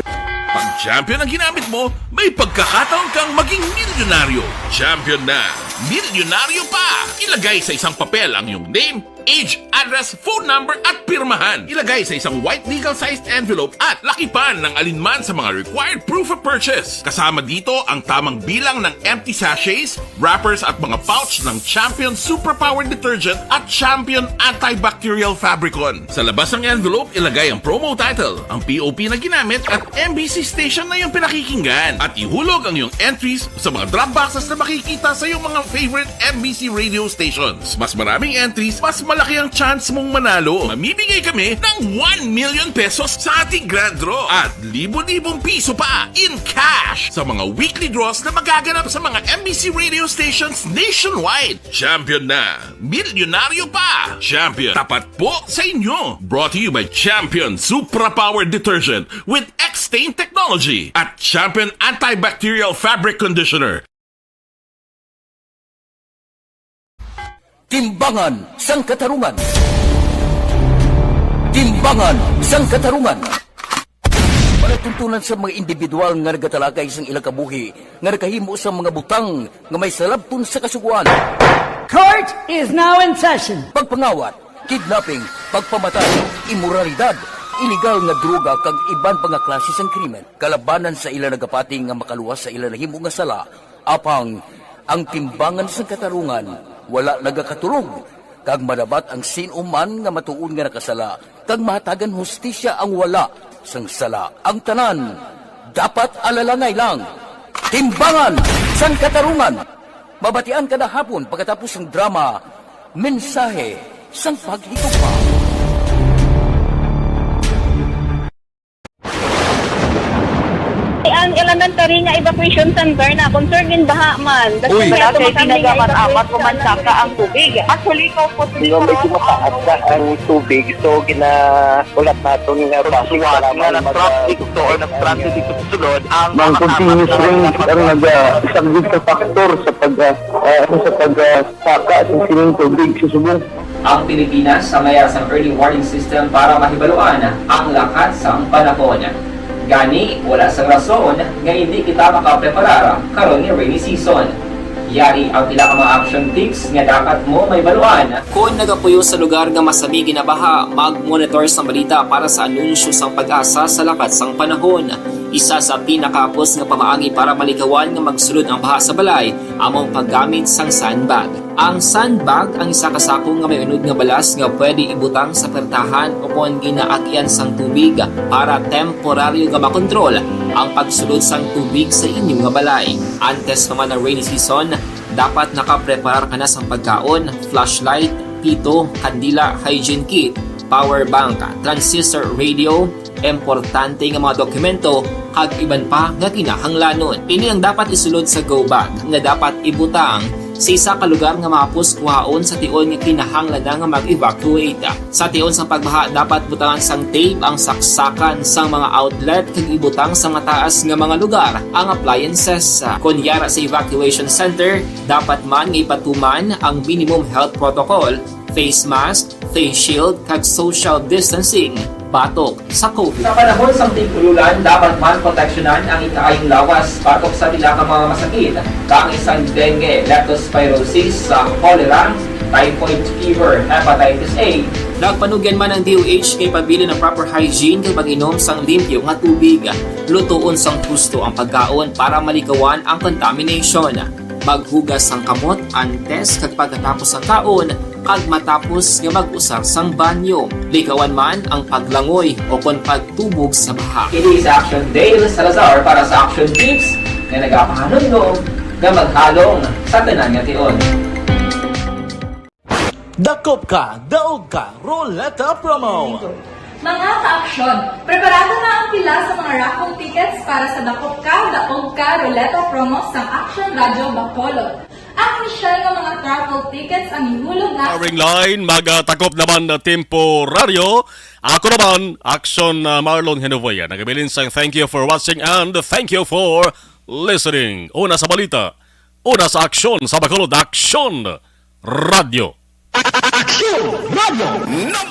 Pag champion ang ginamit mo, may pagkakataon kang maging milyonaryo. Champion na, milyonaryo pa! Ilagay sa isang papel ang iyong name, age, address, phone number, at pirmahan. Ilagay sa isang white legal-sized envelope at lakipan ng alinman sa mga required proof of purchase. Kasama dito ang tamang bilang ng empty sachets, wrappers at mga pouch ng Champion Superpower Detergent at Champion Antibacterial Fabricon. Sa labas ng envelope, ilagay ang promo title, ang P O P na ginamit at M B C station na iyong pinakikinggan. At ihulog ang iyong entries sa mga drop boxes na makikita sa iyong mga favorite M B C radio stations. Mas maraming entries, mas malaki ang chance mong manalo. Mamimigay kami ng one million pesos sa ating grand draw at libo-libong piso pa in cash sa mga weekly draws na magaganap sa mga M B C radio stations nationwide. Champion na! Milyonaryo pa! Champion, tapat po sa inyo! Brought to you by Champion Supra Power Detergent with X-Stain Technology at Champion Antibacterial Fabric Conditioner. Timbangan sang Katarungan. Timbangan sang Katarungan. Palatuntunan sa mga individual nga nagatalakay sang ilang kabuhi nga nakahimo sa mga butang nga may salabton sa Kasugoan. Court is now in session. Pagpangawat, kidnapping, pagpamatay, imoralidad, iligal nga droga kag iban pa nga klase sang krimen kalabanan sa ila nagapati nga makaluwas sa ila nahimo nga sala. Apang ang timbangan sang katarungan wala nagakatulog, kag madabat ang sin-o man nga matuod nga nakasala, kag mahatagan hustisya ang wala sang sala. Ang tanan dapat alalangay lang. Timbangan sang Katarungan. Mabatian kada hapon pagkatapos sang drama, Mensahe sang Paghigugma. Ang elementary nga evacuation center na concern in baha man. Uy. Wala kay tinaga man amat pumansaka ang tubig. Actually, ikaw po, medyo mataas na ang tubig. So, ginaulat naton nga base sa lamang nag-traffic to or nag-transit dito sa sulod, ang mga continuous rain ang nag-, ah, isang big factor sa pag, ah, ah, ano, sa pag, ah, saka sa sining tubig sa subong. Ang Pilipinas sa mayara sang early warning system para mahibaluan ang lakat sang panahon. Gani, wala sang rason nga indi kita makapreparar karon nga rainy season. Yari ang pila ka mga action tips nga dapat mo mahibaluan. Kon nagapuyo sa lugar nga masabi ginabaha, mag-monitor sang balita para sa anunsyo sang PAGASA sa lakat sang panahon. Isa sa pinakahapos nga pamaagi para malikawan nga magsulod ang baha sa balay amo ang paggamit sang sandbag. Ang sandbag ang isa ka sako nga may unod nga balas nga pwede ibutang sa pertahan o kon ginaagyan sang tubig para temporaryo nga makontrol ang pagsulod sang tubig sa inyo nga balay. Antes pa man ang rainy season, dapat nakapreparar ka na sang pagkaon, flashlight, pito, kandila, hygiene kit, power bank, transistor radio, importante nga mga dokumento, kag iban pa nga kinahanglanon. Ini ang dapat isulod sa go bag nga dapat ibutang Sa isa ka lugar nga mahapos kuhaon sa tion nga kinahanglan na nga mag-evacuate. Sa tion sang pagbaha, dapat butangan sang tape ang saksakan sang mga outlet kag ibutang sa mataas nga mga lugar ang appliances. Kon yara sa evacuation center, dapat man nga ipatuman ang minimum health protocol, face mask, face shield, kag social distancing batok sa COVID. Sa panahon sang tig-ululan, dapat man proteksyonan ang ikaayong lawas batok sa pila ka mga masakit, kaangay sang dengue, leptospirosis, sa cholera, typhoid fever, hepatitis A. Nagpanugyan man ang D O H kay pabilin ang proper hygiene kag pag-inom sang limpyo nga tubig. Lutoon sang husto ang pagkaon para maligawan ang contamination. Maghugas sang kamot antes kag pagkatapos sang kaon, kag matapos nga mag-usar sang banyo. Ligawan man ang paglangoy o kon pagtubog sa baha. Kini sa Action Dale Salazar para sa Action Tips nga nagapahanumdom nga maghalong sa tanan nga tion. Dakop ka, daog ka, Roleta Promo! Mga ka-aksyon, preparado na ang pila sa mga raffle tickets para sa Dakop Ka, Daog Ka Roleta Promo sang Action Radio Bacolod. Ang inisyal nga mga raffle tickets ang ihulog na Firing line, magatakop naman na temporaryo. Ako naman, Action uh, Marlon Henovoya. Nagabilin sang thank you for watching and thank you for listening. Una sa balita, una sa aksyon sa Bacolod, Action Radio. Action Radio.